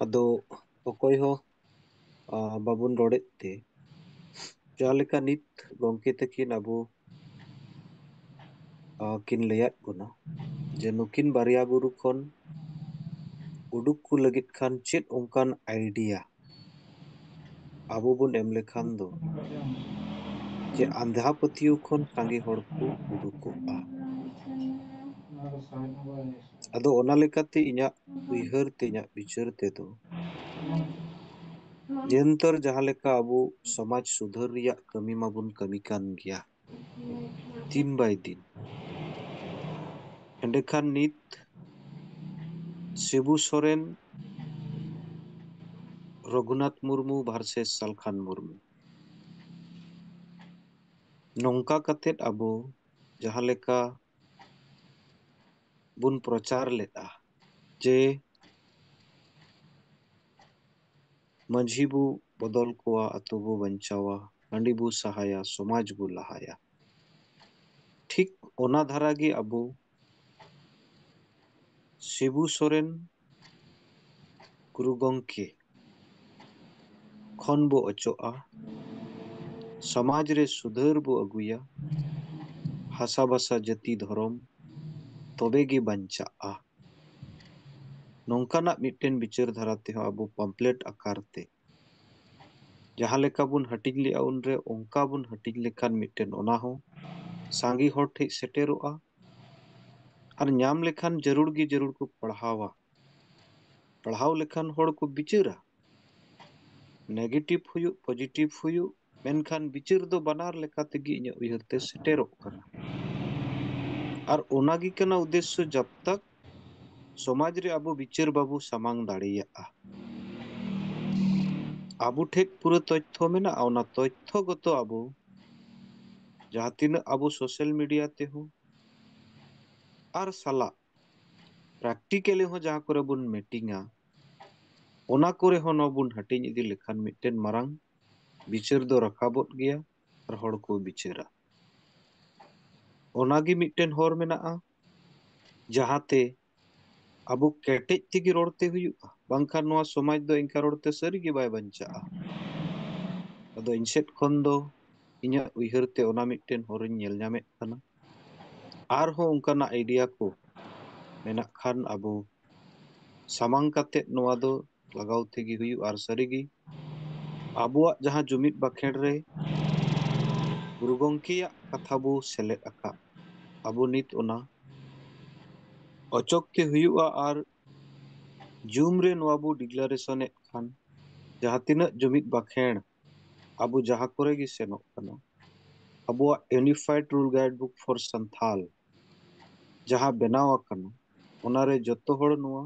ᱟᱫᱚ ᱚᱠᱚᱭ ᱦᱚᱸ ᱟᱸ, ᱵᱟᱵᱚᱱ ᱨᱚᱲᱮᱫ ᱛᱮ, ᱡᱟᱦᱟᱸ ᱞᱮᱠᱟ ᱱᱤᱛ ᱜᱚᱢᱠᱮ ᱛᱟᱹᱠᱤᱱ ᱟᱵᱚ ᱟᱸ, ᱠᱤᱱ ᱞᱟᱹᱭᱟᱫ ᱵᱚᱱᱟ ᱡᱮ ᱱᱩᱠᱤᱱ ᱵᱟᱨᱭᱟ ᱜᱩᱨᱩ ᱠᱷᱚᱱ ᱩᱰᱩᱠ ᱠᱚ ᱞᱟᱹᱜᱤᱫ ᱠᱷᱟᱱ ᱪᱮᱫ ᱚᱱᱠᱟᱱ ᱟᱭᱰᱤᱭᱟ ᱟᱵᱚ ᱵᱚᱱ ᱮᱢ ᱞᱮᱠᱷᱟᱱ ᱫᱚ ᱡᱮ ᱟᱸᱫᱷᱟ ᱯᱟᱹᱛᱭᱟᱹᱣ ᱠᱷᱚᱱ ᱥᱟᱸᱜᱮ ᱦᱚᱲ ᱠᱚ ᱩᱰᱩᱠᱚᱜᱼᱟ᱾ ᱟᱫᱚ ᱚᱱᱟ ᱞᱮᱠᱟᱛᱮ ᱤᱧᱟᱹᱜ ᱩᱭᱦᱟᱹᱨ ᱛᱮ, ᱤᱧᱟᱹᱜ ᱵᱤᱪᱟᱹᱨ ᱛᱮᱫᱚ, ᱡᱮᱱᱛᱚᱨ ᱡᱟᱦᱟᱸ ᱞᱮᱠᱟ ᱟᱵᱚ ᱥᱚᱢᱟᱡᱽ ᱥᱩᱫᱷᱟᱹᱨ ᱨᱮᱭᱟᱜ ᱠᱟᱹᱢᱤ ᱢᱟᱵᱚᱱ ᱠᱟᱹᱢᱤ ᱠᱟᱱ ᱜᱮᱭᱟ ᱫᱤᱱ ᱵᱟᱭ ᱫᱤᱱ, ᱮᱸᱰᱮᱠᱷᱟᱱ ᱱᱤᱛ ᱥᱤᱵᱩ ᱥᱚᱨᱮᱱ, ᱨᱚᱜᱷᱩᱱᱟᱛᱷ ᱢᱩᱨᱢᱩ ᱵᱷᱟᱨᱥᱮᱥ ᱥᱟᱞᱠᱷᱟᱱ ᱢᱩᱨᱢᱩ, ᱱᱚᱝᱠᱟ ᱠᱟᱛᱮᱫ ᱟᱵᱚ ᱡᱟᱦᱟᱸ ᱞᱮᱠᱟ ᱵᱚᱱ ᱯᱨᱚᱪᱟᱨ ᱞᱮᱫᱼᱟ ᱡᱮ ᱢᱟᱹᱡᱷᱤ ᱵᱚ ᱵᱚᱫᱚᱞ ᱠᱚᱣᱟ, ᱟᱛᱳ ᱵᱚ ᱵᱟᱧᱪᱟᱣᱟ, ᱦᱟᱺᱰᱤ ᱵᱚ ᱥᱟᱦᱟᱭᱟ, ᱥᱚᱢᱟᱡᱽ ᱵᱚ ᱞᱟᱦᱟᱭᱟ, ᱴᱷᱤᱠ ᱚᱱᱟ ᱫᱷᱟᱨᱟ ᱜᱮ ᱟᱵᱚ ᱥᱤᱵᱩ ᱥᱚᱨᱮᱱ ᱜᱩᱨᱩ ᱜᱚᱢᱠᱮ ᱠᱷᱚᱱ ᱵᱚ ᱚᱪᱚᱜᱼᱟ, ᱥᱚᱢᱟᱡᱽ ᱨᱮ ᱥᱩᱫᱷᱟᱹᱨ ᱵᱚ ᱟᱹᱜᱩᱭᱟ, ᱦᱟᱥᱟ ᱵᱷᱟᱥᱟ ᱡᱟᱹᱛᱤ ᱫᱷᱚᱨᱚᱢ ᱛᱚᱵᱮ ᱜᱮ ᱵᱟᱧᱪᱟᱜᱼᱟ᱾ ᱱᱚᱝᱠᱟᱱᱟᱜ ᱢᱤᱫᱴᱮᱱ ᱵᱤᱪᱟᱹᱨ ᱫᱷᱟᱨᱟ ᱛᱮᱦᱚᱸ ᱟᱵᱚ ᱯᱟᱢᱯᱞᱮᱴ ᱟᱠᱟᱨ ᱛᱮ ᱡᱟᱦᱟᱸ ᱞᱮᱠᱟ ᱵᱚᱱ ᱦᱟᱹᱴᱤᱧ ᱞᱮᱜᱼᱟ ᱩᱱᱨᱮ, ᱚᱱᱠᱟ ᱵᱚᱱ ᱦᱟᱹᱴᱤᱧ ᱞᱮᱠᱷᱟᱱ ᱢᱤᱫᱴᱮᱱ ᱚᱱᱟ ᱦᱚᱸ ᱥᱟᱸᱜᱮ ᱦᱚᱲ ᱴᱷᱮᱱ ᱥᱮᱴᱮᱨᱚᱜᱼᱟ᱾ ᱟᱨ ᱧᱟᱢ ᱞᱮᱠᱷᱟᱱ ᱡᱟᱹᱨᱩᱲ ᱜᱮ ᱡᱟᱹᱨᱩᱲ ᱠᱚ ᱯᱟᱲᱦᱟᱣᱟ᱾ ᱯᱟᱲᱦᱟᱣ ᱞᱮᱠᱷᱟᱱ ᱦᱚᱲ ᱠᱚ ᱵᱤᱪᱟᱹᱨᱟ, ᱱᱮᱜᱮᱴᱤᱵᱷ ᱦᱩᱭᱩᱜ, ᱯᱚᱡᱤᱴᱤᱵᱷ ᱦᱩᱭᱩᱜ, ᱢᱮᱱᱠᱷᱟᱱ ᱵᱤᱪᱟᱹᱨ ᱫᱚ ᱵᱟᱱᱟᱨ ᱞᱮᱠᱟ ᱛᱮᱜᱮ ᱤᱧᱟᱹᱜ ᱩᱭᱦᱟᱹᱨ ᱛᱮ ᱥᱮᱴᱮᱨᱚᱜ ᱠᱟᱱᱟ᱾ ᱟᱨ ᱚᱱᱟ ᱜᱮ ᱠᱟᱱᱟ ᱩᱫᱽᱫᱮᱥᱥᱚ, ᱡᱟᱵ ᱛᱟᱠ ᱥᱚᱢᱟᱡᱽ ᱨᱮ ᱟᱵᱚ ᱵᱤᱪᱟᱹᱨ ᱵᱟᱵᱚ ᱥᱟᱢᱟᱝ ᱫᱟᱲᱮᱭᱟᱜᱼᱟ᱾ ᱟᱵᱚ ᱴᱷᱮᱡ ᱯᱩᱨᱟᱹ ᱛᱚᱛᱛᱷᱚ ᱢᱮᱱᱟᱜᱼᱟ, ᱚᱱᱟ ᱛᱚᱛᱛᱷᱚ ᱜᱚᱛᱚ ᱟᱵᱚ ᱡᱟᱦᱟᱸ ᱛᱤᱱᱟᱹᱜ ᱟᱵᱚ ᱥᱳᱥᱟᱞ ᱢᱤᱰᱤᱭᱟ ᱛᱮᱦᱚᱸ ᱟᱨ ᱥᱟᱞᱟᱜ ᱯᱨᱮᱠᱴᱤᱠᱮᱞᱤ ᱦᱚᱸ ᱡᱟᱦᱟᱸ ᱠᱚᱨᱮ ᱵᱚᱱ ᱢᱤᱴᱤᱝᱟ, ᱚᱱᱟ ᱠᱚᱨᱮ ᱦᱚᱸ ᱱᱚᱣᱟ ᱵᱚᱱ ᱦᱟᱹᱴᱤᱧ ᱤᱫᱤ ᱞᱮᱠᱷᱟᱱ ᱢᱤᱫᱴᱮᱱ ᱢᱟᱨᱟᱝ ᱵᱤᱪᱟᱹᱨ ᱫᱚ ᱨᱟᱠᱟᱵᱚᱜ ᱜᱮᱭᱟ ᱟᱨ ᱦᱚᱲ ᱠᱚ ᱵᱤᱪᱟᱹᱨᱟ᱾ ᱚᱱᱟᱜᱮ ᱢᱤᱫᱴᱮᱱ ᱦᱚᱨ ᱢᱮᱱᱟᱜᱼᱟ, ᱡᱟᱦᱟᱸᱛᱮ ᱟᱵᱚ ᱠᱮᱴᱮᱡ ᱛᱮᱜᱮ ᱨᱚᱲ ᱛᱮ ᱦᱩᱭᱩᱜᱼᱟ᱾ ᱵᱟᱝᱠᱷᱟᱱ ᱱᱚᱣᱟ ᱥᱚᱢᱟᱡᱽ ᱫᱚ ᱤᱱᱠᱟ ᱨᱚᱲ ᱛᱮ ᱥᱟᱹᱨᱤ ᱜᱮ ᱵᱟᱭ ᱵᱟᱧᱪᱟᱜᱼᱟ᱾ ᱟᱫᱚ ᱤᱧ ᱥᱮᱫ ᱠᱷᱚᱱ ᱫᱚ ᱤᱧᱟᱹᱜ ᱩᱭᱦᱟᱹᱨ ᱛᱮ ᱚᱱᱟ ᱢᱤᱫᱴᱮᱱ ᱦᱚᱨ ᱤᱧ ᱧᱮᱞ ᱧᱟᱢᱮᱫ ᱠᱟᱱᱟ᱾ ᱟᱨᱦᱚᱸ ᱚᱱᱠᱟᱱᱟᱜ idea ᱠᱚ ᱢᱮᱱᱟᱜ ᱠᱷᱟᱱ ᱟᱵᱚ ᱥᱟᱢᱟᱝ ᱠᱟᱛᱮᱫ ᱱᱚᱣᱟ ᱫᱚ ᱞᱟᱜᱟᱣ ᱛᱮᱜᱮ ᱦᱩᱭᱩᱜᱼᱟ᱾ ᱟᱨ ᱥᱟᱹᱨᱤᱜᱮ ᱟᱵᱚᱣᱟᱜ ᱡᱟᱦᱟᱸ ᱡᱩᱢᱤᱫ ᱵᱟᱠᱷᱮᱲ ᱨᱮ ᱜᱩᱨᱩ ᱜᱚᱢᱠᱮᱭᱟᱜ ᱠᱟᱛᱷᱟ ᱵᱚ ᱥᱮᱞᱮᱫ ᱟᱠᱟᱫ, ᱟᱵᱚ ᱱᱤᱛ ᱚᱱᱟ ᱚᱪᱚᱜ ᱛᱮ ᱦᱩᱭᱩᱜᱼᱟ᱾ ᱟᱨ ᱡᱩᱢ ᱨᱮ ᱱᱚᱣᱟ ᱵᱚ declaration ᱮᱫ ᱠᱷᱟᱱ, ᱡᱟᱦᱟᱸ ᱛᱤᱱᱟᱹᱜ ᱡᱩᱢᱤᱫ ᱵᱟᱠᱷᱮᱲ ᱟᱵᱚ ᱡᱟᱦᱟᱸ ᱠᱚᱨᱮ ᱜᱮ ᱥᱮᱱᱚᱜ ᱠᱟᱱᱟ, ᱟᱵᱚᱣᱟᱜ Unified Rule Guide Book for Santhal ᱡᱟᱦᱟᱸ ᱵᱮᱱᱟᱣ ᱟᱠᱟᱱᱟ, ᱚᱱᱟᱨᱮ ᱡᱚᱛᱚ ᱦᱚᱲ ᱱᱚᱣᱟ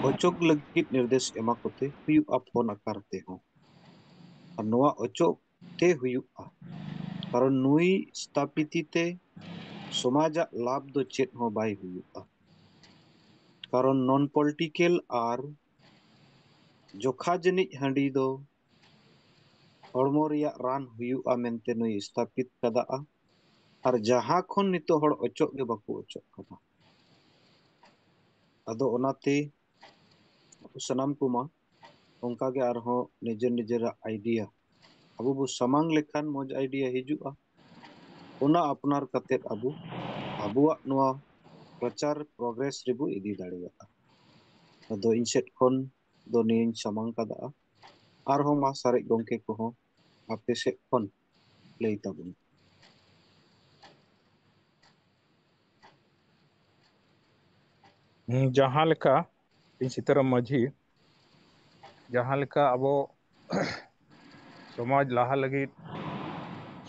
ᱚᱪᱚᱜ ᱞᱟᱹᱜᱤᱫ ᱱᱤᱨᱫᱮᱥ ᱮᱢᱟ ᱠᱚᱛᱮ ᱦᱩᱭᱩᱜᱼᱟ, ᱯᱷᱳᱱ ᱟᱠᱟᱨ ᱛᱮᱦᱚᱸ᱾ ᱟᱨ ᱱᱚᱣᱟ ᱚᱪᱚᱜ ᱛᱮ ᱦᱩᱭᱩᱜᱼᱟ, ᱠᱟᱨᱚᱱ ᱱᱩᱭ ᱥᱛᱷᱟᱯᱤᱛᱤ ᱛᱮ ᱥᱚᱢᱟᱡᱟᱜ ᱞᱟᱵᱷ ᱫᱚ ᱪᱮᱫ ᱦᱚᱸ ᱵᱟᱭ ᱦᱩᱭᱩᱜᱼᱟ᱾ ᱠᱟᱨᱚᱱ non political ᱟᱨ ᱡᱚᱠᱷᱟ ᱡᱟᱹᱱᱤᱡ ᱦᱟᱺᱰᱤ ᱫᱚ ᱦᱚᱲᱢᱚ ᱨᱮᱭᱟᱜ ᱨᱟᱱ ᱦᱩᱭᱩᱜᱼᱟ ᱢᱮᱱᱛᱮ ᱱᱩᱭ ᱥᱛᱷᱟᱯᱤᱛ ᱠᱟᱫᱟᱜᱼᱟ᱾ ᱟᱨ ᱡᱟᱦᱟᱸ ᱠᱷᱚᱱ ᱱᱤᱛᱚᱜ ᱦᱚᱲ ᱚᱪᱚᱜ ᱜᱮ ᱵᱟᱠᱚ ᱚᱪᱚᱜ ᱠᱟᱱᱟ᱾ ᱟᱫᱚ ᱚᱱᱟᱛᱮ ᱟᱵᱚ ᱥᱟᱱᱟᱢ ᱠᱚᱢᱟ ᱚᱱᱠᱟᱜᱮ ᱟᱨᱦᱚᱸ ᱱᱤᱡᱮᱨ ᱱᱤᱡᱮᱨᱟᱜ idea ᱟᱵᱚ ᱵᱚ ᱥᱟᱢᱟᱝ ᱞᱮᱠᱷᱟᱱ ᱢᱚᱡᱽ idea ᱦᱤᱡᱩᱜᱼᱟ᱾ ᱚᱱᱟ ᱟᱯᱱᱟᱨ ᱠᱟᱛᱮᱫ ᱟᱵᱚ ᱟᱵᱚᱣᱟᱜ ᱱᱚᱣᱟ ᱯᱨᱚᱪᱟᱨ progress ᱨᱮᱵᱚ ᱤᱫᱤ ᱫᱟᱲᱮᱭᱟᱜᱼᱟ᱾ ᱟᱫᱚ ᱤᱧ ᱥᱮᱫ ᱠᱷᱚᱱ ᱫᱚ ᱱᱤᱭᱟᱹᱧ ᱥᱟᱢᱟᱝ ᱠᱟᱫᱟ᱾ ᱟᱨᱦᱚᱸ ᱢᱟ ᱥᱟᱨᱮᱡ ᱜᱚᱢᱠᱮ ᱠᱚᱦᱚᱸ ᱟᱯᱮ ᱥᱮᱫ ᱠᱷᱚᱱ ᱞᱟᱹᱭ ᱛᱟᱵᱚᱱ᱾ ᱦᱩᱸ, ᱡᱟᱦᱟᱸ ᱞᱮᱠᱟ ᱤᱧ ᱥᱤᱛᱟᱹᱨᱟᱢ ᱢᱟᱹᱡᱷᱤ, ᱡᱟᱦᱟᱸ ᱞᱮᱠᱟ ᱟᱵᱚ ᱥᱚᱢᱟᱡᱽ ᱞᱟᱦᱟ ᱞᱟᱹᱜᱤᱫ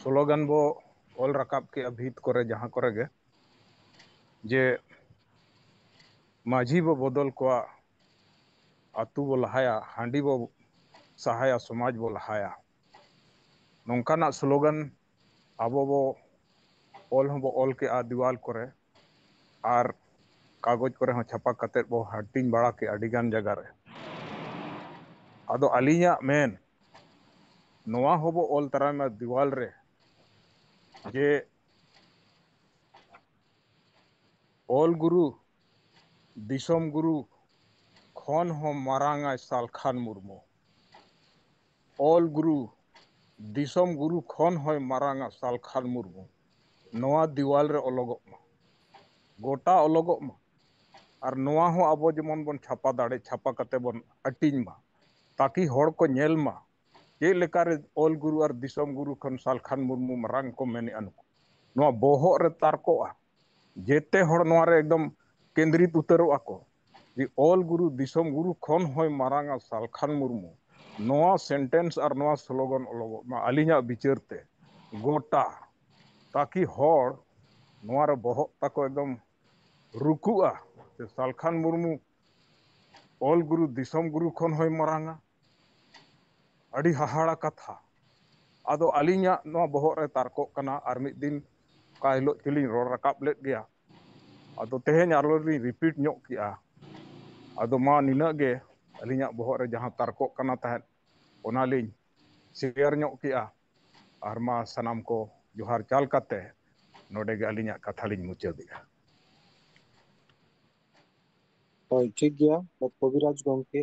slogan ᱵᱚ ᱚᱞ ᱨᱟᱠᱟᱵ ᱠᱮᱜᱼᱟ ᱵᱷᱤᱛ ᱠᱚᱨᱮ, ᱡᱟᱦᱟᱸ ᱠᱚᱨᱮ ᱜᱮ, ᱡᱮ ᱢᱟᱹᱡᱷᱤ ᱵᱚ ᱵᱚᱫᱚᱞ ᱠᱚᱣᱟ, ᱟᱹᱛᱩ ᱵᱚ ᱞᱟᱦᱟᱭᱟ, ᱦᱟᱺᱰᱤ ᱵᱚ ᱥᱟᱦᱟᱭᱟ, ᱥᱚᱢᱟᱡᱽ ᱵᱚ ᱞᱟᱦᱟᱭᱟ᱾ ᱱᱚᱝᱠᱟᱱᱟᱜ slogan ᱟᱵᱚ ᱵᱚ ᱚᱞ ᱦᱚᱸᱵᱚ ᱚᱞ ᱠᱮᱜᱼᱟ ᱫᱮᱣᱟᱞ ᱠᱚᱨᱮ, ᱟᱨ ᱠᱟᱜᱚᱡᱽ ᱠᱚᱨᱮ ᱦᱚᱸ ᱪᱷᱟᱯᱟ ᱠᱟᱛᱮᱫ ᱵᱚ ᱦᱟᱹᱴᱤᱧ ᱵᱟᱲᱟ ᱠᱮᱜᱼᱟ ᱟᱹᱰᱤ ᱜᱟᱱ ᱡᱟᱭᱜᱟ ᱨᱮ᱾ ᱟᱫᱚ ᱟᱹᱞᱤᱧᱟᱜ ᱢᱮᱱ ᱱᱚᱣᱟ ᱦᱚᱸᱵᱚ ᱚᱞ ᱛᱟᱨᱟᱭ ᱢᱟ ᱫᱮᱣᱟᱞ ᱨᱮ, ᱡᱮ ᱚᱞ ᱜᱩᱨᱩ, ᱫᱤᱥᱚᱢ ᱜᱩᱨᱩ, ᱠᱷᱚᱱ ᱦᱚᱸ ᱢᱟᱨᱟᱝ ᱟᱭ ᱥᱟᱞᱠᱷᱟᱱ ᱢᱩᱨᱢᱩ᱾ ᱚᱞ ᱜᱩᱨᱩ, ᱫᱤᱥᱚᱢ ᱜᱩᱨᱩ ᱠᱷᱚᱱ ᱦᱚᱸᱭ ᱢᱟᱨᱟᱝᱟ ᱥᱟᱞᱠᱷᱟᱱ ᱢᱩᱨᱢᱩ᱾ ᱱᱚᱣᱟ ᱫᱤᱣᱟᱞ ᱨᱮ ᱚᱞᱚᱜᱚᱜ ᱢᱟ, ᱜᱚᱴᱟ ᱚᱞᱚᱜᱚᱜ ᱢᱟ᱾ ᱟᱨ ᱱᱚᱣᱟ ᱦᱚᱸ ᱟᱵᱚ ᱡᱮᱢᱚᱱ ᱵᱚᱱ ᱪᱷᱟᱯᱟ ᱫᱟᱲᱮ, ᱪᱷᱟᱯᱟ ᱠᱟᱛᱮ ᱵᱚᱱ ᱦᱟᱹᱴᱤᱧ ᱢᱟ, ᱛᱟᱠᱤ ᱦᱚᱲ ᱠᱚ ᱧᱮᱞ ᱢᱟ ᱪᱮᱫ ᱞᱮᱠᱟᱨᱮ ᱚᱞ ᱜᱩᱨᱩ ᱟᱨ ᱫᱤᱥᱚᱢ ᱜᱩᱨᱩ ᱠᱷᱚᱱ ᱥᱟᱞᱠᱷᱟᱱ ᱢᱩᱨᱢᱩ ᱢᱟᱨᱟᱝ ᱠᱚ ᱢᱮᱱᱮᱜᱼᱟ ᱱᱩᱠᱩ᱾ ᱱᱚᱣᱟ ᱵᱚᱦᱚᱜ ᱨᱮ ᱛᱟᱨᱠᱚᱜᱼᱟ, ᱡᱮᱛᱮ ᱦᱚᱲ ᱱᱚᱣᱟ ᱨᱮ ᱮᱠᱫᱚᱢ ᱠᱮᱱᱫᱨᱤᱛ ᱩᱛᱟᱹᱨᱚᱜᱼᱟ ᱠᱚ᱾ ᱡᱮ ᱚᱞ ᱜᱩᱨᱩ ᱫᱤᱥᱚᱢ ᱜᱩᱨᱩ ᱠᱷᱚᱱ ᱦᱚᱸᱭ ᱢᱟᱨᱟᱝᱟ ᱥᱟᱞᱠᱷᱟᱱ ᱢᱩᱨᱢᱩ, ᱱᱚᱣᱟ ᱥᱮᱱᱴᱮᱱᱥ ᱟᱨ ᱱᱚᱣᱟ ᱥᱞᱳᱜᱟᱱ ᱚᱞᱚᱜᱚᱜ ᱢᱟ ᱟᱹᱞᱤᱧᱟᱜ ᱵᱤᱪᱟᱹᱨ ᱛᱮ ᱜᱚᱴᱟ, ᱛᱟᱠᱤ ᱦᱚᱲ ᱱᱚᱣᱟ ᱨᱮ ᱵᱚᱦᱚᱜ ᱛᱟᱠᱚ ᱮᱠᱫᱚᱢ ᱨᱩᱠᱩᱜᱼᱟ ᱥᱮ ᱥᱟᱞᱠᱷᱟᱱ ᱢᱩᱨᱢᱩ ᱚᱞ ᱜᱩᱨᱩ ᱫᱤᱥᱚᱢ ᱜᱩᱨᱩ ᱠᱷᱚᱱ ᱦᱚᱸᱭ ᱢᱟᱨᱟᱝᱟ᱾ ᱟᱹᱰᱤ ᱦᱟᱦᱟᱲᱟ ᱠᱟᱛᱷᱟ᱾ ᱟᱫᱚ ᱟᱹᱞᱤᱧᱟᱜ ᱱᱚᱣᱟ ᱵᱚᱦᱚᱜ ᱨᱮ ᱛᱟᱨᱠᱚᱜ ᱠᱟᱱᱟ, ᱟᱨ ᱢᱤᱫ ᱫᱤᱱ ᱚᱠᱟ ᱦᱤᱞᱳᱜ ᱪᱚᱞᱤᱧ ᱨᱚᱲ ᱨᱟᱠᱟᱵ ᱞᱮᱫ ᱜᱮᱭᱟ᱾ ᱟᱫᱚ ᱛᱮᱦᱮᱧ ᱟᱨᱚ ᱞᱤᱧ ᱨᱤᱯᱤᱴ ᱧᱚᱜ ᱠᱮᱜᱼᱟ᱾ ᱟᱫᱚ ᱢᱟ ᱱᱤᱱᱟᱹᱜ ᱜᱮ, ᱟᱹᱞᱤᱧᱟᱜ ᱵᱚᱦᱚᱜ ᱨᱮ ᱡᱟᱦᱟᱸ ᱛᱟᱨᱠᱚᱜ ᱠᱟᱱᱟ ᱛᱟᱦᱮᱸᱫ, ᱚᱱᱟᱞᱤᱧ ᱥᱮᱭᱟᱨ ᱧᱚᱜ ᱠᱮᱜᱼᱟ᱾ ᱟᱨ ᱢᱟ ᱥᱟᱱᱟᱢ ᱠᱚ ᱡᱚᱦᱟᱨ ᱪᱟᱞ ᱠᱟᱛᱮ ᱱᱚᱰᱮ ᱜᱮ ᱟᱹᱞᱤᱧᱟᱜ ᱠᱟᱛᱷᱟ ᱞᱤᱧ ᱢᱩᱪᱟᱹᱫᱮᱜᱼᱟ᱾ ᱦᱳᱭ, ᱴᱷᱤᱠ ᱜᱮᱭᱟ, ᱠᱚᱵᱤᱨᱟᱡᱽ ᱜᱚᱢᱠᱮ᱾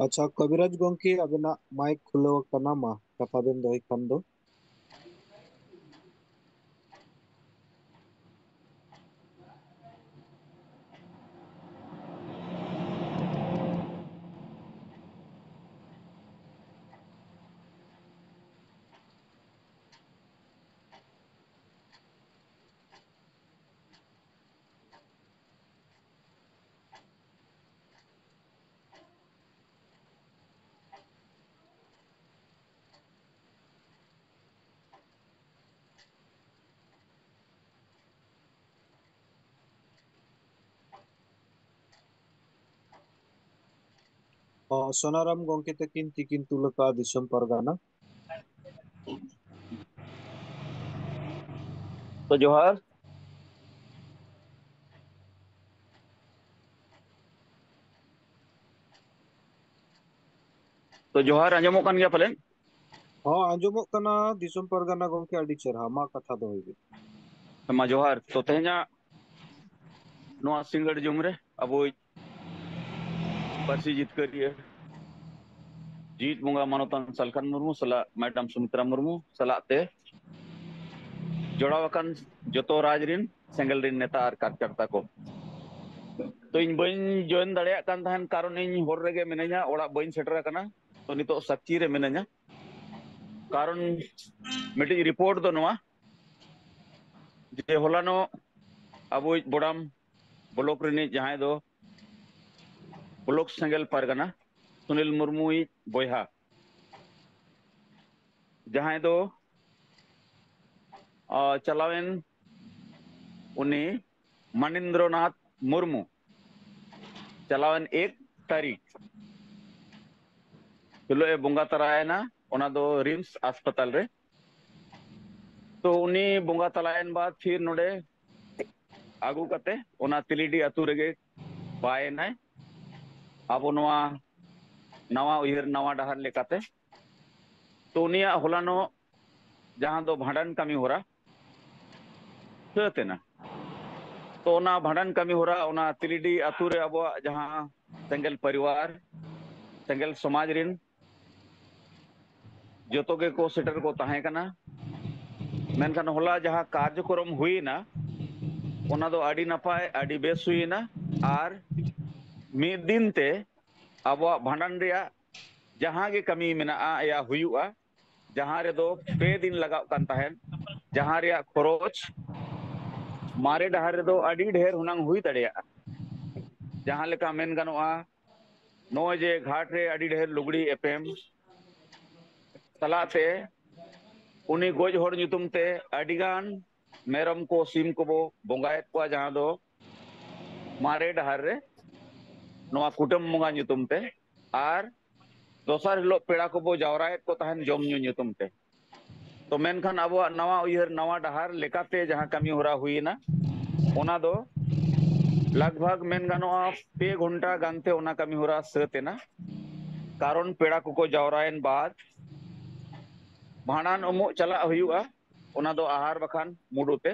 ᱟᱪᱪᱷᱟ, ᱠᱚᱵᱤᱨᱟᱡᱽ ᱜᱚᱢᱠᱮ, ᱟᱵᱮᱱᱟᱜ ᱢᱟᱭᱤᱠ ᱠᱷᱩᱞᱟᱹᱣ ᱟᱠᱟᱱᱟ, ᱢᱟ ᱠᱟᱛᱷᱟ ᱵᱮᱱ ᱫᱚᱦᱚᱭ ᱠᱷᱟᱱ ᱫᱚ᱾ ᱥᱳᱱᱟᱨᱟᱢ ᱜᱚᱢᱠᱮ ᱛᱟᱹᱠᱤᱱ ᱛᱤᱠᱤᱱ ᱛᱩᱞᱟᱹᱠᱟ ᱫᱤᱥᱚᱢ ᱯᱟᱨᱜᱟᱱᱟ᱾ ᱛᱚ ᱡᱚᱦᱟᱨ᱾ ᱛᱚ ᱡᱚᱦᱟᱨ, ᱟᱸᱡᱚᱢᱚᱜ ᱠᱟᱱ ᱜᱮᱭᱟ ᱯᱟᱞᱮᱱ? ᱦᱚᱸ, ᱟᱸᱡᱚᱢᱚᱜ ᱠᱟᱱᱟ ᱫᱤᱥᱚᱢ ᱯᱟᱨᱜᱟᱱᱟ ᱜᱚᱢᱠᱮ, ᱟᱹᱰᱤ ᱪᱮᱨᱦᱟ᱾ ᱢᱟ ᱠᱟᱛᱷᱟ ᱫᱚᱦᱚᱭ ᱵᱤᱱ᱾ ᱢᱟ ᱡᱚᱦᱟᱨ᱾ ᱛᱚ ᱛᱮᱦᱮᱧᱟᱜ ᱱᱚᱣᱟ ᱥᱤᱸᱜᱟᱹᱲ ᱡᱩᱢ ᱨᱮ ᱟᱵᱚᱭᱤᱡ ᱯᱟᱹᱨᱥᱤ ᱡᱤᱛᱠᱟᱹᱨᱤᱭᱟᱹ ᱡᱤᱣᱤᱫ ᱵᱚᱸᱜᱟ ᱢᱟᱱᱚᱛᱟᱱ ᱥᱟᱞᱠᱷᱟᱱ ᱢᱩᱨᱢᱩ ᱥᱟᱞᱟᱜ ᱢᱮᱰᱟᱢ ᱥᱩᱢᱤᱛᱨᱟ ᱢᱩᱨᱢᱩ ᱥᱟᱞᱟᱜ ᱛᱮ ᱡᱚᱲᱟᱣ ᱟᱠᱟᱱ ᱡᱚᱛᱚ ᱨᱟᱡᱽ ᱨᱤᱱ ᱥᱮᱸᱜᱮᱞ ᱨᱤᱱ ᱱᱮᱛᱟ ᱟᱨ ᱠᱟᱨᱡᱚᱠᱚᱨᱛᱟ ᱠᱚ᱾ ᱛᱚ ᱤᱧ ᱵᱟᱹᱧ ᱡᱚᱭᱮᱱ ᱫᱟᱲᱮᱭᱟᱜ ᱠᱟᱱ ᱛᱟᱦᱮᱱ, ᱠᱟᱨᱚᱱ ᱤᱧ ᱦᱚᱨ ᱨᱮᱜᱮ ᱢᱤᱱᱟᱹᱧᱟ, ᱚᱲᱟᱜ ᱵᱟᱹᱧ ᱥᱮᱴᱮᱨ ᱟᱠᱟᱱᱟ᱾ ᱛᱚ ᱱᱤᱛᱚᱜ ᱥᱟᱠᱪᱤ ᱨᱮ ᱢᱤᱱᱟᱹᱧᱟ, ᱠᱟᱨᱚᱱ ᱢᱤᱫᱴᱤᱡ ᱨᱤᱯᱳᱨᱴ ᱫᱚ ᱱᱚᱣᱟ ᱡᱮ ᱦᱚᱞᱟᱱᱚᱜ ᱟᱵᱚᱭᱤᱡ ᱵᱚᱰᱟᱢ ᱵᱞᱚᱠ ᱨᱤᱱᱤᱡ ᱡᱟᱦᱟᱸᱭ ᱫᱚ ᱵᱞᱚᱠ ᱥᱮᱸᱜᱮᱞ ᱯᱟᱨᱜᱟᱱᱟ ᱥᱩᱱᱤᱞ ᱢᱩᱨᱢᱩᱭᱤᱡ ᱵᱚᱭᱦᱟ, ᱡᱟᱦᱟᱸᱭ ᱫᱚ, ᱟ, ᱪᱟᱞᱟᱣᱮᱱ ᱩᱱᱤ ᱢᱟᱱᱤᱱᱫᱨᱚᱱᱟᱛᱷ ᱢᱩᱨᱢᱩ ᱪᱟᱞᱟᱣᱮᱱ ᱮᱠ ᱛᱟᱹᱨᱤᱠᱷ ᱦᱤᱞᱳᱜ ᱮ ᱵᱚᱸᱜᱟ ᱛᱟᱨᱟᱭᱮᱱᱟ, ᱚᱱᱟ ᱫᱚ ᱨᱤᱢᱥ ᱦᱟᱥᱯᱟᱛᱟᱞ ᱨᱮ᱾ ᱛᱚ ᱩᱱᱤ ᱵᱚᱸᱜᱟ ᱛᱟᱞᱟᱭᱮᱱ ᱵᱟᱫ ᱯᱷᱤᱨ ᱱᱚᱰᱮ ᱟᱹᱜᱩ ᱠᱟᱛᱮ ᱚᱱᱟ ᱛᱤᱞᱤᱰᱤ ᱟᱹᱛᱩ ᱨᱮᱜᱮ ᱵᱟᱭᱮᱱᱟᱭ, ᱟᱵᱚ ᱱᱚᱣᱟ ᱱᱟᱣᱟ ᱩᱭᱦᱟᱹᱨ ᱱᱟᱣᱟ ᱰᱟᱦᱟᱨ ᱞᱮᱠᱟᱛᱮ᱾ ᱛᱚ ᱩᱱᱤᱭᱟᱜ ᱦᱚᱞᱟᱱᱚᱜ ᱡᱟᱦᱟᱸ ᱫᱚ ᱵᱷᱟᱸᱰᱟᱱ ᱠᱟᱹᱢᱤ ᱦᱚᱨᱟ ᱥᱟᱹᱛ ᱮᱱᱟ᱾ ᱛᱚ ᱚᱱᱟ ᱵᱷᱟᱸᱰᱟᱱ ᱠᱟᱹᱢᱤ ᱦᱚᱨᱟ ᱚᱱᱟ ᱛᱤᱞᱤᱰᱤ ᱟᱹᱛᱩ ᱨᱮ ᱟᱵᱚᱣᱟᱜ ᱡᱟᱦᱟᱸ ᱥᱮᱸᱜᱮᱞ ᱯᱚᱨᱤᱵᱟᱨ, ᱥᱮᱸᱜᱮᱞ ᱥᱚᱢᱟᱡᱽ ᱨᱤᱱ ᱡᱚᱛᱚ ᱜᱮᱠᱚ ᱥᱮᱴᱮᱨ ᱠᱚ ᱛᱟᱦᱮᱸ ᱠᱟᱱᱟ᱾ ᱢᱮᱱᱠᱷᱟᱱ ᱦᱚᱞᱟ ᱡᱟᱦᱟᱸ ᱠᱟᱨᱡᱚᱠᱨᱚᱢ ᱦᱩᱭᱮᱱᱟ, ᱚᱱᱟ ᱫᱚ ᱟᱹᱰᱤ ᱱᱟᱯᱟᱭ, ᱟᱹᱰᱤ ᱵᱮᱥ ᱦᱩᱭᱮᱱᱟ᱾ ᱟᱨ ᱢᱤᱫ ᱫᱤᱱ ᱛᱮ ᱟᱵᱚᱣᱟᱜ ᱵᱷᱟᱸᱰᱟᱱ ᱨᱮᱭᱟᱜ ᱡᱟᱦᱟᱸ ᱜᱮ ᱠᱟᱹᱢᱤ ᱢᱮᱱᱟᱜᱼᱟ, ᱭᱟ ᱦᱩᱭᱩᱜᱼᱟ, ᱡᱟᱦᱟᱸ ᱨᱮᱫᱚ ᱯᱮ ᱫᱤᱱ ᱞᱟᱜᱟᱜ ᱠᱟᱱ ᱛᱟᱦᱮᱸᱫ, ᱡᱟᱦᱟᱸ ᱨᱮᱭᱟᱜ ᱠᱷᱚᱨᱚᱪ ᱢᱟᱨᱮ ᱰᱟᱦᱟᱨ ᱨᱮᱫᱚ ᱟᱹᱰᱤ ᱰᱷᱮᱨ ᱦᱩᱱᱟᱝ ᱦᱩᱭ ᱫᱟᱲᱮᱭᱟᱜᱼᱟ᱾ ᱡᱟᱦᱟᱸ ᱞᱮᱠᱟ ᱢᱮᱱ ᱜᱟᱱᱚᱜᱼᱟ, ᱱᱚᱜᱼᱚᱭ ᱡᱮ ᱜᱷᱟᱴ ᱨᱮ ᱟᱹᱰᱤ ᱰᱷᱮᱨ ᱞᱩᱜᱽᱲᱤ ᱮᱯᱮᱢ ᱥᱟᱞᱟᱜ ᱛᱮ ᱩᱱᱤ ᱜᱚᱡ ᱦᱚᱲ ᱧᱩᱛᱩᱢ ᱛᱮ ᱟᱹᱰᱤᱜᱟᱱ ᱢᱮᱨᱚᱢ ᱠᱚ, ᱥᱤᱢ ᱠᱚᱵᱚ ᱵᱚᱸᱜᱟᱭᱮᱫ ᱠᱚᱣᱟ, ᱡᱟᱦᱟᱸ ᱫᱚ ᱢᱟᱨᱮ ᱰᱟᱦᱟᱨ ᱨᱮ ᱱᱚᱣᱟ ᱠᱩᱴᱟᱹᱢ ᱵᱚᱸᱜᱟ ᱧᱩᱛᱩᱢ ᱛᱮ᱾ ᱟᱨ ᱫᱚᱥᱟᱨ ᱦᱤᱞᱳᱜ ᱯᱮᱲᱟ ᱠᱚᱵᱚ ᱡᱟᱣᱨᱟᱭᱮᱫ ᱠᱚ ᱛᱟᱦᱮᱱ ᱡᱚᱢ ᱧᱩ ᱧᱩᱛᱩᱢ ᱛᱮ᱾ ᱛᱚ ᱢᱮᱱᱠᱷᱟᱱ ᱟᱵᱚᱣᱟᱜ ᱱᱟᱣᱟ ᱩᱭᱦᱟᱹᱨ, ᱱᱟᱣᱟ ᱰᱟᱦᱟᱨ ᱞᱮᱠᱟᱛᱮ ᱡᱟᱦᱟᱸ ᱠᱟᱹᱢᱤ ᱦᱚᱨᱟ ᱦᱩᱭᱮᱱᱟ, ᱚᱱᱟ ᱫᱚ ᱞᱟᱜᱽ ᱵᱷᱟᱜᱽ ᱢᱮᱱ ᱜᱟᱱᱚᱜᱼᱟ ᱯᱮ ᱜᱷᱚᱱᱴᱟ ᱜᱟᱱᱛᱮ ᱚᱱᱟ ᱠᱟᱹᱢᱤ ᱦᱚᱨᱟ ᱥᱟᱹᱛ ᱮᱱᱟ᱾ ᱠᱟᱨᱚᱱ ᱯᱮᱲᱟ ᱠᱚᱠᱚ ᱡᱟᱣᱨᱟᱭᱮᱱ ᱵᱟᱫ ᱵᱷᱟᱸᱰᱟᱱ ᱩᱢᱩᱜ ᱪᱟᱞᱟᱜ ᱦᱩᱭᱩᱜᱼᱟ, ᱚᱱᱟ ᱫᱚ ᱟᱦᱟᱨ ᱵᱟᱠᱷᱟᱱ ᱢᱩᱰᱩ ᱛᱮ᱾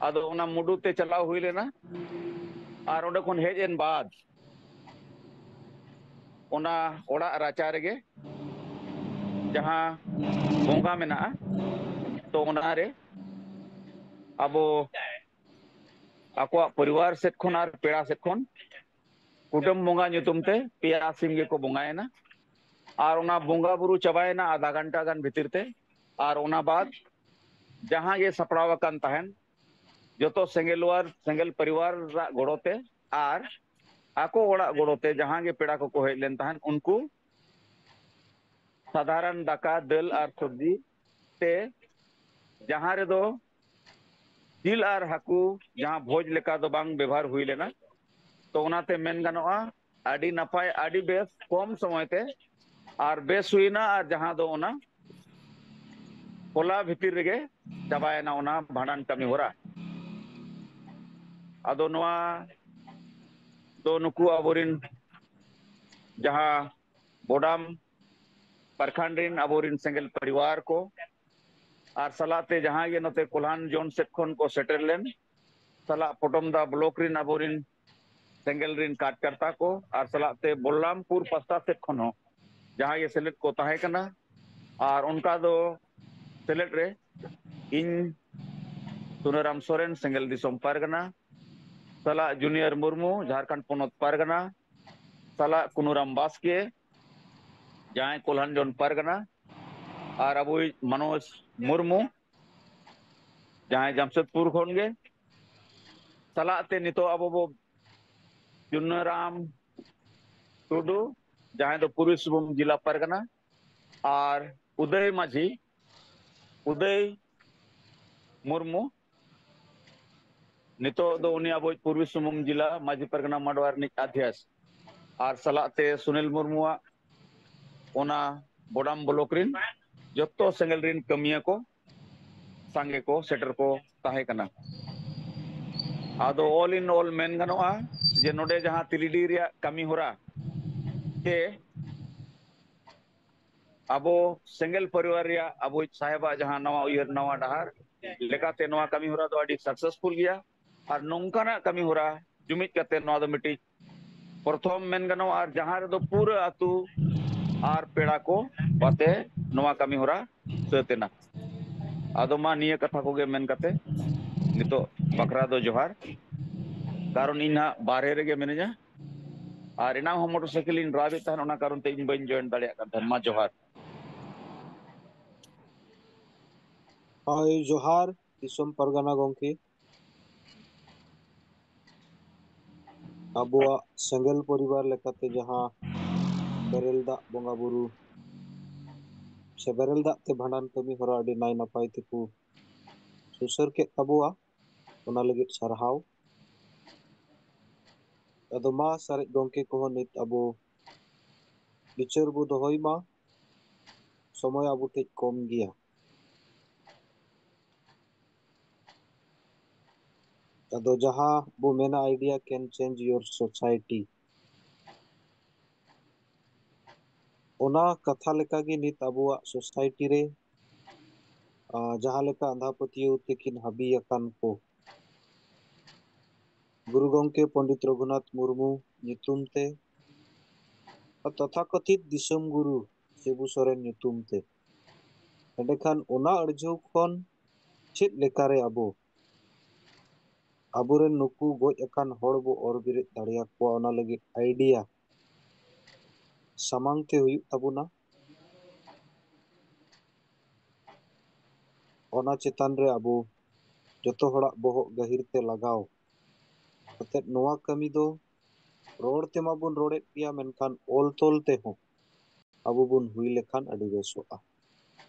ᱟᱫᱚ ᱚᱱᱟ ᱢᱩᱰᱩ ᱛᱮ ᱪᱟᱞᱟᱣ ᱦᱩᱭ ᱞᱮᱱᱟ, ᱟᱨ ᱚᱸᱰᱮ ᱠᱷᱚᱱ ᱦᱮᱡ ᱮᱱ ᱵᱟᱫ ᱚᱱᱟ ᱚᱲᱟᱜ ᱨᱟᱪᱟ ᱨᱮᱜᱮ ᱡᱟᱦᱟᱸ ᱵᱚᱸᱜᱟ ᱢᱮᱱᱟᱜᱼᱟ, ᱛᱚ ᱚᱱᱟᱨᱮ ᱟᱵᱚ ᱟᱠᱚᱣᱟᱜ ᱯᱚᱨᱤᱵᱟᱨ ᱥᱮᱫ ᱠᱷᱚᱱ ᱟᱨ ᱯᱮᱲᱟ ᱥᱮᱫ ᱠᱷᱚᱱ ᱠᱩᱴᱟᱹᱢ ᱵᱚᱸᱜᱟ ᱧᱩᱛᱩᱢ ᱛᱮ ᱯᱮᱭᱟ ᱥᱤᱢ ᱜᱮᱠᱚ ᱵᱚᱸᱜᱟᱭᱮᱱᱟ᱾ ᱟᱨ ᱚᱱᱟ ᱵᱚᱸᱜᱟ ᱵᱩᱨᱩ ᱪᱟᱵᱟᱭᱮᱱᱟ ᱟᱫᱷᱟ ᱜᱷᱚᱱᱴᱟ ᱜᱟᱱ ᱵᱷᱤᱛᱤᱨ ᱛᱮ᱾ ᱟᱨ ᱚᱱᱟ ᱵᱟᱫ ᱡᱟᱦᱟᱸ ᱜᱮ ᱥᱟᱯᱲᱟᱣ ᱟᱠᱟᱱ ᱛᱟᱦᱮᱱ, ᱡᱚᱛᱚ ᱥᱮᱸᱜᱮᱞᱣᱟᱨ, ᱥᱮᱸᱜᱮᱞ ᱯᱚᱨᱤᱵᱟᱨ ᱨᱟᱜ ᱜᱚᱲᱚ ᱛᱮ ᱟᱨ ᱟᱠᱚ ᱚᱲᱟᱜ ᱜᱚᱲᱚ ᱛᱮ ᱡᱟᱦᱟᱸ ᱜᱮ ᱯᱮᱲᱟ ᱠᱚᱠᱚ ᱦᱮᱡ ᱞᱮᱱ ᱛᱟᱦᱮᱸᱫ, ᱩᱱᱠᱩ ᱥᱟᱫᱷᱟᱨᱚᱱ ᱫᱟᱠᱟ, ᱫᱟᱹᱞ ᱟᱨ ᱥᱚᱵᱽᱡᱤ ᱛᱮ, ᱡᱟᱦᱟᱸ ᱨᱮᱫᱚ ᱡᱤᱞ ᱟᱨ ᱦᱟᱹᱠᱩ ᱡᱟᱦᱟᱸ ᱵᱷᱚᱡᱽ ᱞᱮᱠᱟ ᱫᱚ ᱵᱟᱝ ᱵᱮᱵᱷᱟᱨ ᱦᱩᱭ ᱞᱮᱱᱟ᱾ ᱛᱚ ᱚᱱᱟᱛᱮ ᱢᱮᱱ ᱜᱟᱱᱚᱜᱼᱟ, ᱟᱹᱰᱤ ᱱᱟᱯᱟᱭ, ᱟᱹᱰᱤ ᱵᱮᱥ, ᱠᱚᱢ ᱥᱚᱢᱚᱭ ᱛᱮ ᱟᱨ ᱵᱮᱥ ᱦᱩᱭᱱᱟ᱾ ᱟᱨ ᱡᱟᱦᱟᱸ ᱫᱚ ᱚᱱᱟ ᱦᱚᱞᱟ ᱵᱷᱤᱛᱤᱨ ᱨᱮᱜᱮ ᱪᱟᱵᱟᱭᱮᱱᱟ ᱚᱱᱟ ᱵᱷᱟᱸᱰᱟᱱ ᱠᱟᱹᱢᱤ ᱦᱚᱨᱟ᱾ ᱟᱫᱚ ᱱᱚᱣᱟ ᱫᱚ ᱱᱩᱠᱩ ᱟᱵᱚᱨᱤᱱ ᱡᱟᱦᱟᱸ ᱵᱚᱰᱟᱢ ᱯᱨᱚᱠᱷᱚᱸᱰ ᱨᱤᱱ ᱟᱵᱚᱨᱤᱱ ᱥᱮᱸᱜᱮᱞ ᱯᱚᱨᱤᱵᱟᱨ ᱠᱚ ᱟᱨ ᱥᱟᱞᱟᱜ ᱛᱮ ᱡᱟᱦᱟᱸᱭ ᱜᱮ ᱱᱚᱛᱮ ᱠᱚᱞᱦᱟᱱ ᱡᱳᱱ ᱥᱮᱫ ᱠᱷᱚᱱ ᱠᱚ ᱥᱮᱴᱮᱨ ᱞᱮᱱ, ᱥᱟᱞᱟᱜ ᱯᱚᱴᱚᱢᱫᱟ ᱵᱞᱚᱠ ᱨᱤᱱ ᱟᱵᱚᱨᱤᱱ ᱥᱮᱸᱜᱮᱞ ᱨᱤᱱ ᱠᱟᱨᱡᱚᱠᱚᱨᱛᱟ ᱠᱚ ᱟᱨ ᱥᱟᱞᱟᱜ ᱛᱮ ᱵᱚᱞᱞᱟᱢᱯᱩᱨ ᱯᱟᱥᱴᱟ ᱥᱮᱫ ᱠᱷᱚᱱ ᱦᱚᱸ ᱡᱟᱦᱟᱸᱭ ᱜᱮ ᱥᱮᱞᱮᱫ ᱠᱚ ᱛᱟᱦᱮᱸ ᱠᱟᱱᱟ᱾ ᱟᱨ ᱚᱱᱠᱟ ᱫᱚ ᱥᱮᱞᱮᱫ ᱨᱮ ᱤᱧ ᱥᱩᱱᱟᱹᱨᱟᱢ ᱥᱚᱨᱮᱱ, ᱥᱮᱸᱜᱮᱞ ᱫᱤᱥᱚᱢ ᱯᱟᱨᱜᱟᱱᱟ, ᱥᱟᱞᱟᱜ ᱡᱩᱱᱤᱭᱚᱨ ᱢᱩᱨᱢᱩ, ᱡᱷᱟᱲᱠᱷᱚᱸᱰ ᱯᱚᱱᱚᱛ ᱯᱟᱨᱜᱟᱱᱟ, ᱥᱟᱞᱟᱜ ᱠᱩᱱᱩᱨᱟᱢ ᱵᱟᱥᱠᱮ, ᱡᱟᱦᱟᱸᱭ ᱠᱚᱞᱦᱟᱱ ᱡᱳᱱ ᱯᱟᱨᱜᱟᱱᱟ, ᱟᱨ ᱟᱵᱚᱭᱤᱡ ᱢᱟᱱᱳᱡᱽ ᱢᱩᱨᱢᱩ, ᱡᱟᱦᱟᱸᱭ ᱡᱟᱢᱥᱮᱫᱽᱯᱩᱨ ᱠᱷᱚᱱ ᱜᱮ, ᱥᱟᱞᱟᱜ ᱛᱮ ᱱᱤᱛᱚᱜ ᱟᱵᱚ ᱵᱚ ᱪᱩᱱᱱᱟᱹᱨᱟᱢ ᱴᱩᱰᱩ, ᱡᱟᱦᱟᱸᱭ ᱫᱚ ᱯᱩᱨᱵᱤ ᱥᱤᱝᱵᱷᱩᱢ ᱡᱮᱞᱟ ᱯᱟᱨᱜᱟᱱᱟ, ᱟᱨ ᱩᱫᱚᱭ ᱢᱟᱹᱡᱷᱤ, ᱩᱫᱚᱭ ᱢᱩᱨᱢᱩ, ᱱᱤᱛᱚᱜ ᱫᱚ ᱩᱱᱤ ᱟᱵᱚᱭᱤᱡ ᱯᱩᱨᱵᱤ ᱥᱤᱝᱵᱷᱩᱢ ᱡᱮᱞᱟ ᱢᱟᱹᱡᱷᱤ ᱯᱟᱨᱜᱟᱱᱟ ᱢᱟᱰᱣᱟ ᱨᱤᱱᱤᱡ ᱟᱫᱷᱭᱟᱥ᱾ ᱟᱨ ᱥᱟᱞᱟᱜ ᱛᱮ ᱥᱩᱱᱤᱞ ᱢᱩᱨᱢᱩᱣᱟᱜ ᱚᱱᱟ ᱵᱚᱰᱟᱢ ᱵᱞᱚᱠ ᱨᱤᱱ ᱡᱚᱛᱚ ᱥᱮᱸᱜᱮᱞ ᱨᱤᱱ ᱠᱟᱹᱢᱤᱭᱟᱹ ᱠᱚ ᱥᱟᱸᱜᱮ ᱠᱚ ᱥᱮᱴᱮᱨ ᱠᱚ ᱛᱟᱦᱮᱸ ᱠᱟᱱᱟ᱾ ᱟᱫᱚ all in all ᱢᱮᱱ ᱜᱟᱱᱚᱜᱼᱟ ᱡᱮ ᱱᱚᱰᱮ ᱡᱟᱦᱟᱸ ᱛᱤᱞᱤᱰᱤ ᱨᱮᱭᱟᱜ ᱠᱟᱹᱢᱤ ᱦᱚᱨᱟ ᱛᱮ ᱟᱵᱚ ᱥᱮᱸᱜᱮᱞ ᱯᱚᱨᱤᱵᱟᱨ ᱨᱮᱭᱟᱜ ᱟᱵᱚᱭᱤᱡ ᱥᱟᱦᱮᱵᱟᱜ ᱡᱟᱦᱟᱸ ᱱᱟᱣᱟ ᱩᱭᱦᱟᱹᱨ ᱱᱟᱣᱟ ᱰᱟᱦᱟᱨ ᱞᱮᱠᱟᱛᱮ ᱱᱚᱣᱟ ᱠᱟᱹᱢᱤ ᱦᱚᱨᱟ ᱫᱚ ᱟᱹᱰᱤ ᱥᱟᱠᱥᱮᱥᱯᱷᱩᱞ ᱜᱮᱭᱟ᱾ ᱟᱨ ᱱᱚᱝᱠᱟᱱᱟᱜ ᱠᱟᱹᱢᱤ ᱦᱚᱨᱟ ᱡᱩᱢᱤᱫ ᱠᱟᱛᱮ ᱱᱚᱣᱟ ᱫᱚ ᱢᱤᱫᱴᱤᱡ ᱯᱨᱚᱛᱷᱚᱢ ᱢᱮᱱ ᱜᱟᱱᱚᱜᱼᱟ, ᱟᱨ ᱡᱟᱦᱟᱸ ᱨᱮᱫᱚ ᱯᱩᱨᱟᱹ ᱟᱹᱛᱩ ᱟᱨ ᱯᱮᱲᱟ ᱠᱚ ᱟᱛᱮ ᱱᱚᱣᱟ ᱠᱟᱹᱢᱤ ᱦᱚᱨᱟ ᱥᱟᱹᱛ ᱮᱱᱟ᱾ ᱟᱫᱚ ᱢᱟ ᱱᱤᱭᱟᱹ ᱠᱟᱛᱷᱟ ᱠᱚᱜᱮ ᱢᱮᱱ ᱠᱟᱛᱮ ᱱᱤᱛᱚᱜ ᱵᱟᱠᱷᱨᱟ ᱫᱚ ᱡᱚᱦᱟᱨ᱾ ᱠᱟᱨᱚᱱ ᱤᱧ ᱱᱟᱦᱟᱜ ᱵᱟᱨᱦᱮ ᱨᱮᱜᱮ ᱢᱤᱱᱟᱹᱧᱟ, ᱟᱨ ᱮᱱᱟᱝ ᱦᱚᱸ ᱢᱚᱴᱚᱨ ᱥᱟᱭᱠᱮᱞ ᱤᱧ ᱰᱨᱟᱭᱵᱷ ᱮᱫ ᱛᱟᱦᱮᱸᱱ, ᱚᱱᱟ ᱠᱟᱨᱚᱱ ᱛᱮ ᱤᱧ ᱵᱟᱹᱧ ᱡᱚᱭᱮᱱ ᱫᱟᱲᱮᱭᱟᱜ ᱠᱟᱱ ᱛᱟᱦᱮᱸᱱ᱾ ᱢᱟ ᱡᱚᱦᱟᱨ᱾ ᱦᱳᱭ, ᱡᱚᱦᱟᱨ ᱫᱤᱥᱚᱢ ᱯᱟᱨᱜᱟᱱᱟ ᱜᱚᱢᱠᱮ᱾ ᱟᱵᱚᱣᱟᱜ ᱥᱮᱸᱜᱮᱞ ᱯᱚᱨᱤᱵᱟᱨ ᱞᱮᱠᱟᱛᱮ ᱡᱟᱦᱟᱸ ᱵᱮᱨᱮᱞ ᱫᱟᱜ ᱵᱚᱸᱜᱟ ᱵᱩᱨᱩ ᱥᱮ ᱵᱮᱨᱮᱞ ᱫᱟᱜ ᱛᱮ ᱵᱷᱟᱸᱰᱟᱱ ᱠᱟᱹᱢᱤ ᱦᱚᱨᱟ ᱟᱹᱰᱤ ᱱᱟᱭ ᱱᱟᱯᱟᱭ ᱛᱮᱠᱚ ᱥᱩᱥᱟᱹᱨ ᱠᱮᱫ ᱛᱟᱵᱚᱣᱟ, ᱚᱱᱟ ᱞᱟᱹᱜᱤᱫ ᱥᱟᱨᱦᱟᱣ᱾ ᱟᱫᱚ ᱢᱟ ᱥᱟᱨᱮᱡ ᱜᱚᱢᱠᱮ ᱠᱚᱦᱚᱸ ᱱᱤᱛ ᱟᱵᱚ ᱵᱤᱪᱟᱹᱨ ᱵᱚ ᱫᱚᱦᱚᱭ ᱢᱟ, ᱥᱚᱢᱚᱭ ᱟᱵᱚ ᱴᱷᱮᱡ ᱠᱚᱢ ᱜᱮᱭᱟ᱾ ᱟᱫᱚ ᱡᱟᱦᱟᱸ ᱵᱚ ᱢᱮᱱᱟ idea can change your society, ᱚᱱᱟ ᱠᱟᱛᱷᱟ ᱞᱮᱠᱟᱜᱮ ᱱᱤᱛ ᱟᱵᱚᱣᱟᱜ ᱥᱳᱥᱟᱭᱴᱤ ᱨᱮ, ᱟᱸ, ᱡᱟᱦᱟᱸ ᱞᱮᱠᱟ ᱟᱸᱫᱷᱟ ᱯᱟᱹᱛᱭᱟᱹᱣ ᱛᱮᱠᱤᱱ ᱦᱟᱹᱵᱤ ᱟᱠᱟᱱ ᱠᱚ, ᱜᱩᱨᱩ ᱜᱚᱢᱠᱮ ᱯᱚᱱᱰᱤᱛ ᱨᱚᱜᱷᱩᱱᱟᱛᱷ ᱢᱩᱨᱢᱩ ᱧᱩᱛᱩᱢ ᱛᱮ, ᱛᱚᱛᱷᱟᱠᱚᱛᱷᱤᱛ ᱫᱤᱥᱚᱢ ᱜᱩᱨᱩ ᱥᱤᱵᱩ ᱥᱚᱨᱮᱱ ᱧᱩᱛᱩᱢ ᱛᱮ, ᱮᱸᱰᱮᱠᱷᱟᱱ ᱚᱱᱟ ᱟᱹᱲᱡᱷᱟᱹᱣ ᱠᱷᱚᱱ ᱪᱮᱫ ᱞᱮᱠᱟᱨᱮ ᱟᱵᱚ ᱟᱵᱚᱨᱮᱱ ᱱᱩᱠᱩ ᱜᱚᱡ ᱟᱠᱟᱱ ᱦᱚᱲ ᱵᱚ ᱚᱨ ᱵᱮᱨᱮᱫ ᱫᱟᱲᱮᱭᱟᱠᱚᱣᱟ, ᱚᱱᱟ ᱞᱟᱹᱜᱤᱫ idea ᱥᱟᱢᱟᱝ ᱛᱮ ᱦᱩᱭᱩᱜ ᱛᱟᱵᱚᱱᱟ᱾ ᱚᱱᱟ ᱪᱮᱛᱟᱱ ᱨᱮ ᱟᱵᱚ ᱡᱚᱛᱚ ᱦᱚᱲᱟᱜ ᱵᱚᱦᱚᱜ ᱜᱟᱹᱦᱤᱨ ᱛᱮ ᱞᱟᱜᱟᱣ ᱠᱟᱛᱮᱫ ᱱᱚᱣᱟ ᱠᱟᱹᱢᱤ ᱫᱚ ᱨᱚᱲ ᱛᱮᱢᱟ ᱵᱚᱱ ᱨᱚᱲᱮᱫ ᱜᱮᱭᱟ, ᱢᱮᱱᱠᱷᱟᱱ ᱚᱞ ᱛᱚᱞ ᱛᱮᱦᱚᱸ ᱟᱵᱚ ᱵᱚᱱ ᱦᱩᱭ ᱞᱮᱠᱷᱟᱱ ᱟᱹᱰᱤ ᱵᱮᱥᱚᱜᱼᱟ᱾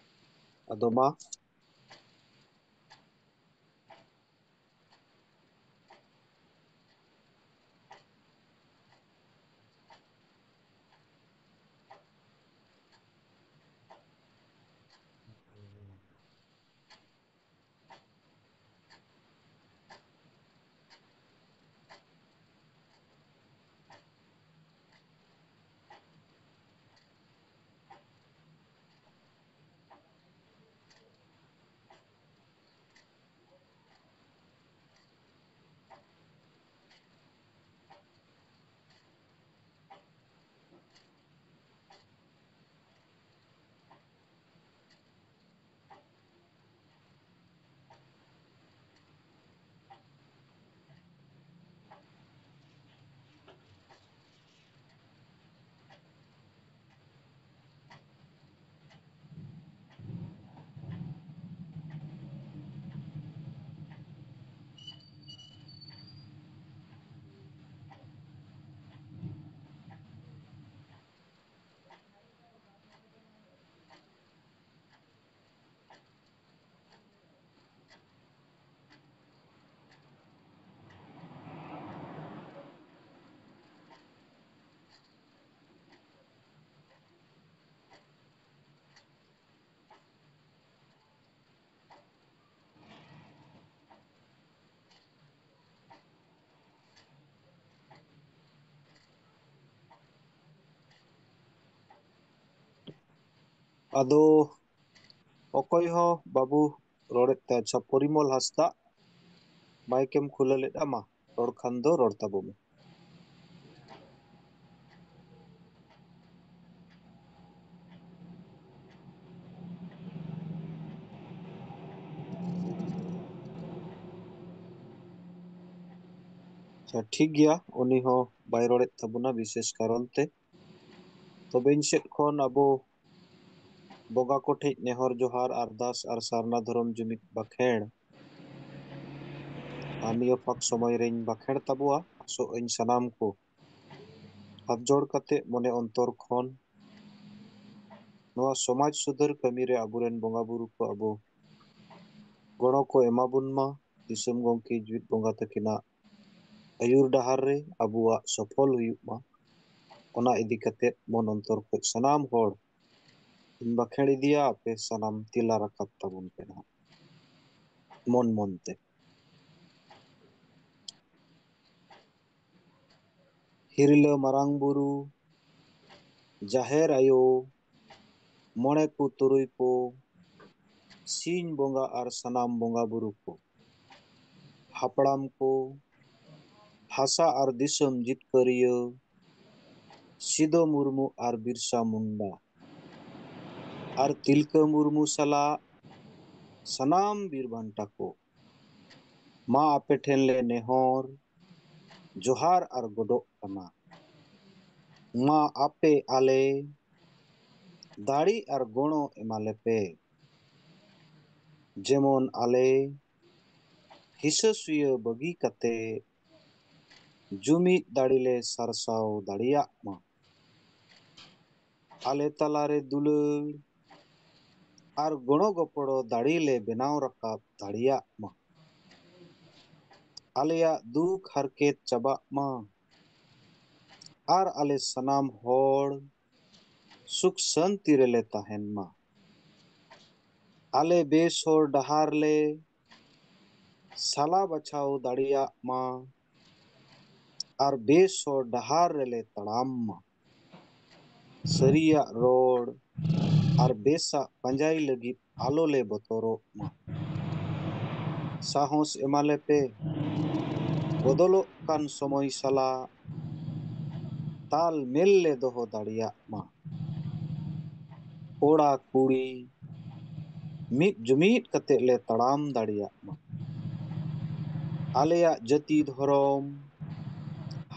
ᱟᱫᱚ ᱢᱟ, ᱟᱫᱚ ᱚᱠᱚᱭ ᱦᱚᱸ ᱵᱟᱵᱚ ᱨᱚᱲᱮᱫ ᱛᱮ᱾ ᱟᱪᱪᱷᱟ, ᱯᱚᱨᱤᱢᱚᱞ ᱦᱟᱸᱥᱫᱟ, ᱢᱟᱭᱤᱠ ᱮᱢ ᱠᱷᱩᱞᱟᱹ ᱞᱮᱫᱼᱟ? ᱢᱟ, ᱨᱚᱲ ᱠᱷᱟᱱ ᱫᱚ ᱨᱚᱲ ᱛᱟᱵᱚ ᱢᱮ᱾ ᱟᱪᱪᱷᱟ, ᱴᱷᱤᱠ ᱜᱮᱭᱟ, ᱩᱱᱤ ᱦᱚᱸ ᱵᱟᱭ ᱨᱚᱲᱮᱫ ᱛᱟᱵᱚᱱᱟ ᱵᱤᱥᱮᱥ ᱠᱟᱨᱚᱱ ᱛᱮ᱾ ᱛᱚᱵᱮ ᱤᱧ ᱥᱮᱫ ᱠᱷᱚᱱ ᱟᱵᱚ ᱵᱚᱸᱜᱟ ᱠᱚ ᱴᱷᱮᱡ ᱱᱮᱦᱚᱨ ᱡᱚᱦᱟᱨ, ᱟᱨᱫᱟᱥ ᱟᱨ ᱥᱟᱨᱱᱟ ᱫᱷᱚᱨᱚᱢ ᱡᱩᱢᱤᱫ ᱵᱟᱠᱷᱮᱲ ᱟᱨ ᱱᱤᱭᱟᱹ ᱯᱷᱟᱸᱠ ᱥᱚᱢᱚᱭ ᱨᱮᱧ ᱵᱟᱠᱷᱮᱲ ᱛᱟᱵᱚᱣᱟ᱾ ᱟᱥᱚᱜ ᱟᱹᱧ ᱥᱟᱱᱟᱢ ᱠᱚ ᱦᱟᱛ ᱡᱳᱲ ᱠᱟᱛᱮ ᱢᱚᱱᱮ ᱚᱱᱛᱚᱨ ᱠᱷᱚᱱ ᱱᱚᱣᱟ ᱥᱚᱢᱟᱡᱽ ᱥᱩᱫᱷᱟᱹᱨ ᱠᱟᱹᱢᱤ ᱨᱮ ᱟᱵᱚᱨᱮᱱ ᱵᱚᱸᱜᱟ ᱵᱩᱨᱩ ᱠᱚ ᱟᱵᱚ ᱜᱚᱲᱚ ᱠᱚ ᱮᱢᱟ ᱵᱚᱱ ᱢᱟ᱾ ᱫᱤᱥᱚᱢ ᱜᱚᱢᱠᱮ ᱡᱤᱣᱤᱫ ᱵᱚᱸᱜᱟ ᱛᱟᱹᱠᱤᱱᱟᱜ ᱟᱹᱭᱩᱨ ᱰᱟᱦᱟᱨ ᱨᱮ ᱟᱵᱚᱣᱟᱜ ᱥᱚᱯᱷᱚᱞ ᱦᱩᱭᱩᱜ ᱢᱟ᱾ ᱚᱱᱟ ᱤᱫᱤ ᱠᱟᱛᱮ ᱢᱚᱱ ᱚᱱᱛᱚᱨ ᱠᱷᱚᱱ ᱥᱟᱱᱟᱢ ᱦᱚᱲ ᱤᱧ ᱵᱟᱠᱷᱮᱲ ᱤᱫᱤᱭᱟ, ᱟᱯᱮ ᱥᱟᱱᱟᱢ ᱛᱮᱞᱟ ᱨᱟᱠᱟᱵ ᱛᱟᱵᱚᱱ ᱯᱮ ᱱᱟᱦᱟᱜ ᱢᱚᱱ ᱢᱚᱱ ᱛᱮ᱾ ᱦᱤᱨᱞᱟᱹ ᱢᱟᱨᱟᱝ ᱵᱩᱨᱩ, ᱡᱟᱦᱮᱨ ᱟᱭᱳ, ᱢᱚᱬᱮ ᱠᱚ ᱛᱩᱨᱩᱭ ᱠᱚ, ᱥᱤᱧ ᱵᱚᱸᱜᱟ ᱟᱨ ᱥᱟᱱᱟᱢ ᱵᱚᱸᱜᱟ ᱵᱩᱨᱩ ᱠᱚ, ᱦᱟᱯᱲᱟᱢ ᱠᱚ, ᱦᱟᱥᱟ ᱟᱨ ᱫᱤᱥᱚᱢ ᱡᱤᱛᱠᱟᱹᱨᱤᱭᱟᱹ ᱥᱤᱫᱚ ᱢᱩᱨᱢᱩ ᱟᱨ ᱵᱤᱨᱥᱟ ᱢᱩᱱᱰᱟ ᱟᱨ ᱛᱤᱞᱠᱟᱹ ᱢᱩᱨᱢᱩ ᱥᱟᱞᱟᱜ ᱥᱟᱱᱟᱢ ᱵᱤᱨ ᱵᱟᱱᱴᱟ ᱠᱚ, ᱢᱟ ᱟᱯᱮ ᱴᱷᱮᱱ ᱞᱮ ᱱᱮᱦᱚᱨ ᱡᱚᱦᱟᱨ ᱟᱨ ᱜᱚᱰᱚᱜ ᱠᱟᱱᱟ᱾ ᱢᱟ ᱟᱯᱮ ᱟᱞᱮ ᱫᱟᱲᱮ ᱟᱨ ᱜᱚᱲᱚ ᱮᱢᱟ ᱞᱮᱯᱮ, ᱡᱮᱢᱚᱱ ᱟᱞᱮ ᱦᱤᱥᱟᱹ ᱥᱩᱭᱟᱹ ᱵᱟᱹᱜᱤ ᱠᱟᱛᱮ ᱡᱩᱢᱤᱫ ᱫᱟᱲᱮ ᱞᱮ ᱥᱟᱨᱥᱟᱣ ᱫᱟᱲᱮᱭᱟᱜ ᱢᱟ᱾ ᱟᱞᱮ ᱛᱟᱞᱟᱨᱮ ᱫᱩᱞᱟᱹᱲ ᱟᱨ ᱜᱚᱲᱚ ᱜᱚᱯᱚᱲᱚ ᱫᱟᱲᱮ ᱞᱮ ᱵᱮᱱᱟᱣ ᱨᱟᱠᱟᱵ ᱫᱟᱲᱮᱭᱟᱜ ᱢᱟ᱾ ᱟᱞᱮᱭᱟᱜ ᱫᱩᱠ ᱦᱟᱨᱠᱮᱛ ᱪᱟᱵᱟᱜ ᱢᱟ ᱟᱨ ᱟᱞᱮ ᱥᱟᱱᱟᱢ ᱦᱚᱲ ᱥᱩᱠ ᱥᱟᱱᱛᱤ ᱨᱮᱞᱮ ᱛᱟᱦᱮᱱ ᱢᱟ᱾ ᱟᱞᱮ ᱵᱮᱥ ᱦᱚᱨ ᱰᱟᱦᱟᱨ ᱞᱮ ᱥᱟᱞᱟ ᱵᱟᱪᱷᱟᱣ ᱫᱟᱲᱮᱭᱟᱜ ᱢᱟ ᱟᱨ ᱵᱮᱥ ᱦᱚᱨ ᱰᱟᱦᱟᱨ ᱨᱮᱞᱮ ᱛᱟᱲᱟᱢ ᱢᱟ᱾ ᱥᱟᱹᱨᱤᱭᱟᱜ ᱨᱚᱲ ᱟᱨ ᱵᱮᱥᱟᱜ ᱯᱟᱸᱡᱟᱭ ᱞᱟᱹᱜᱤᱫ ᱟᱞᱚ ᱞᱮ ᱵᱚᱛᱚᱨᱚᱜ ᱢᱟ᱾ ᱥᱟᱦᱚᱥ ᱮᱢᱟᱞᱮ ᱯᱮ, ᱵᱚᱫᱚᱞᱚᱜ ᱠᱟᱱ ᱥᱚᱢᱚᱭ ᱥᱟᱞᱟᱜ ᱛᱟᱞ ᱢᱮᱞ ᱞᱮ ᱫᱚᱦᱚ ᱫᱟᱲᱮᱭᱟᱜ ᱢᱟ᱾ ᱠᱚᱲᱟ ᱠᱩᱲᱤ ᱢᱤᱫ ᱡᱩᱢᱤᱫ ᱠᱟᱛᱮ ᱞᱮ ᱛᱟᱲᱟᱢ ᱫᱟᱲᱮᱭᱟᱜ ᱢᱟ᱾ ᱟᱞᱮᱭᱟᱜ ᱡᱟᱹᱛᱤ ᱫᱷᱚᱨᱚᱢ,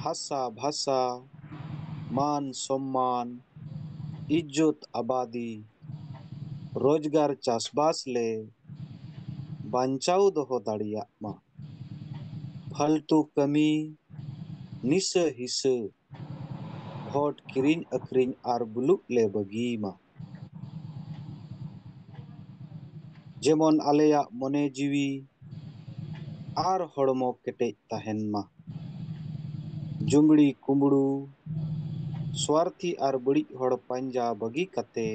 ᱦᱟᱥᱟ ᱵᱷᱟᱥᱟ, ᱢᱟᱱ ᱥᱚᱢᱢᱟᱱ, ᱤᱡᱽᱡᱚᱛ ᱟᱵᱟᱫᱤ, ᱨᱳᱡᱽᱜᱟᱨ ᱪᱟᱥᱵᱟᱥ ᱞᱮ ᱵᱟᱧᱪᱟᱣ ᱫᱚᱦᱚ ᱫᱟᱲᱮᱭᱟᱜ ᱢᱟ᱾ ᱯᱷᱟᱞᱛᱩ ᱠᱟᱹᱢᱤ, ᱱᱤᱥᱟᱹ ᱦᱤᱥᱟᱹ, ᱵᱷᱳᱴ ᱠᱤᱨᱤᱧ ᱟᱹᱠᱷᱨᱤᱧ ᱟᱨ ᱵᱩᱞᱩᱜ ᱞᱮ ᱵᱟᱹᱜᱤᱭ ᱢᱟ᱾ ᱡᱮᱢᱚᱱ ᱟᱞᱮᱭᱟᱜ ᱢᱚᱱᱮ ᱡᱤᱣᱤ ᱟᱨ ᱦᱚᱲᱢᱚ ᱠᱮᱴᱮᱡ ᱛᱟᱦᱮᱱ ᱢᱟ᱾ ᱡᱩᱢᱲᱤ ᱠᱩᱢᱵᱽᱲᱩ, ᱥᱣᱟᱨᱛᱷᱤ ᱟᱨ ᱵᱟᱹᱲᱤᱡ ᱦᱚᱲ ᱯᱟᱸᱡᱟ ᱵᱟᱹᱜᱤ ᱠᱟᱛᱮ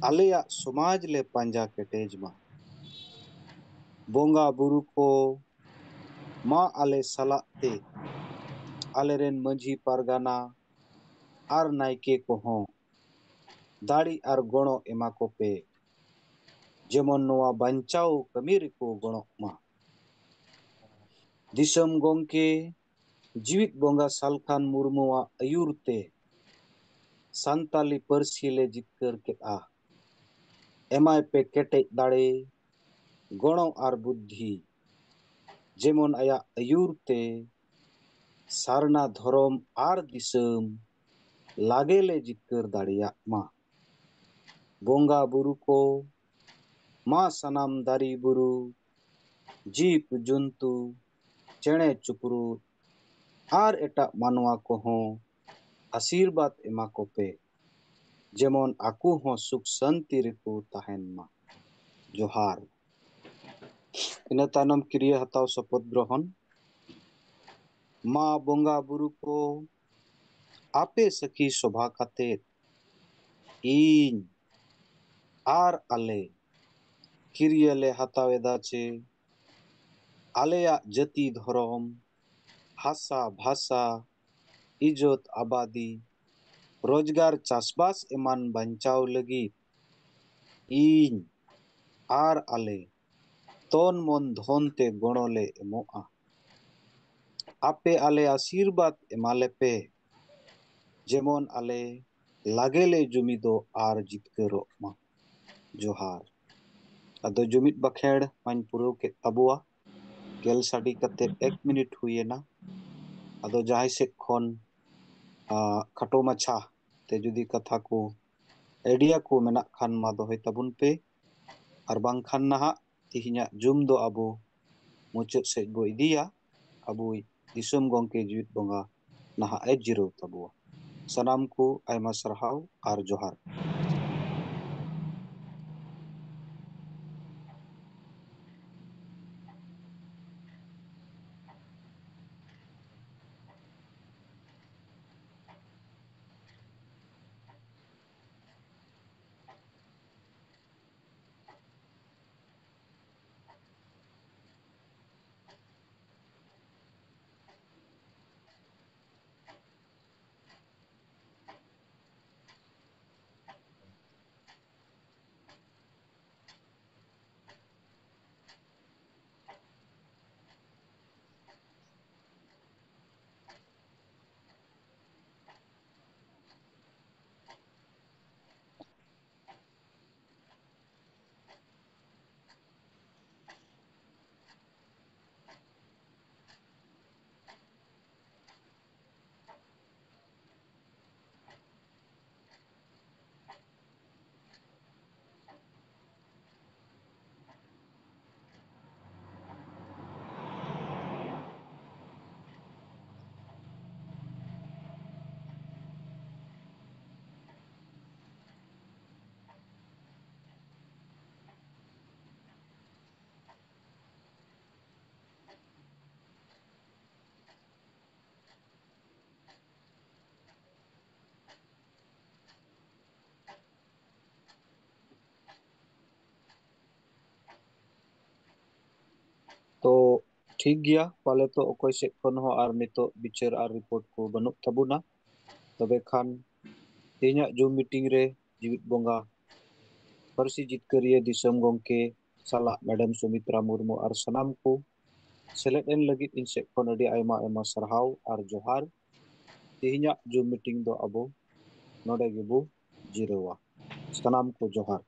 ᱟᱞᱮᱭᱟᱜ ᱥᱚᱢᱟᱡᱽ ᱞᱮ ᱯᱟᱸᱡᱟ ᱠᱮᱴᱮᱡ ᱢᱟ᱾ ᱵᱚᱸᱜᱟ ᱵᱩᱨᱩ ᱠᱚ ᱢᱟ ᱟᱞᱮ ᱥᱟᱞᱟᱜ ᱛᱮ, ᱟᱞᱮᱨᱮᱱ ᱢᱟᱹᱡᱷᱤ ᱯᱟᱨᱜᱟᱱᱟ ᱟᱨ ᱱᱟᱭᱠᱮ ᱠᱚᱦᱚᱸ ᱫᱟᱲᱮ ᱟᱨ ᱜᱚᱲᱚ ᱮᱢᱟ ᱠᱚᱯᱮ, ᱡᱮᱢᱚᱱ ᱱᱚᱣᱟ ᱵᱟᱧᱪᱟᱣ ᱠᱟᱹᱢᱤ ᱨᱮᱠᱚ ᱜᱚᱲᱚᱜ ᱢᱟ᱾ ᱫᱤᱥᱚᱢ ᱜᱚᱢᱠᱮ ᱡᱤᱣᱤᱫ ᱵᱚᱸᱜᱟ ᱥᱟᱞᱠᱷᱟᱱ ᱢᱩᱨᱢᱩᱣᱟᱜ ᱟᱹᱭᱩᱨ ᱛᱮ ᱥᱟᱱᱛᱟᱞᱤ ᱯᱟᱹᱨᱥᱤ ᱞᱮ ᱡᱤᱛᱠᱟᱹᱨ ᱠᱮᱫᱼᱟ᱾ ᱮᱢᱟᱭ ᱯᱮ ᱠᱮᱴᱮᱡ ᱫᱟᱲᱮ, ᱜᱚᱲᱚ ᱟᱨ ᱵᱩᱫᱽᱫᱷᱤ, ᱡᱮᱢᱚᱱ ᱟᱭᱟᱜ ᱟᱹᱭᱩᱨ ᱛᱮ ᱥᱟᱨᱱᱟ ᱫᱷᱚᱨᱚᱢ ᱟᱨ ᱫᱤᱥᱚᱢ ᱞᱟᱜᱮ ᱞᱮ ᱡᱤᱛᱠᱟᱹᱨ ᱫᱟᱲᱮᱭᱟᱜ ᱢᱟ᱾ ᱵᱚᱸᱜᱟ ᱵᱩᱨᱩ ᱠᱚ ᱢᱟ ᱥᱟᱱᱟᱢ ᱫᱟᱨᱮ ᱵᱩᱨᱩ, ᱡᱤᱵᱽ ᱡᱚᱱᱛᱩ, ᱪᱮᱬᱮ ᱪᱤᱯᱨᱩᱫ ᱟᱨ ᱮᱴᱟᱜ ᱢᱟᱱᱣᱟ ᱠᱚᱦᱚᱸ ᱟᱥᱤᱨᱵᱟᱫᱽ ᱮᱢᱟ ᱠᱚᱯᱮ, ᱡᱮᱢᱚᱱ ᱟᱠᱚ ᱦᱚᱸ ᱥᱩᱠ ᱥᱟᱱᱛᱤ ᱨᱮᱠᱚ ᱛᱟᱦᱮᱱ ᱢᱟ᱾ ᱡᱚᱦᱟᱨ᱾ ᱤᱱᱟᱹ ᱛᱟᱭᱱᱚᱢ ᱠᱤᱨᱭᱟᱹ ᱦᱟᱛᱟᱣ ᱥᱚᱯᱚᱫ ᱜᱨᱚᱦᱚᱱ᱾ ᱢᱟ ᱵᱚᱸᱜᱟ ᱵᱩᱨᱩ ᱠᱚ, ᱟᱯᱮ ᱥᱟᱹᱠᱷᱤ ᱥᱚᱵᱷᱟ ᱠᱟᱛᱮ ᱤᱧ ᱟᱨ ᱟᱞᱮ ᱠᱤᱨᱭᱟᱹ ᱞᱮ ᱦᱟᱛᱟᱣ ᱮᱫᱟ ᱪᱮ ᱟᱞᱮᱭᱟᱜ ᱡᱟᱹᱛᱤ ᱫᱷᱚᱨᱚᱢ, ᱦᱟᱥᱟ ᱵᱷᱟᱥᱟ, ᱤᱡᱚᱛ ᱟᱵᱟᱫᱤ, ᱨᱳᱡᱽᱜᱟᱨ ᱪᱟᱥᱵᱟᱥ ᱮᱢᱟᱱ ᱵᱟᱧᱪᱟᱣ ᱞᱟᱹᱜᱤᱫ ᱤᱧ ᱟᱨ ᱟᱞᱮ ᱛᱚᱱ ᱢᱚᱱ ᱫᱷᱚᱱ ᱛᱮ ᱜᱚᱲᱚ ᱞᱮ ᱮᱢᱚᱜᱼᱟ᱾ ᱟᱯᱮ ᱟᱞᱮ ᱟᱥᱤᱨᱵᱟᱫᱽ ᱮᱢᱟ ᱞᱮᱯᱮ, ᱡᱮᱢᱚᱱ ᱟᱞᱮ ᱞᱟᱜᱮ ᱞᱮ ᱡᱩᱢᱤᱫᱚᱜ ᱟᱨ ᱡᱤᱛᱠᱟᱹᱨᱚᱜ ᱢᱟ᱾ ᱡᱚᱦᱟᱨ᱾ ᱟᱫᱚ ᱡᱩᱢᱤᱫ ᱵᱟᱠᱷᱮᱲ ᱢᱟᱧ ᱯᱩᱨᱟᱹᱣ ᱠᱮᱫ ᱛᱟᱵᱚᱣᱟ᱾ ᱜᱮᱞ ᱥᱟᱰᱮ ᱠᱟᱛᱮ ᱮᱠ ᱢᱤᱱᱤᱴ ᱦᱩᱭᱮᱱᱟ᱾ ᱟᱫᱚ ᱡᱟᱦᱟᱸᱭ ᱥᱮᱫ ᱠᱷᱚᱱ, ᱟ, ᱠᱷᱟᱴᱚ ᱢᱟᱪᱷᱟ ᱛᱮ ᱡᱩᱫᱤ ᱠᱟᱛᱷᱟ ᱠᱚ, ᱟᱭᱰᱤᱭᱟ ᱠᱚ ᱢᱮᱱᱟᱜ ᱠᱷᱟᱱ ᱢᱟ ᱫᱚᱦᱚᱭ ᱛᱟᱵᱚᱱ ᱯᱮ, ᱟᱨ ᱵᱟᱝᱠᱷᱟᱱ ᱱᱟᱦᱟᱜ ᱛᱮᱦᱮᱧᱟᱜ ᱡᱩᱢ ᱫᱚ ᱟᱵᱚ ᱢᱩᱪᱟᱹᱫ ᱥᱮᱫ ᱵᱚ ᱤᱫᱤᱭᱟ᱾ ᱟᱵᱚᱭᱤᱡ ᱫᱤᱥᱚᱢ ᱜᱚᱢᱠᱮ ᱡᱤᱣᱤᱫ ᱵᱚᱸᱜᱟ ᱱᱟᱦᱟᱜ ᱮ ᱡᱤᱨᱟᱹᱣ ᱛᱟᱵᱚᱣᱟ᱾ ᱥᱟᱱᱟᱢ ᱠᱚ ᱟᱭᱢᱟ ᱥᱟᱨᱦᱟᱣ ᱟᱨ ᱡᱚᱦᱟᱨ᱾ ᱛᱚ ᱴᱷᱤᱠ ᱜᱮᱭᱟ, ᱯᱟᱞᱮ ᱛᱚ ᱚᱠᱚᱭ ᱥᱮᱫ ᱠᱷᱚᱱ ᱦᱚᱸ ᱟᱨ ᱱᱤᱛᱚᱜ ᱵᱤᱪᱟᱹᱨ ᱟᱨ ᱨᱤᱯᱳᱨᱴ ᱠᱚ ᱵᱟᱹᱱᱩᱜ ᱛᱟᱵᱚᱱᱟ᱾ ᱛᱚᱵᱮ ᱠᱷᱟᱱ ᱛᱮᱦᱮᱧᱟᱜ ᱡᱩᱢ ᱢᱤᱴᱤᱝ ᱨᱮ ᱡᱤᱣᱤᱫ ᱵᱚᱸᱜᱟ, ᱯᱟᱹᱨᱥᱤ ᱡᱤᱛᱠᱟᱹᱨᱤᱭᱟᱹ ᱫᱤᱥᱚᱢ ᱜᱚᱢᱠᱮ ᱥᱟᱞᱟᱜ ᱢᱮᱰᱟᱢ ᱥᱩᱢᱤᱛᱨᱟ ᱢᱩᱨᱢᱩ ᱟᱨ ᱥᱟᱱᱟᱢ ᱠᱚ ᱥᱮᱞᱮᱫ ᱮᱱ ᱞᱟᱹᱜᱤᱫ ᱤᱧ ᱥᱮᱫ ᱠᱷᱚᱱ ᱟᱹᱰᱤ ᱟᱭᱢᱟ ᱟᱭᱢᱟ ᱥᱟᱨᱦᱟᱣ ᱟᱨ ᱡᱚᱦᱟᱨ᱾ ᱛᱮᱦᱮᱧᱟᱜ ᱡᱩᱢ ᱢᱤᱴᱤᱝ ᱫᱚ ᱟᱵᱚ ᱱᱚᱰᱮ ᱜᱮᱵᱚ ᱡᱤᱨᱟᱹᱣᱟ᱾ ᱥᱟᱱᱟᱢ ᱠᱚ ᱡᱚᱦᱟᱨ᱾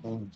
ᱦᱩᱸ᱾